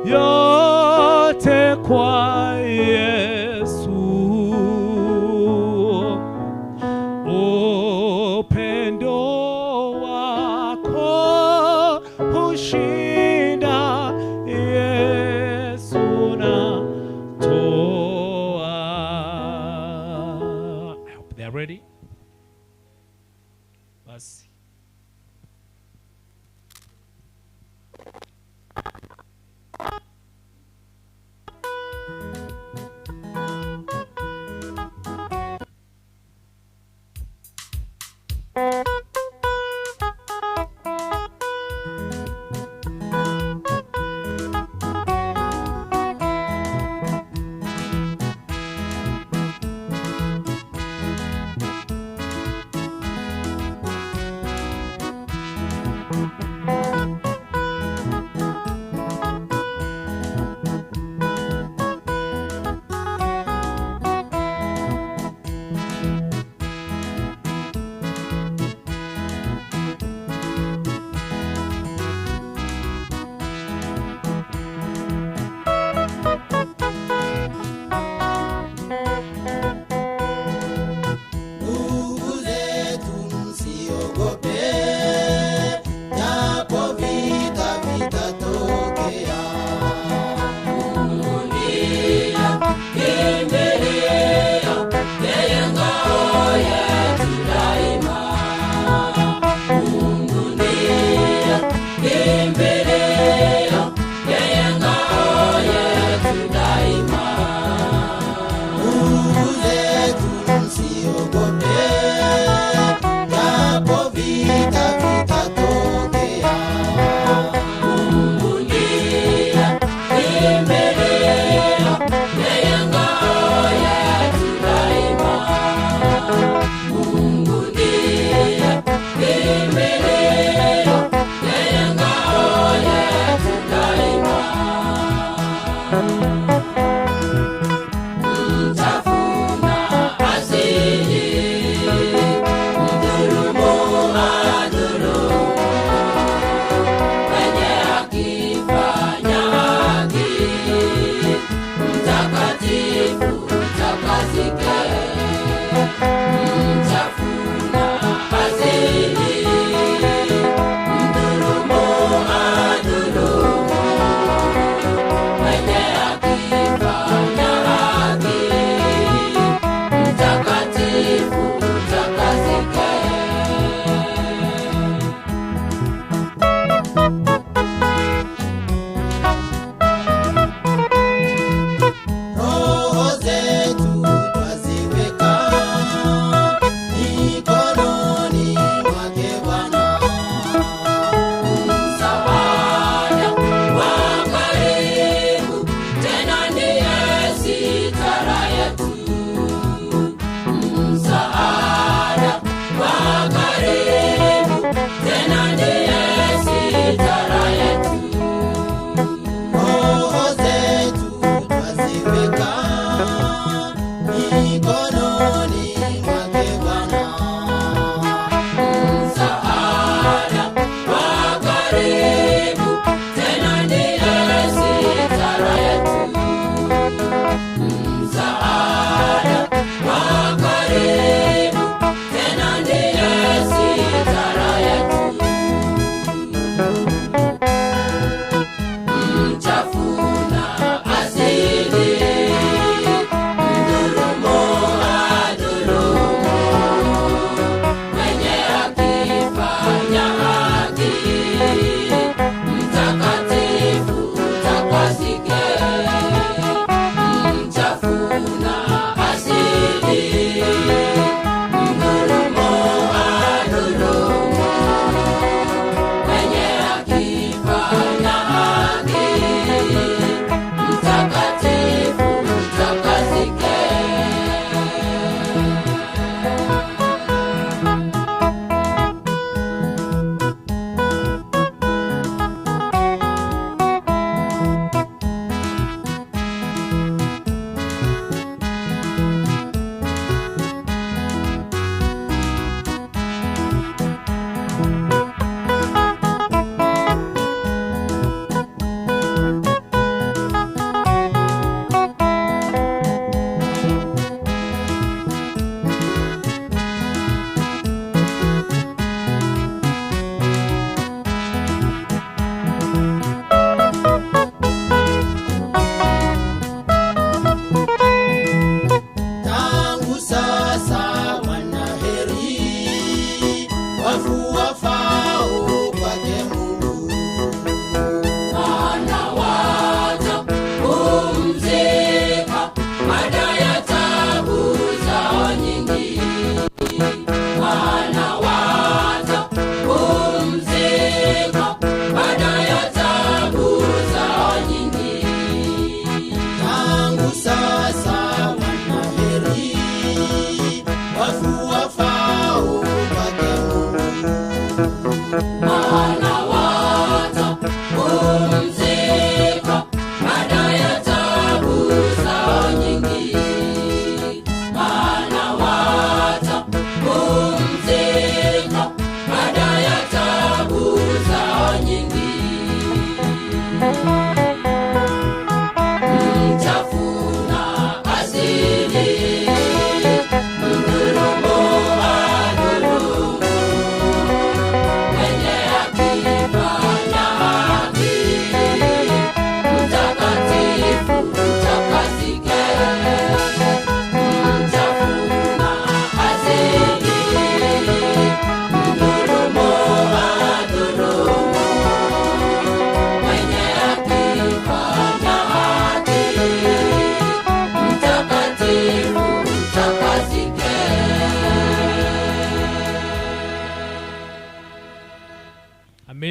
yote kwa Yesu. Upendo wako hushinda, Yesu natoa. I hope they are ready. Basi.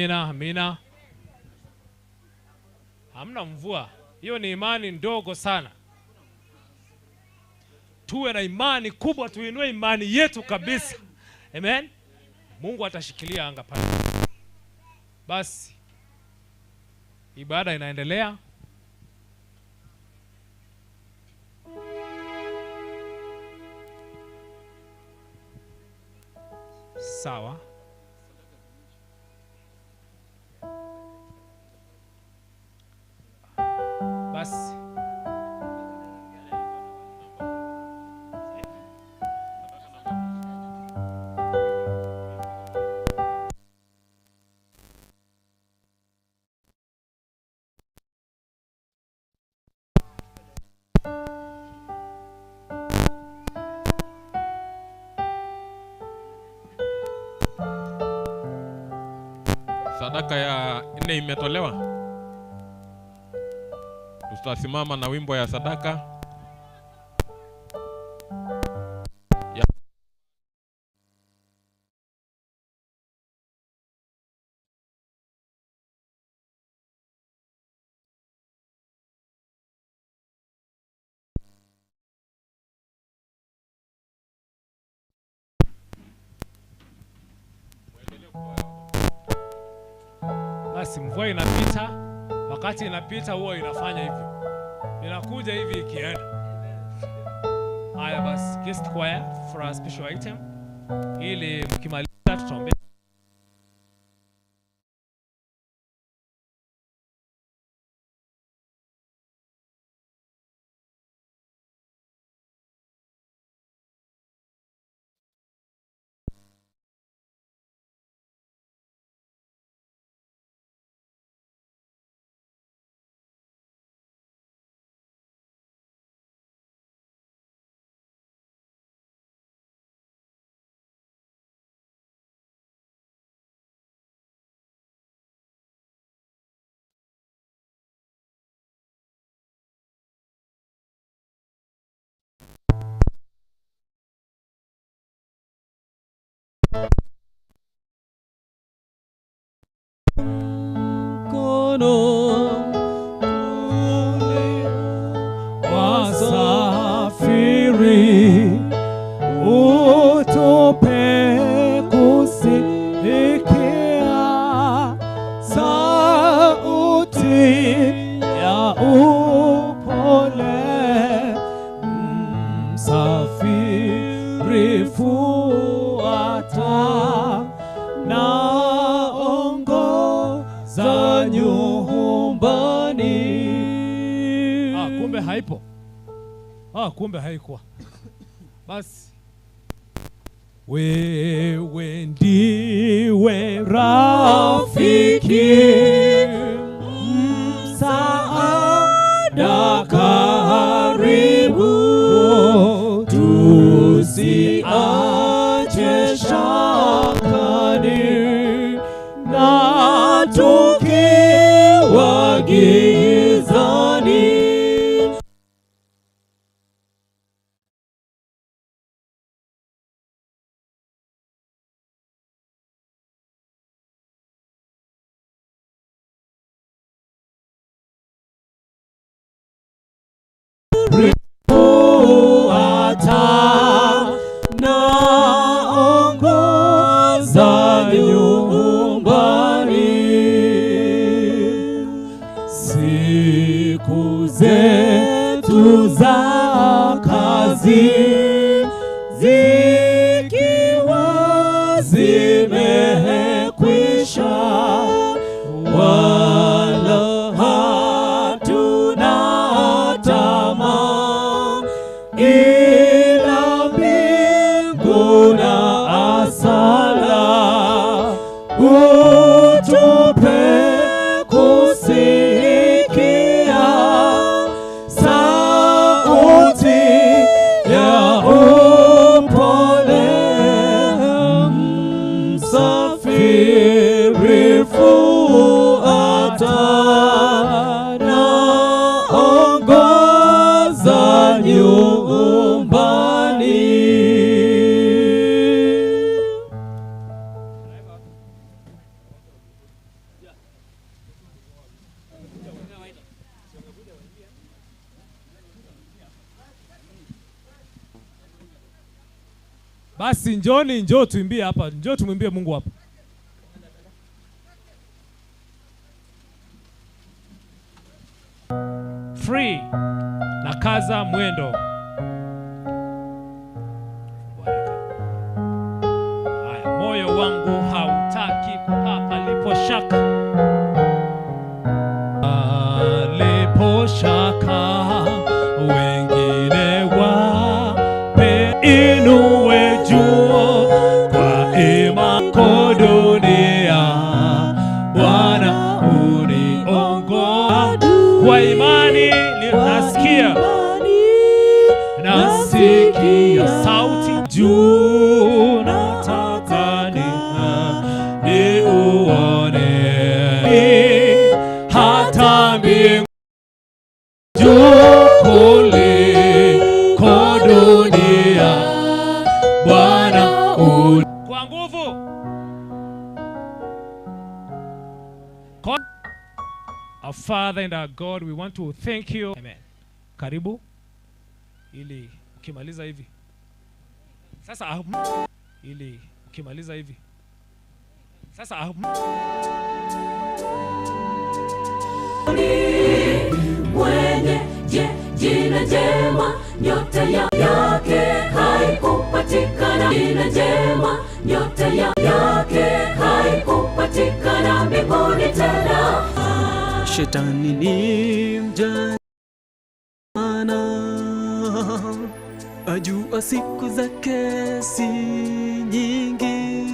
Amina, amina. Hamna mvua. Hiyo ni imani ndogo sana. Tuwe na imani kubwa, tuinue imani yetu kabisa. Amen. Mungu atashikilia anga pale. Basi ibada inaendelea. Sawa. Basi sadaka ya 4 imetolewa. Tutasimama na wimbo ya sadaka ya Basi mvua inapita, wakati inapita huwa inafanya hivyo. Inakuja hivi ikienda. Haya basi, guest choir for a special item. Ili mkimaliza tutaombea. Wasafiri utupe kusikia sauti ya upole, msafiri fuata na ongoza nyumbani. Kumbe haipo. Kumbe haikuwa. Basi wewe ndiwe rafiki msaada karibu, tusiache shakani na tukiwa gizani. Siku zetu za kazi zikiwa zimekwisha, wala hatuna tamaa ila mbingu na asala. Utupe kusikia sauti ya upole. Basi njoni, njoo tuimbie hapa. Njoo tumwimbie Mungu hapa. Free na kaza mwendo. Haya, moyo wangu hautaki kukaa palipo shaka. Palipo shaka wengine wape inue juu kwa imani dunia. Bwana uniongoa kwa imani. Nasikia sauti juu, nataka niuone hata mbingu juu kuliko dunia. Bwana kwa nguvu. Our Father and our God, we want to thank you. Amen. Karibu. Ili ukimaliza hivi. Sasa ili ukimaliza hivi. Sasa mwenye jina jema, nyota yake haikupatikana. Jina jema, nyota yake haikupatikana mbinguni tena. Shetani ni mjana, ajua siku zake si nyingi.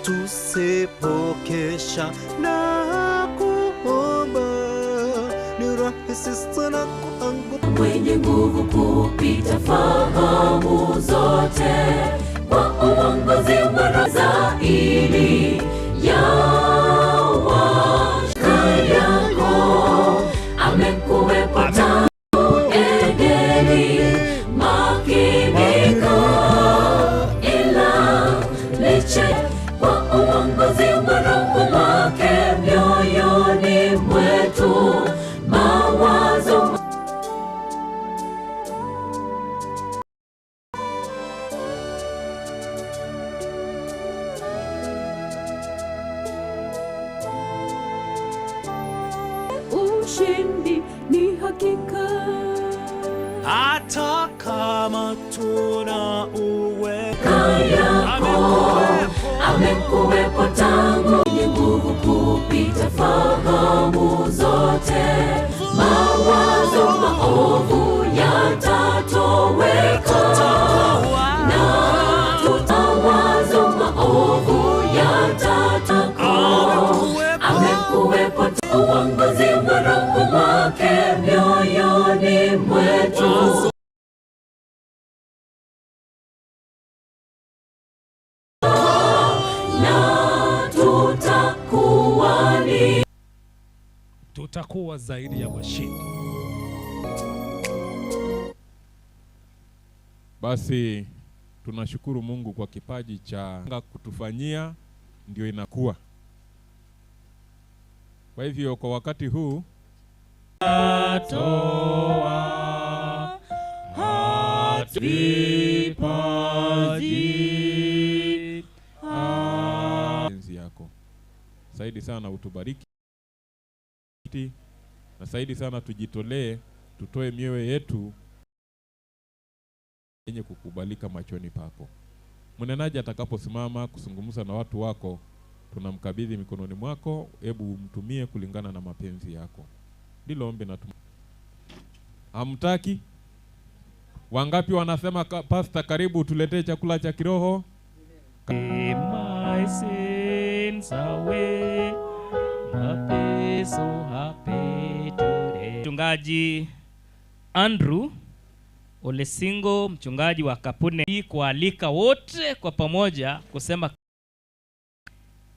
Tusipokesha na kuomba ni rahisi sana kuanguka. Mwenye nguvu kupita fahamu zote, kwa uongozi wa zaidi ya yako amekuwepo tangu Edeni. Makinika ila licha kwa uongozi wa Roho wake mioyoni mwetu mawazo ushindi ni hakika. Hata kama tuna uwezo yako amekuwepo tangu, ni nguvu kupita fahamu zote. Mawazo maovu yatatoweka na tutawazo maovu yatatoweka. Amekuwepo uongozi wa Roho wake mioyoni mwetu. Na tutakuwa zaidi ya washindi. Basi tunashukuru Mungu kwa kipaji cha kutufanyia ndio inakuwa. Kwa hivyo kwa wakati huu toa vipaji enzi yako zaidi sana utubariki na zaidi sana tujitolee, tutoe mioyo yetu yenye kukubalika machoni pako. Mnenaji atakaposimama kuzungumza na watu wako, tunamkabidhi mikononi mwako, hebu umtumie kulingana na mapenzi yako. Ndilo ombi na hamtaki? Wangapi wanasema pastor karibu tuletee chakula cha kiroho? My sins away, happy, so happy today. Mchungaji Andrew Olesingo, mchungaji wa Kapune, kualika wote kwa pamoja kusema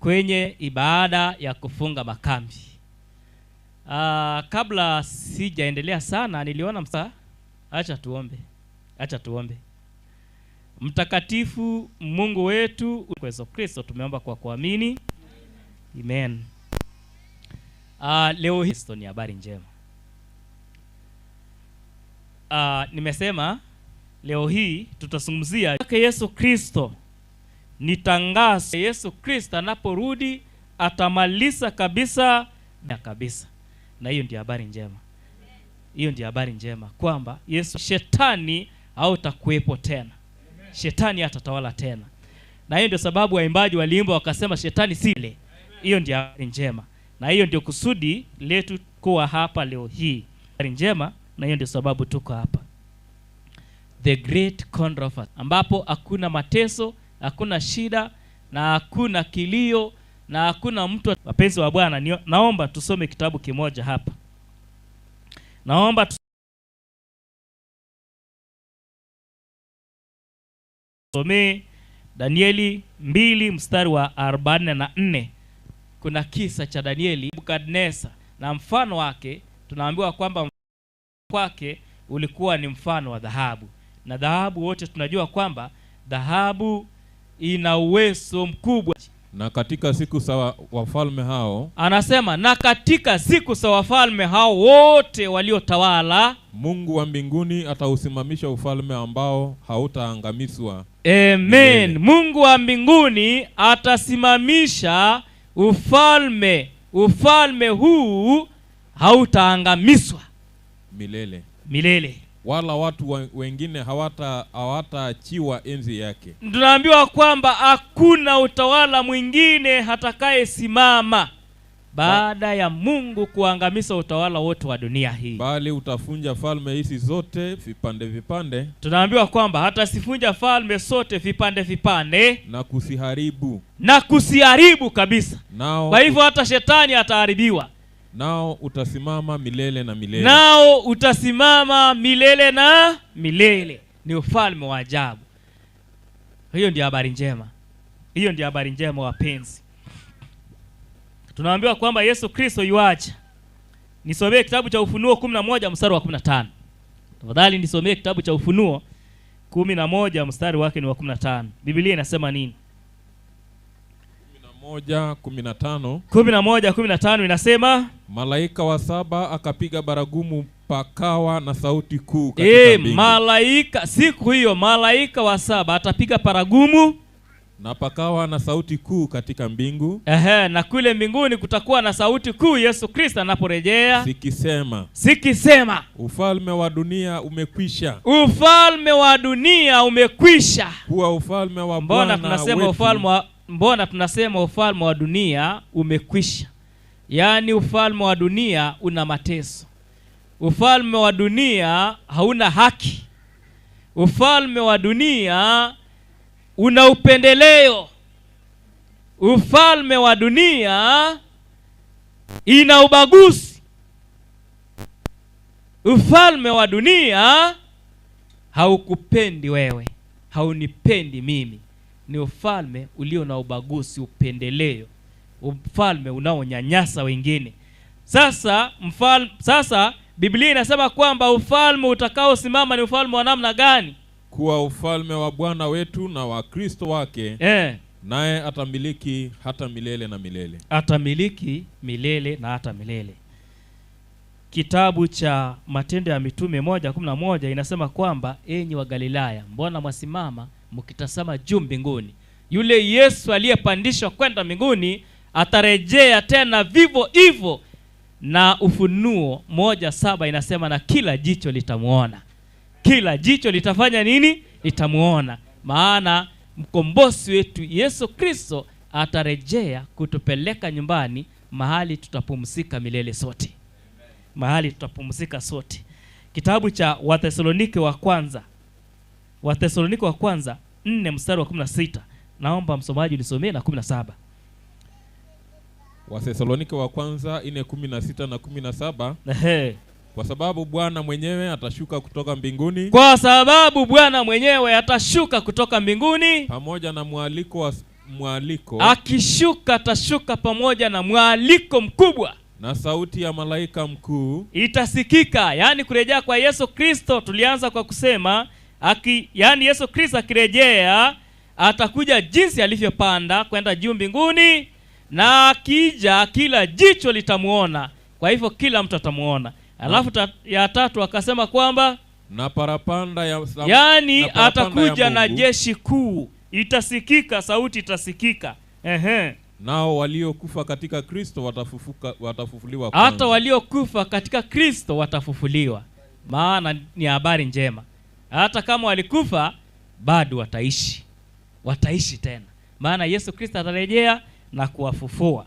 kwenye ibada ya kufunga makambi. Kabla sijaendelea sana, niliona acha tuombe. Acha tuombe. Mtakatifu Mungu wetu, kwa Yesu Kristo tumeomba kwa kuamini. Amen. Leo hii ni habari njema. Nimesema Leo hii tutazungumzia Yesu Kristo. Ni tangazo Yesu Kristo anaporudi atamaliza kabisa na kabisa. Na hiyo ndio habari njema. Hiyo ndio habari njema kwamba Yesu, shetani hautakuwepo tena. Shetani hatatawala tena. Na hiyo ndio sababu waimbaji waliimba wakasema shetani sile. Hiyo ndio habari njema. Na hiyo ndio kusudi letu kuwa hapa leo hii. Habari njema, na hiyo ndio sababu tuko hapa. The Great Controversy, ambapo hakuna mateso, hakuna shida, na hakuna kilio, na hakuna mtu. Wapenzi wa Bwana, naomba tusome kitabu kimoja hapa. Naomba tusome Danieli 2 mstari wa 44. Kuna kisa cha Danieli, Nebukadneza, na mfano wake tunaambiwa kwamba kwake ulikuwa ni mfano wa dhahabu. Na dhahabu wote tunajua kwamba dhahabu ina uwezo mkubwa. Na katika siku za wafalme hao, anasema na katika siku za wafalme hao wote waliotawala, Mungu wa mbinguni atausimamisha ufalme ambao hautaangamizwa. Amen. Mungu wa mbinguni atasimamisha ufalme. Ufalme huu hautaangamizwa milele. Milele. Wala watu wengine hawataachiwa enzi yake. Tunaambiwa kwamba hakuna utawala mwingine atakayesimama baada ya Mungu kuangamiza utawala wote wa dunia hii. Bali utafunja falme hizi zote vipande vipande. Tunaambiwa kwamba hatasifunja falme zote vipande vipande na kusiharibu. Na kusiharibu kabisa. Kwa hivyo hata shetani ataharibiwa. Nao utasimama milele na milele. Nao utasimama milele na milele. Ni ufalme wa ajabu. Hiyo ndio habari njema. Hiyo ndio habari njema wapenzi. Tunaambiwa kwamba Yesu Kristo yuaja. Nisomee kitabu cha Ufunuo 11 mstari wa 15. Tafadhali nisomee kitabu cha Ufunuo 11 mstari wake ni wa 15. Biblia inasema nini? 11:15. 11:15 inasema malaika wa saba akapiga baragumu, pakawa na sauti kuu katika mbingu. Malaika siku hiyo malaika wa saba atapiga baragumu na pakawa na sauti kuu katika mbingu. Na kule mbinguni kutakuwa na sauti kuu Yesu Kristo anaporejea. Sikisema ufalme wa dunia umekwisha. Ufalme wa dunia umekwisha. Kuwa ufalme wa Bwana wetu. Mbona tunasema ufalme wa dunia umekwisha? Yaani ufalme wa dunia una mateso. Ufalme wa dunia hauna haki. Ufalme wa dunia una upendeleo. Ufalme wa dunia ina ubaguzi. Ufalme wa dunia haukupendi wewe, haunipendi mimi. Ni ufalme ulio na ubaguzi, upendeleo, ufalme unaonyanyasa wengine. Sasa Biblia inasema kwamba ufalme utakaosimama ni ufalme wa namna gani? Kuwa ufalme wa Bwana wetu na wa Kristo wake. Naye atamiliki hata milele na milele. Atamiliki milele na hata milele. Kitabu cha Matendo ya Mitume 1:11 inasema kwamba enyi wa Galilaya, mbona mwasimama mkitazama juu mbinguni? Yule Yesu aliyepandishwa kwenda mbinguni atarejea tena vivyo hivyo. Na Ufunuo 1:7 inasema na kila jicho litamuona. Kila jicho litafanya nini? Litamuona. Maana mkombozi wetu Yesu Kristo atarejea kutupeleka nyumbani, mahali tutapumzika milele sote. Mahali tutapumzika sote. Kitabu cha Wathesalonike wa kwanza. Wathesalonike wa kwanza 4 mstari wa 16. Naomba msomaji unisomee na 17. Wathesalonike wa kwanza 4:16 na 17. Kwa sababu Bwana mwenyewe atashuka kutoka mbinguni. Kwa sababu Bwana mwenyewe atashuka kutoka mbinguni pamoja na mwaliko. Akishuka atashuka pamoja na mwaliko mkubwa na sauti ya malaika mkuu itasikika. Yaani kurejea kwa Yesu Kristo, tulianza kwa kusema yaani Yesu Kristo akirejea atakuja jinsi alivyopanda kwenda juu mbinguni, na akija kila jicho litamuona. Kwa hivyo kila mtu atamuona. Alafu ya tatu akasema kwamba Na parapanda ya yaani na parapanda atakuja ya na Mungu, jeshi kuu, itasikika sauti, itasikika. Ehe. Nao waliokufa katika Kristo watafufuliwa Hata kwanza. waliokufa katika Kristo watafufuliwa. Maana ni habari njema. Hata kama walikufa bado wataishi. Wataishi tena. Maana Yesu Kristo atarejea na kuwafufua.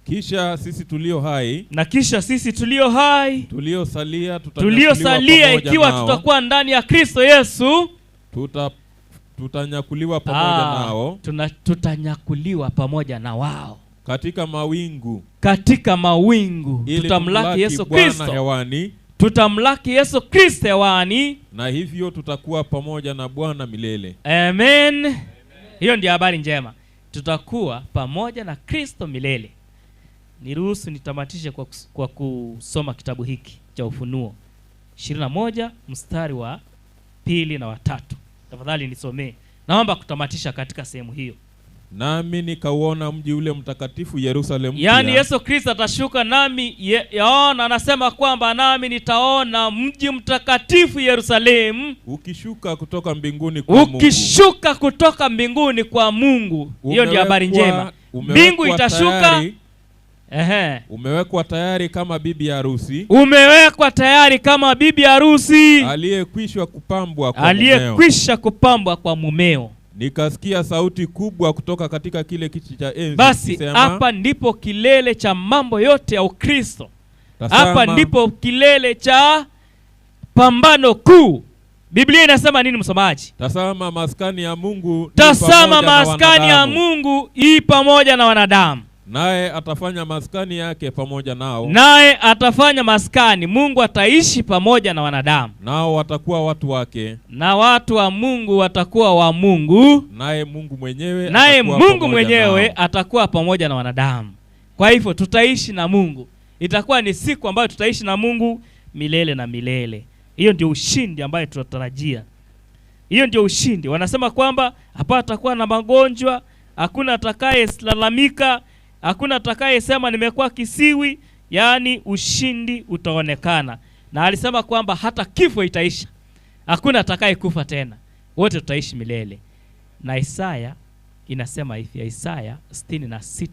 Kisha sisi tulio hai, na kisha sisi tulio hai, tuliosalia tutanyakuliwa tuliosalia pamoja ikiwa nao, tutakuwa ndani ya Kristo Yesu, tutanyakuliwa pamoja nao, tutanyakuliwa pamoja na wao katika mawingu, katika mawingu ili tutamlaki tumlaki Yesu Bwana Kristo hewani, tutamlaki Yesu Kristo hewani, na hivyo tutakuwa pamoja na Bwana milele. Amen. Hiyo ndio habari njema, tutakuwa pamoja na Kristo milele. Niruhusu nitamatishe kwa kusoma kitabu hiki cha Ufunuo 21 mstari wa 2 na wa 3. Tafadhali nisomee. Naomba kutamatisha katika sehemu hiyo. Nami nikauona mji ule mtakatifu Yerusalemu. Yaani Yesu Kristo atashuka nami yaona, anasema kwamba nami nitaona mji mtakatifu Yerusalemu ukishuka kutoka mbinguni kwa Mungu. Ukishuka kutoka mbinguni kwa Mungu. Hiyo ndio habari njema. Mbingu itashuka. Tayari, umewekwa tayari kama bibi harusi. Umewekwa tayari kama bibi harusi aliyekwisha kupambwa kwa mumeo. Aliyekwisha kupambwa kwa mumeo. Nikasikia sauti kubwa kutoka katika kile kiti cha enzi. Basi hapa ndipo kilele cha mambo yote ya Ukristo. Hapa ndipo kilele cha pambano kuu. Biblia inasema nini msomaji? Tazama maskani ya Mungu, tazama maskani ya Mungu i pamoja na wanadamu. Naye atafanya maskani yake pamoja nao. Naye atafanya maskani. Mungu ataishi pamoja na wanadamu. Nao watakuwa watu wake. Na watu wa Mungu watakuwa wa Mungu. Naye Mungu mwenyewe, naye Mungu mwenyewe atakuwa pamoja na wanadamu. Kwa hivyo tutaishi na Mungu. Itakuwa ni siku ambayo tutaishi na Mungu milele na milele. Hiyo ndio ushindi ambayo tunatarajia. Hiyo ndio ushindi. Wanasema kwamba hapa atakuwa na magonjwa, hakuna atakayelalamika, hakuna atakayesema nimekuwa kisiwi. Yaani ushindi utaonekana. Na alisema kwamba hata kifo itaisha. Hakuna atakayekufa tena. Wote tutaishi milele. Na Isaya inasema hivi, Isaya 66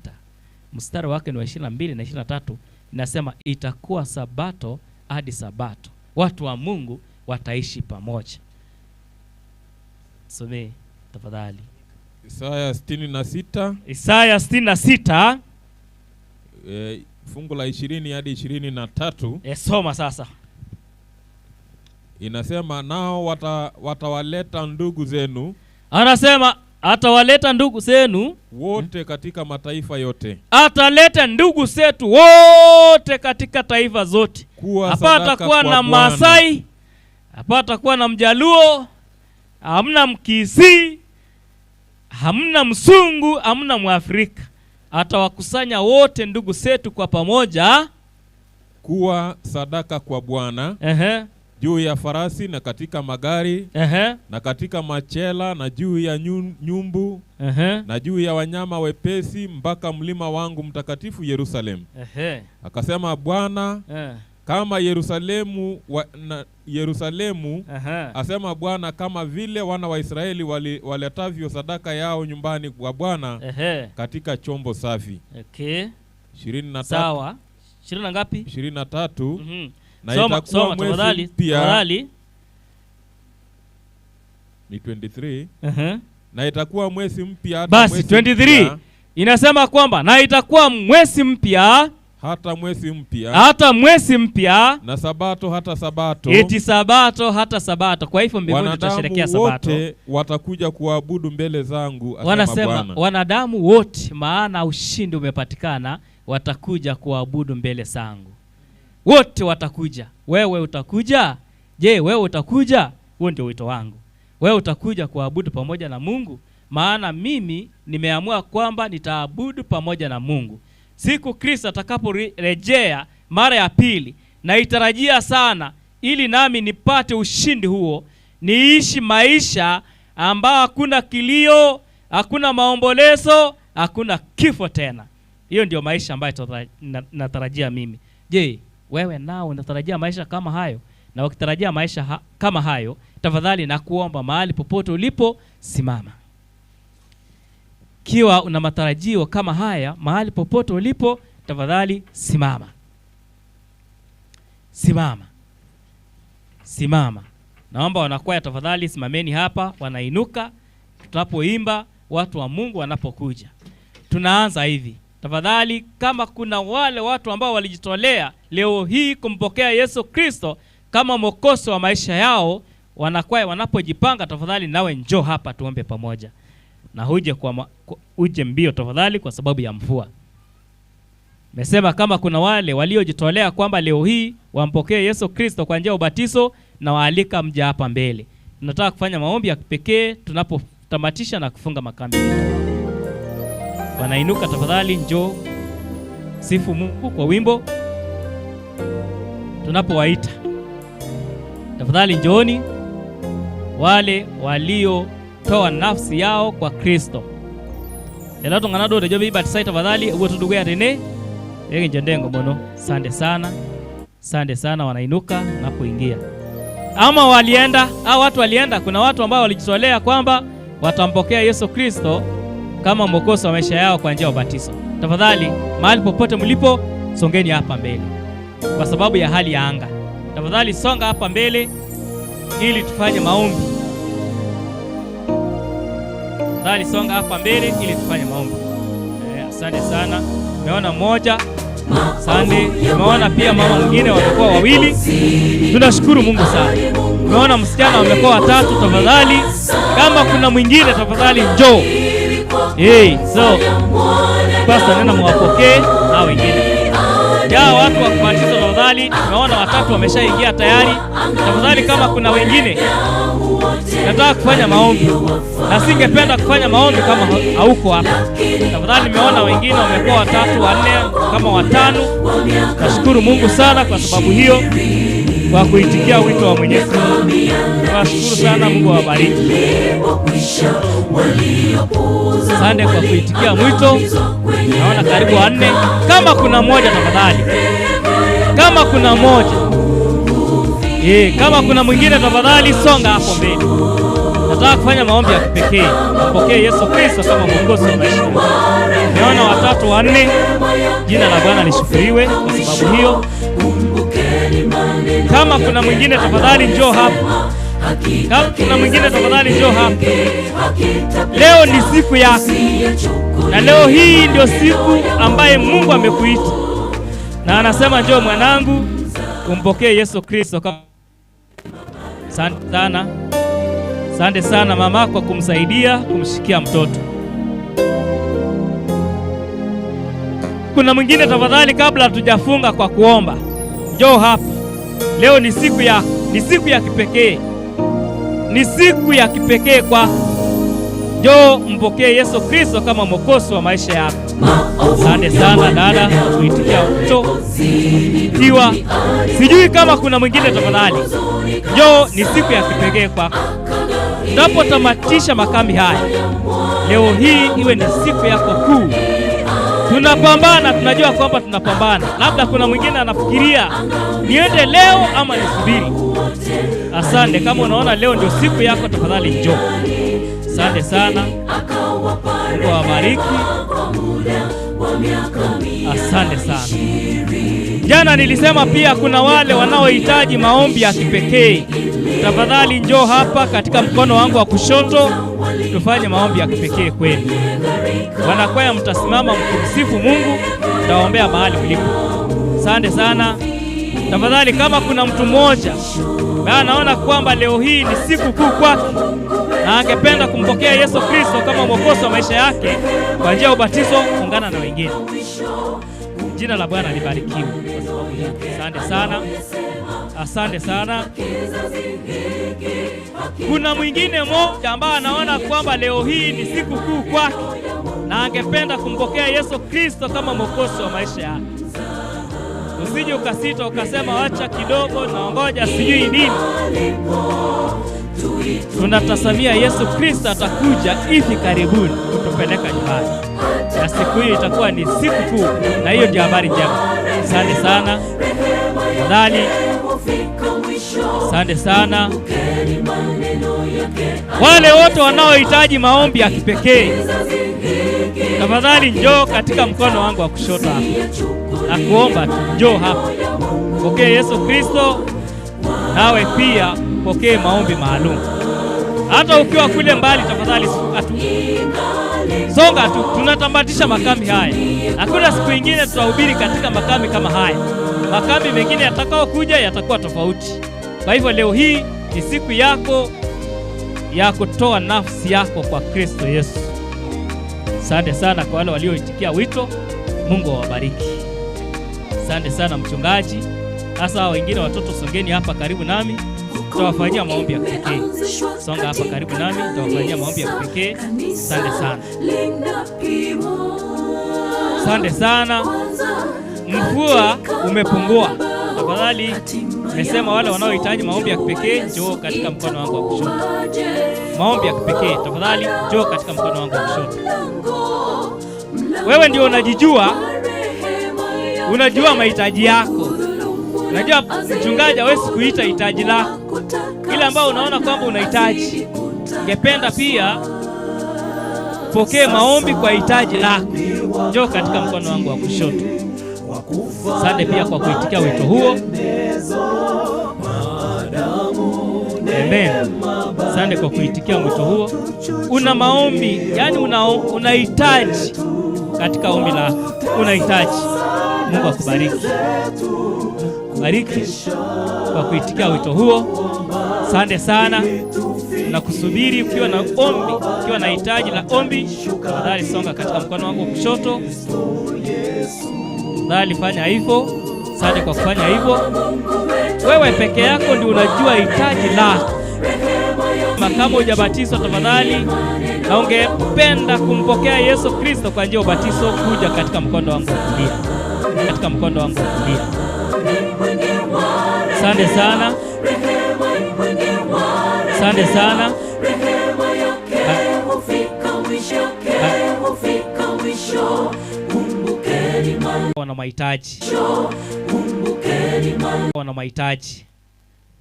mstari wake ni wa 22 na 23, inasema itakuwa sabato hadi sabato. Watu wa Mungu wataishi pamoja. Somee tafadhali. Isaya 66. Isaya 66 fungu la 20 hadi 23. Soma sasa. Inasema nao watawaleta ndugu zenu. Anasema atawaleta ndugu zenu wote katika mataifa yote. Ataleta ndugu zetu wote katika taifa zote. Hapa atakuwa na Masai, hapa atakuwa na Mjaluo, hamna Mkisii, hamna Msungu, hamna Mwafrika. Atawakusanya wote ndugu zetu kwa pamoja kuwa sadaka kwa Bwana. Juu ya farasi na katika magari, na katika machela na juu ya nyumbu, na juu ya wanyama wepesi mpaka mlima wangu mtakatifu Yerusalemu. Akasema Bwana, kama Yerusalemu Yerusalemu asema Bwana, kama vile wana wa Israeli waletavyo sadaka yao nyumbani kwa Bwana katika chombo safi. Okay. 23. Sawa. 20 na ngapi? 23. Na soma, itakuwa mwezi mpya ni 23. Na itakuwa mwezi mpya hata basi mwezi 23 mpya, inasema kwamba na itakuwa mwezi mpya hata mwezi mpya, hata mwezi mpya, na sabato hata sabato, eti sabato hata sabato. Kwa hivyo mbinguni tutasherehekea sabato. Wote watakuja kuabudu mbele zangu, asema wanasema Bwana. Wanadamu wote, maana ushindi umepatikana, watakuja kuabudu mbele zangu. Wote watakuja. Wewe utakuja? Je, wewe utakuja? Huo ndio wito wangu. Wewe utakuja kuabudu pamoja na Mungu? Maana mimi nimeamua kwamba nitaabudu pamoja na Mungu. Siku Kristo atakaporejea mara ya pili, naitarajia sana, ili nami nipate ushindi huo, niishi maisha ambao hakuna kilio, hakuna maombolezo, hakuna kifo tena. Hiyo ndio maisha ambayo natarajia mimi. Je, wewe nao unatarajia maisha kama hayo? na ukitarajia maisha kama hayo, tafadhali na kuomba mahali popote ulipo simama. Kiwa una matarajio kama haya mahali popote ulipo, tafadhali simama. Simama. Simama. Naomba wanakwaya tafadhali simameni hapa, wanainuka tunapoimba, watu wa Mungu wanapokuja. Tunaanza hivi. Tafadhali kama kuna wale watu ambao walijitolea leo hii kumpokea Yesu Kristo kama mwokozi wa maisha yao, wanakwaya wanapojipanga, tafadhali nawe njoo hapa tuombe pamoja. Na uje mbio tafadhali kwa sababu ya mvua. Mesema kama kuna wale waliojitolea kwamba leo hii wampokee Yesu Kristo kwa njia ya ubatizo, na waalika mje hapa mbele. Tunataka kufanya maombi ya kipekee tunapotamatisha na kufunga makambi. Wanainuka tafadhali, njoo sifu Mungu kwa wimbo tunapowaita. Tafadhali njooni wale waliotoa nafsi yao kwa Kristo. Ela tungana do tejo bibatisai tafadhali uwe tuduguya tene. Yeye njendengo mono. Sande sana. Sande sana, wanainuka na kuingia. Ama walienda, au watu walienda, kuna watu ambao walijitolea kwamba watampokea Yesu Kristo kama mwokozi wa maisha yao kwa njia ya ubatizo. Tafadhali mahali popote mlipo songeni hapa mbele. Kwa sababu ya hali ya anga. Tafadhali songa hapa mbele ili tufanye maombi. Tafadhali songa hapa mbele ili tufanye maombi. Asante sana. Nimeona mmoja. Asante. Nimeona pia mama mwingine wamekuwa wawili. Tunashukuru Mungu sana. Nimeona msichana wamekuwa watatu. Tafadhali kama kuna mwingine tafadhali njoo. Hey, so pastor nena mwapokee na wengine. Ya watu wa kubatizwa tafadhali, tumeona watatu wameshaingia tayari. Tafadhali kama kuna wengine, nataka kufanya maombi. Na singependa kufanya maombi kama hauko hapa. Tafadhali nimeona wengine wamekuwa watatu, wanne, kama watano. Nashukuru Mungu sana kwa sababu hiyo, kwa kuitikia wito wa Mwenyezi Mungu. Tunashukuru sana, Mungu awabariki. Asante kwa kuitikia mwito. Naona karibu wanne. Kama kuna mmoja tafadhali. Kama kuna mmoja. Kama kuna mwingine tafadhali songa hapo mbele. Nataka kufanya maombi ya kipekee. Mpokee Yesu Kristo kama mwokozi wa maisha. Nimeona watatu wanne. Jina la Bwana lishukuriwe kwa sababu hiyo. Kama kuna mwingine tafadhali njoo hapa. Kama kuna mwingine tafadhali njoo hapa. Leo ni siku yako. Na leo hii ndio siku ambaye Mungu amekuita. Na anasema njoo mwanangu umpokee Yesu Kristo. Asante sana. Asante sana mama kwa kumsaidia kumshikia mtoto. Kuna mwingine tafadhali kabla hatujafunga kwa kuomba. Njoo hapa. Leo ni siku yako, ni siku ya kipekee. Ni siku ya kipekee kwa njoo mpokee Yesu Kristo kama mwokozi wa maisha yako. Asante sana dada kuitikia wito. Ikiwa sijui kama kuna mwingine tafadhali. Njoo, ni siku ya kipekee kwako. Tunapotamatisha makambi haya, leo hii iwe ni siku yako kuu. Tunapambana, tunajua kwamba tunapambana. Labda kuna mwingine anafikiria niende leo ama nisubiri. Asante, kama unaona leo ndio siku yako tafadhali njoo. Asante sana. Mungu awabariki. Asante sana. Jana nilisema pia kuna wale wanaohitaji maombi ya kipekee. Tafadhali njoo hapa katika mkono wangu wa kushoto tufanye maombi ya kipekee kwenu. Wanakwaya mtasimama mkumsifu Mungu, tutaombea mahali mlipo. Asante sana. Tafadhali kama kuna mtu mmoja na anaona kwamba leo hii ni siku kuu kwake na angependa kumpokea Yesu Kristo kama mwokozi wa maisha yake kwa njia ya ubatizo, ungana na wengine. Jina la Bwana libarikiwe kwa sababu hii. Asante sana. Asante sana. Kuna mwingine mmoja ambaye anaona kwamba leo hii ni siku kuu kwake na angependa kumpokea Yesu Kristo kama mwokozi wa maisha yake. Usije ukasita ukasema acha kidogo na ngoja sijui nini. Tunatasamia Yesu Kristo atakuja hivi karibuni kutupeleka nyumbani. Na siku hiyo itakuwa ni siku kuu, na hiyo ndio habari njema. Asante sana. Tafadhali Asante sana. Wale wote wanaohitaji maombi ya kipekee, tafadhali njoo katika mkono wangu wa kushoto hapa. Nakuomba njoo hapa. Pokee Yesu Kristo, nawe pia pokee maombi maalum. Hata ukiwa kule mbali, tafadhali songa tu. Songa tu, tunatamatisha makambi haya. Hakuna siku ingine tutahubiri katika makambi kama haya. Makambi mengine yatakao kuja yatakuwa tofauti. Kwa hivyo leo hii ni siku yako ya kutoa nafsi yako kwa Kristo Yesu. Asante sana kwa wale walioitikia wito. Mungu awabariki. Asante sana mchungaji. Sasa wengine watoto songeni hapa karibu nami, tutawafanyia maombi ya kipekee. Songa hapa karibu nami, tutawafanyia maombi ya kipekee. Asante sana. Asante sana. Mvua umepungua. Tafadhali nimesema wale wanaohitaji maombi ya kipekee njoo katika mkono wangu wa kushoto. Maombi ya kipekee, tafadhali njoo katika mkono wangu wa kushoto. Wewe ndio unajijua, unajua mahitaji yako. Unajua mchungaji hawezi kuita hitaji lako, ile ambao unaona kwamba unahitaji. Ningependa pia pokee maombi kwa hitaji lako. Njoo katika mkono wangu wa kushoto. Asante pia kwa kuitikia wito huo. Amen. Asante kwa kuitikia wito huo. Una maombi, yani unahitaji katika ombi lako. Unahitaji. Mungu akubariki. Bariki kwa kuitikia wito huo. Asante sana. Nakusubiri ukiwa na ombi, ukiwa na hitaji la ombi, tafadhali songa katika mkono wangu wa kushoto. Tafadhali fanya hivyo. Asante kwa kufanya hivyo. Wewe peke yako ndio unajua hitaji lako. Kama hujabatizwa tafadhali, na ungependa kumpokea Yesu Kristo kwa njia ya ubatizo, kuja katika mkono wangu wa kulia. Katika mkono wangu wa kulia. Asante sana. Asante sana. Wana mahitaji. Wana mahitaji.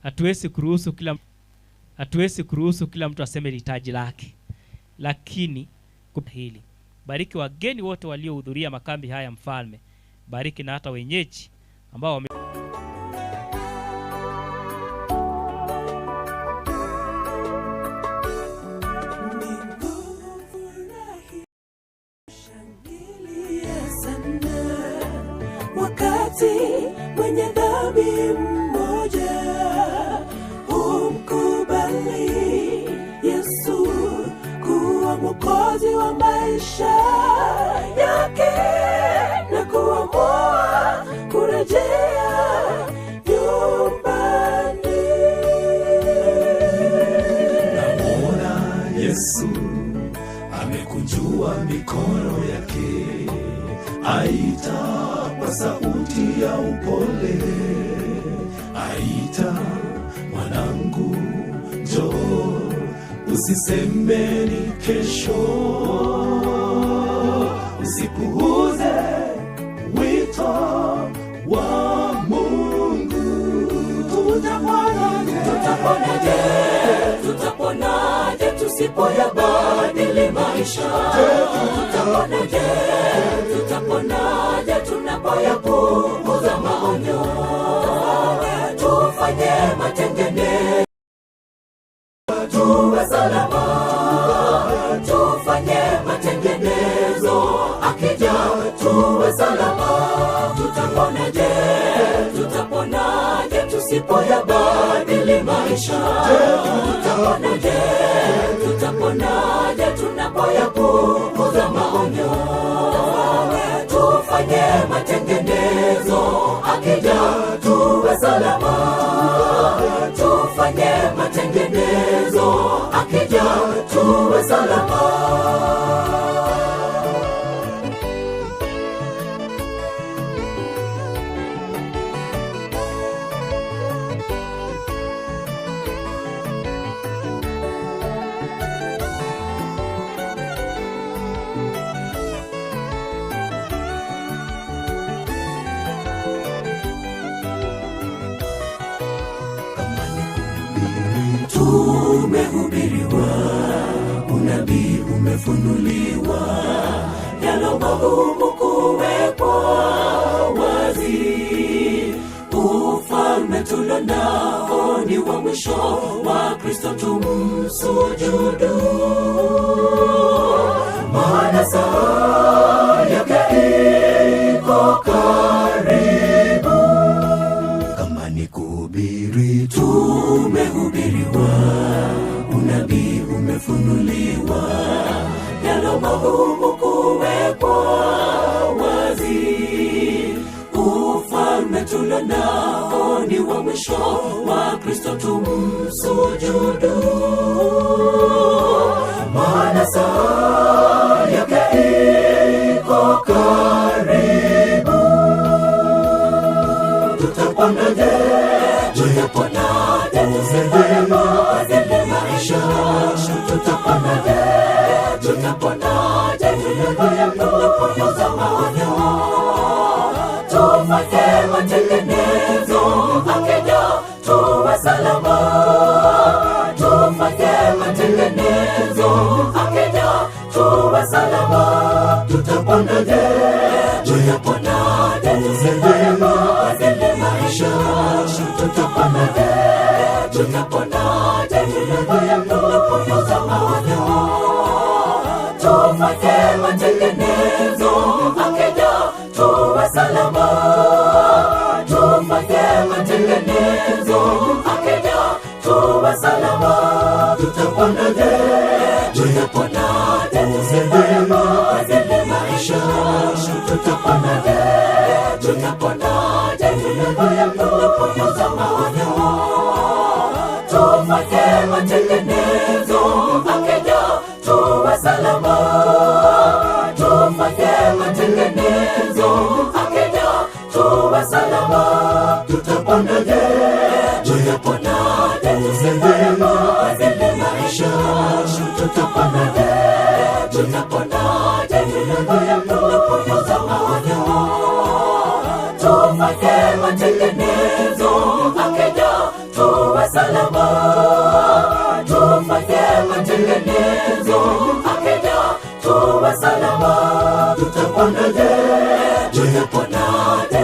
Hatuwezi kuruhusu kila mtu aseme hitaji lake. Lakini hili, bariki wageni wote waliohudhuria makambi haya mfalme. Bariki na hata wenyeji ambao Wakati mwenye dhambi mmoja umkubali Yesu kuwa Mwokozi wa maisha yake na kuamua kurejea nyumbani. Namuona Yesu amekunjua mikono yake, aita kwa sauti ya upole, aita mwanangu njoo, usiseme ni kesho, usipuuze wito wa Mungu. Tutaponaje, tutaponaje tusipoyabadili maisha? Tutaponaje, tutaponaje tunapoyapuuza maonyo? Tufanye matengenezo tuwe salama, tufanye matengenezo akija tuwe salama. Tutaponaje, tutaponaje tusipoyabadili maisha? Tutaponaje, tutaponaje tunapoyapuuza maonyo? Tufanye matengenezo akija tuwe salama, tufanye matengenezo akija tuwe salama. umefunuliwa, yalo magumu kuwekwa wazi. Ufalme tulionao ni wa mwisho, wa Kristo tumsujudu, maana saa yake iko karibu. Kama ni kuhubiri tumehubiriwa, unabii umefunuliwa, yalo magumu kuwekwa wazi. Ufalme tulionao ni wa mwisho, wa Kristo tumsujudu, maana saa yake iko karibu. Tutapandaje? Tutaponaje? Tuseme maisha. Tutapandaje? Tutaponaje? Tunapoza maonyo, tufanye matengenezo, akija tuwe salama. Tufanye matengenezo, akija tuwe salama. Tutapandaje? Tutaponaje? Tuseme maisha. Tutapandaje? Tutaponaje? Tunapoza maonyo, tufanye matengenezo, akija tuwe salama. Tufanye matengenezo, akija tuwe salama. Tutapandaje? Tutaponaje? Tuseme maisha. Tutapandaje? Tutaponaje? Tunapoza maonyo, tufanye matengenezo, akija tuwe salama. Tufanye matengenezo, akija tuwe salama. Tutapandaje? Tutaponaje? Tuseme maisha. Tutapandaje? Tutaponaje? Tunapoza maonyo, tufanye matengenezo, akija tuwe salama. Tufanye matengenezo, akija tuwe salama. Tutapandaje? Tutaponaje?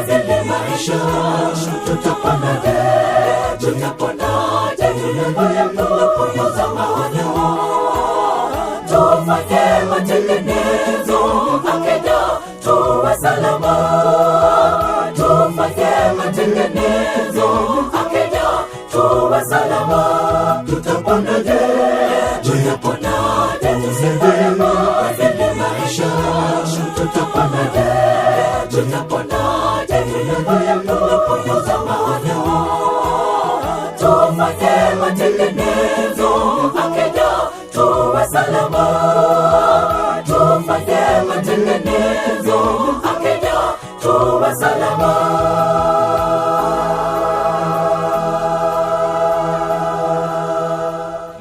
Tuseme maisha. Tutapandaje? Tutaponaje? Tunapoza maonyo, tufanye matengenezo, akija tuwe salama. Tufanye matengenezo, akija tuwe salama. Tutapandaje? Tutaponaje? Tuseme maisha. Tutapandaje? Tutaponaje? Tunapoza maonyo, tufanye matengenezo, akija tuwe salama. Tufanye matengenezo, akija tuwe salama.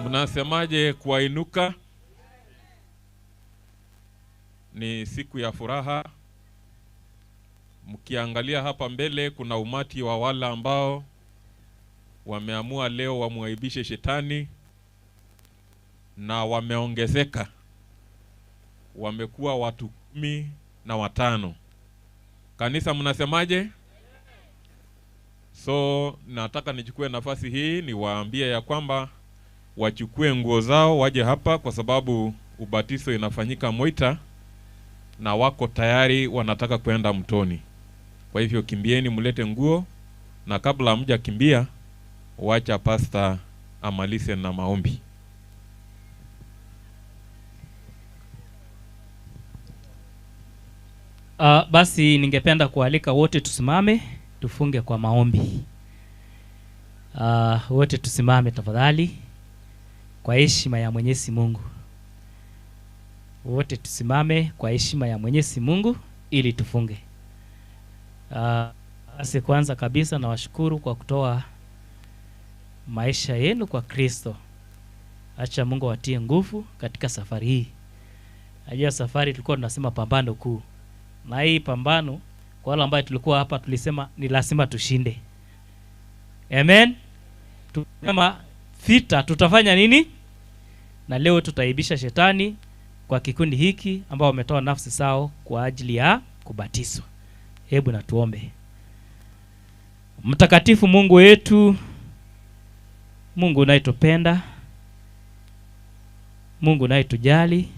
Mnasemaje kuwainuka? Ni siku ya furaha. Mkiangalia hapa mbele kuna umati wa wale ambao wameamua leo wamuaibishe shetani, na wameongezeka. Wamekuwa watu 15. Kanisa mnasemaje? So nataka nichukue nafasi hii niwaambie ya kwamba wachukue nguo zao waje hapa, kwa sababu ubatizo inafanyika Moita na wako tayari wanataka kwenda mtoni. Kwa hivyo kimbieni mlete nguo, na kabla hamja kimbia wacha pastor amalize na maombi. Basi ningependa kualika wote tusimame tufunge kwa maombi. Wote tusimame tafadhali kwa heshima ya Mwenyezi Mungu. Wote tusimame kwa heshima ya Mwenyezi Mungu ili tufunge. Basi kwanza kabisa nawashukuru kwa kutoa maisha yenu kwa Kristo. Acha Mungu awatie nguvu katika safari hii. Najua safari tulikuwa tunasema pambano kuu. Na hii pambano kwa wale ambao tulikuwa hapa tulisema ni lazima tushinde. Amen. Tusema vita tutafanya nini? Na leo tutaibisha shetani kwa kikundi hiki ambao wametoa nafsi zao kwa ajili ya kubatizwa. Hebu na tuombe. Mtakatifu Mungu wetu, Mungu unayetupenda, Mungu unayetujali,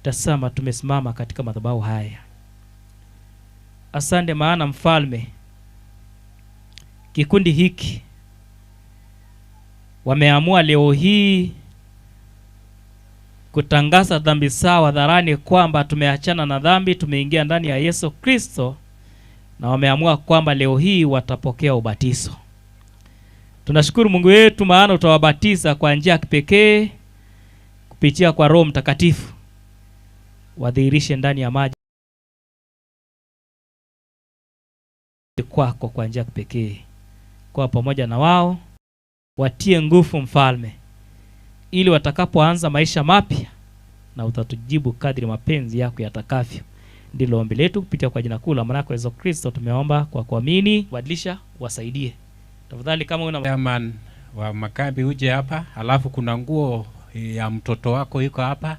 tazama tumesimama katika madhabahu haya. Asante maana mfalme, kikundi hiki wameamua leo hii kutangaza dhambi zao hadharani kwamba tumeachana na dhambi, tumeingia ndani ya Yesu Kristo, na wameamua kwamba leo hii watapokea ubatizo. Tunashukuru Mungu wetu maana utawabatiza kwa njia ya kipekee kupitia kwa Roho Mtakatifu. Wadhihirishe ndani ya maji kwako kwa njia ya kipekee. Kwa pamoja na wao watie nguvu mfalme, ili watakapoanza maisha mapya, na utatujibu kadri mapenzi yako yatakavyo. Ndilo ombi letu kupitia kwa jina kuu la mwanako Yesu Kristo tumeomba kwa kuamini. Badilisha, wasaidie. Tafadhali kama una chairman wa makambi uje hapa, alafu kuna nguo ya mtoto wako iko hapa.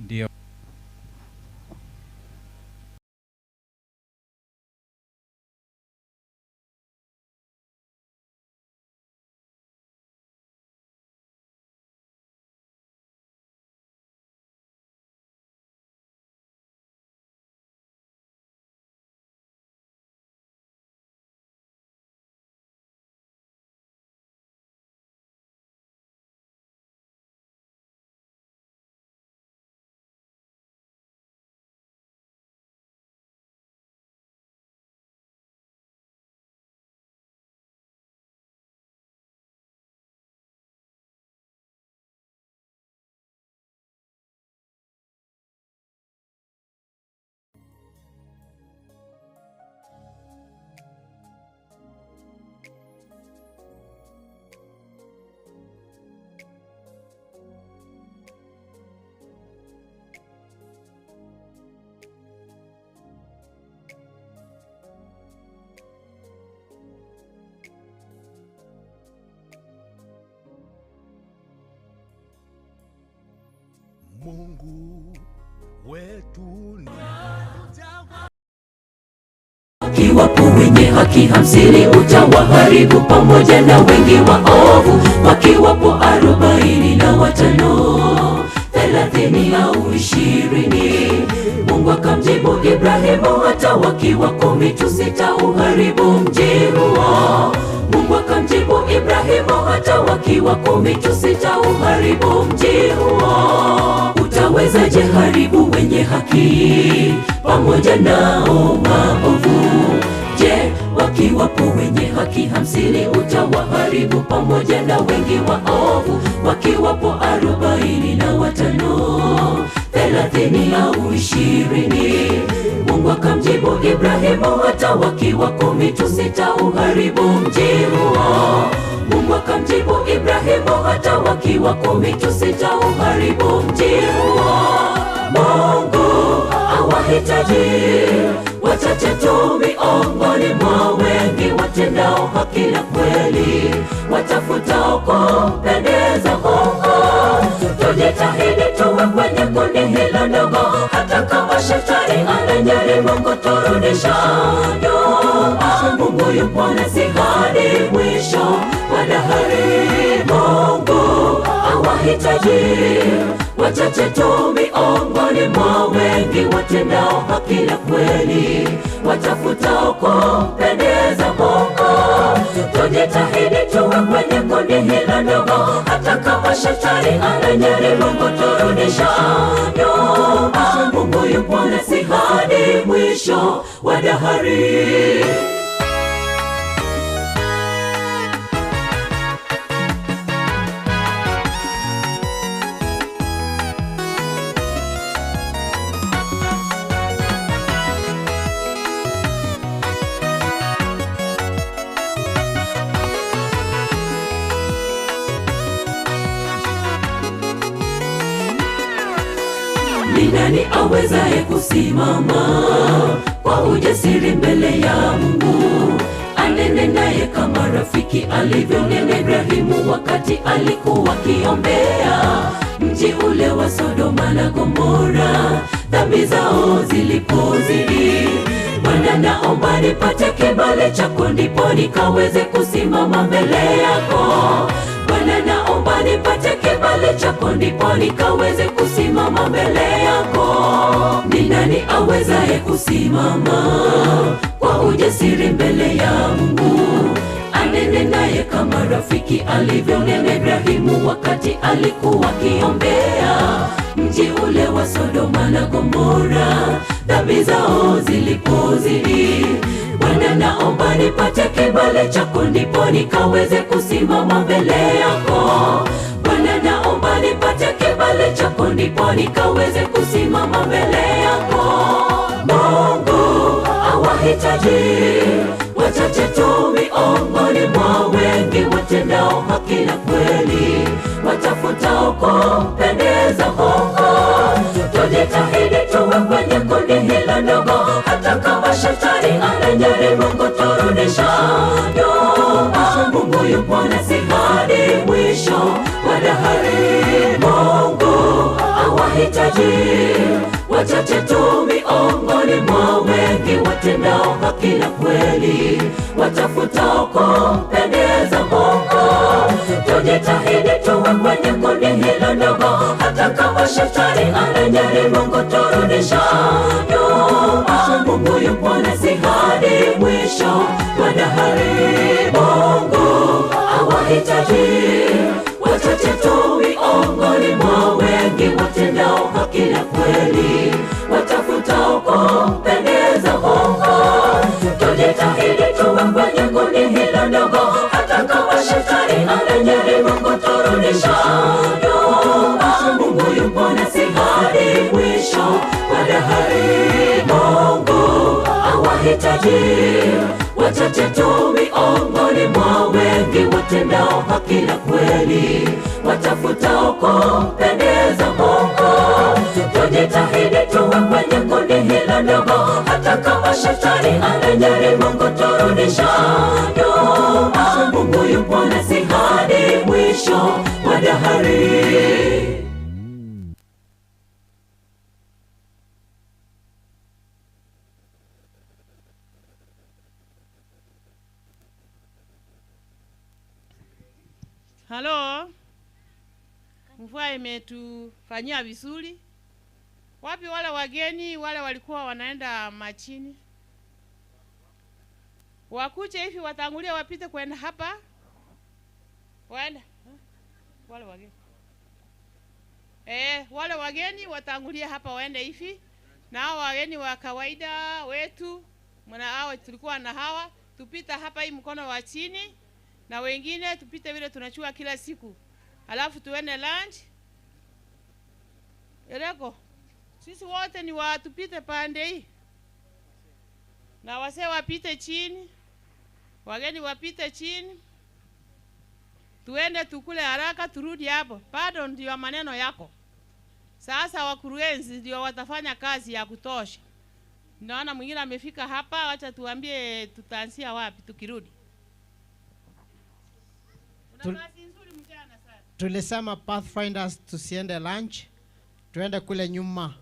Ndio. Mungu wetu ni Wakiwapo wenye haki 50 utawaharibu pamoja na wengi waovu. Wakiwapo 45, 30 au 20. Mungu akamjibu Ibrahimu, hata wakiwa 10 tu sitauharibu mji huo. Mungu akamjibu Ibrahimu, hata wakiwa 10 tu sitauharibu mji huo. Utawezaje haribu wenye haki pamoja nao waovu? Je, wakiwapo wenye haki 50 utawaharibu pamoja na wengi waovu? Wakiwapo 45, 30 au 20. Mungu akamjibu Ibrahimu, hata wakiwa 10 tu sitauharibu mji huo. Mungu akamjibu Ibrahimu, hata wakiwa 10 tu sitauharibu mji huo. Mungu hawahitaji wachache tu miongoni mwa wengi watendao haki na kweli, watafutao kumpendeza Mungu. Tujitahidi tuwe kwenye kundi hilo ndogo, hata kama shetani anajaribu kuturudisha nyuma. Mungu yupo nasi hadi mwisho wa dahari. Mungu hawahitaji wachache tu miongoni mwa wengi watendao haki na kweli, watafutao kumpendeza Mungu. Tujitahidi tuwe kwenye kundi hilo ndogo, hata kama shetani anajaribu kuturudisha nyuma. Mungu yupo nasi hadi mwisho wa dahari. Ni nani awezaye kusimama kwa ujasiri mbele ya Mungu? Anene naye kama rafiki alivyonena Ibrahimu wakati alikuwa akiombea mji ule wa Sodoma na Gomora, dhambi zao zilipozidi. Bwana naomba nipate kibali chako, ndipo nikaweze kusimama mbele yako. Bwana naomba nipate kibali chako, ndipo nikaweze kusimama mbele yako. Ni nani awezaye kusimama kwa ujasiri mbele ya Mungu? Anene naye kama rafiki alivyonena Ibrahimu wakati alikuwa akiombea mji ule wa Sodoma na Gomora, dhambi zao zilipozidi. Bwana naomba nipate kibali chako, ndipo nikaweze kusimama mbele yako. Bwana naomba nipate kibali chako, ndipo nikaweze kusimama mbele yako. Mungu awahitaji wachache tu miongoni mwa wengi watendao haki na kweli, watafutao kumpendeza Mungu. Tujitahidi tuwe kwenye kundi hilo ndogo, hata kama shetani anajaribu kuturudisha nyuma. Mungu yupo nasi hadi mwisho wa dahari. Mungu awahitaji wachache tu miongoni mwa wengi watendao haki na kweli, watafutao kumpendeza Mungu. Tujitahidi tuwe kwenye kundi hilo ndogo, hata kama shetani anajaribu kuturudisha nyuma. Mungu yupo nasi hadi mwisho wa dahari. Mungu awahitaji wachache tu miongoni mwa wengi watendao haki na kweli, watafutao kumpendeza Mungu. Tujitahidi tuwe kwenye kundi hilo ndogo, hata kama shetani anajaribu kuturudisha nyuma. Mungu yupo nasi hadi mwisho wa dahari. Mungu awahitaji wachache tu miongoni mwa wengi watendao haki na kweli, watafutao kumpendeza Mungu. Tujitahidi tuwe kwenye kundi hilo ndogo, hata kama shetani anajaribu kuturudisha nyuma. Mungu yupo nasi hadi mwisho wa dahari. Halo, mvua imetufanyia vizuri. Wapi wale wageni wale walikuwa wanaenda machini? Wakuje hivi watangulia wapite kwenda hapa. Waenda. Wale wageni. Wale wageni watangulia hapa waende hivi. Na hao wageni wa kawaida wetu, mwana hao tulikuwa na hawa, tupita hapa hii mkono wa chini. Na wengine tupite vile tunachua kila siku. Alafu tuende lunch. Ereko, sisi wote ni wa tupite pande hii. Na wase wapite chini. Wageni wapite chini. Tuende tukule haraka turudi hapo. Bado ndio maneno yako. Sasa wakurugenzi ndio watafanya kazi ya kutosha. Naona mwingine amefika hapa, acha tuambie tutaanzia wapi tukirudi. Tulisema Pathfinders tusiende lunch, tuende kule nyuma.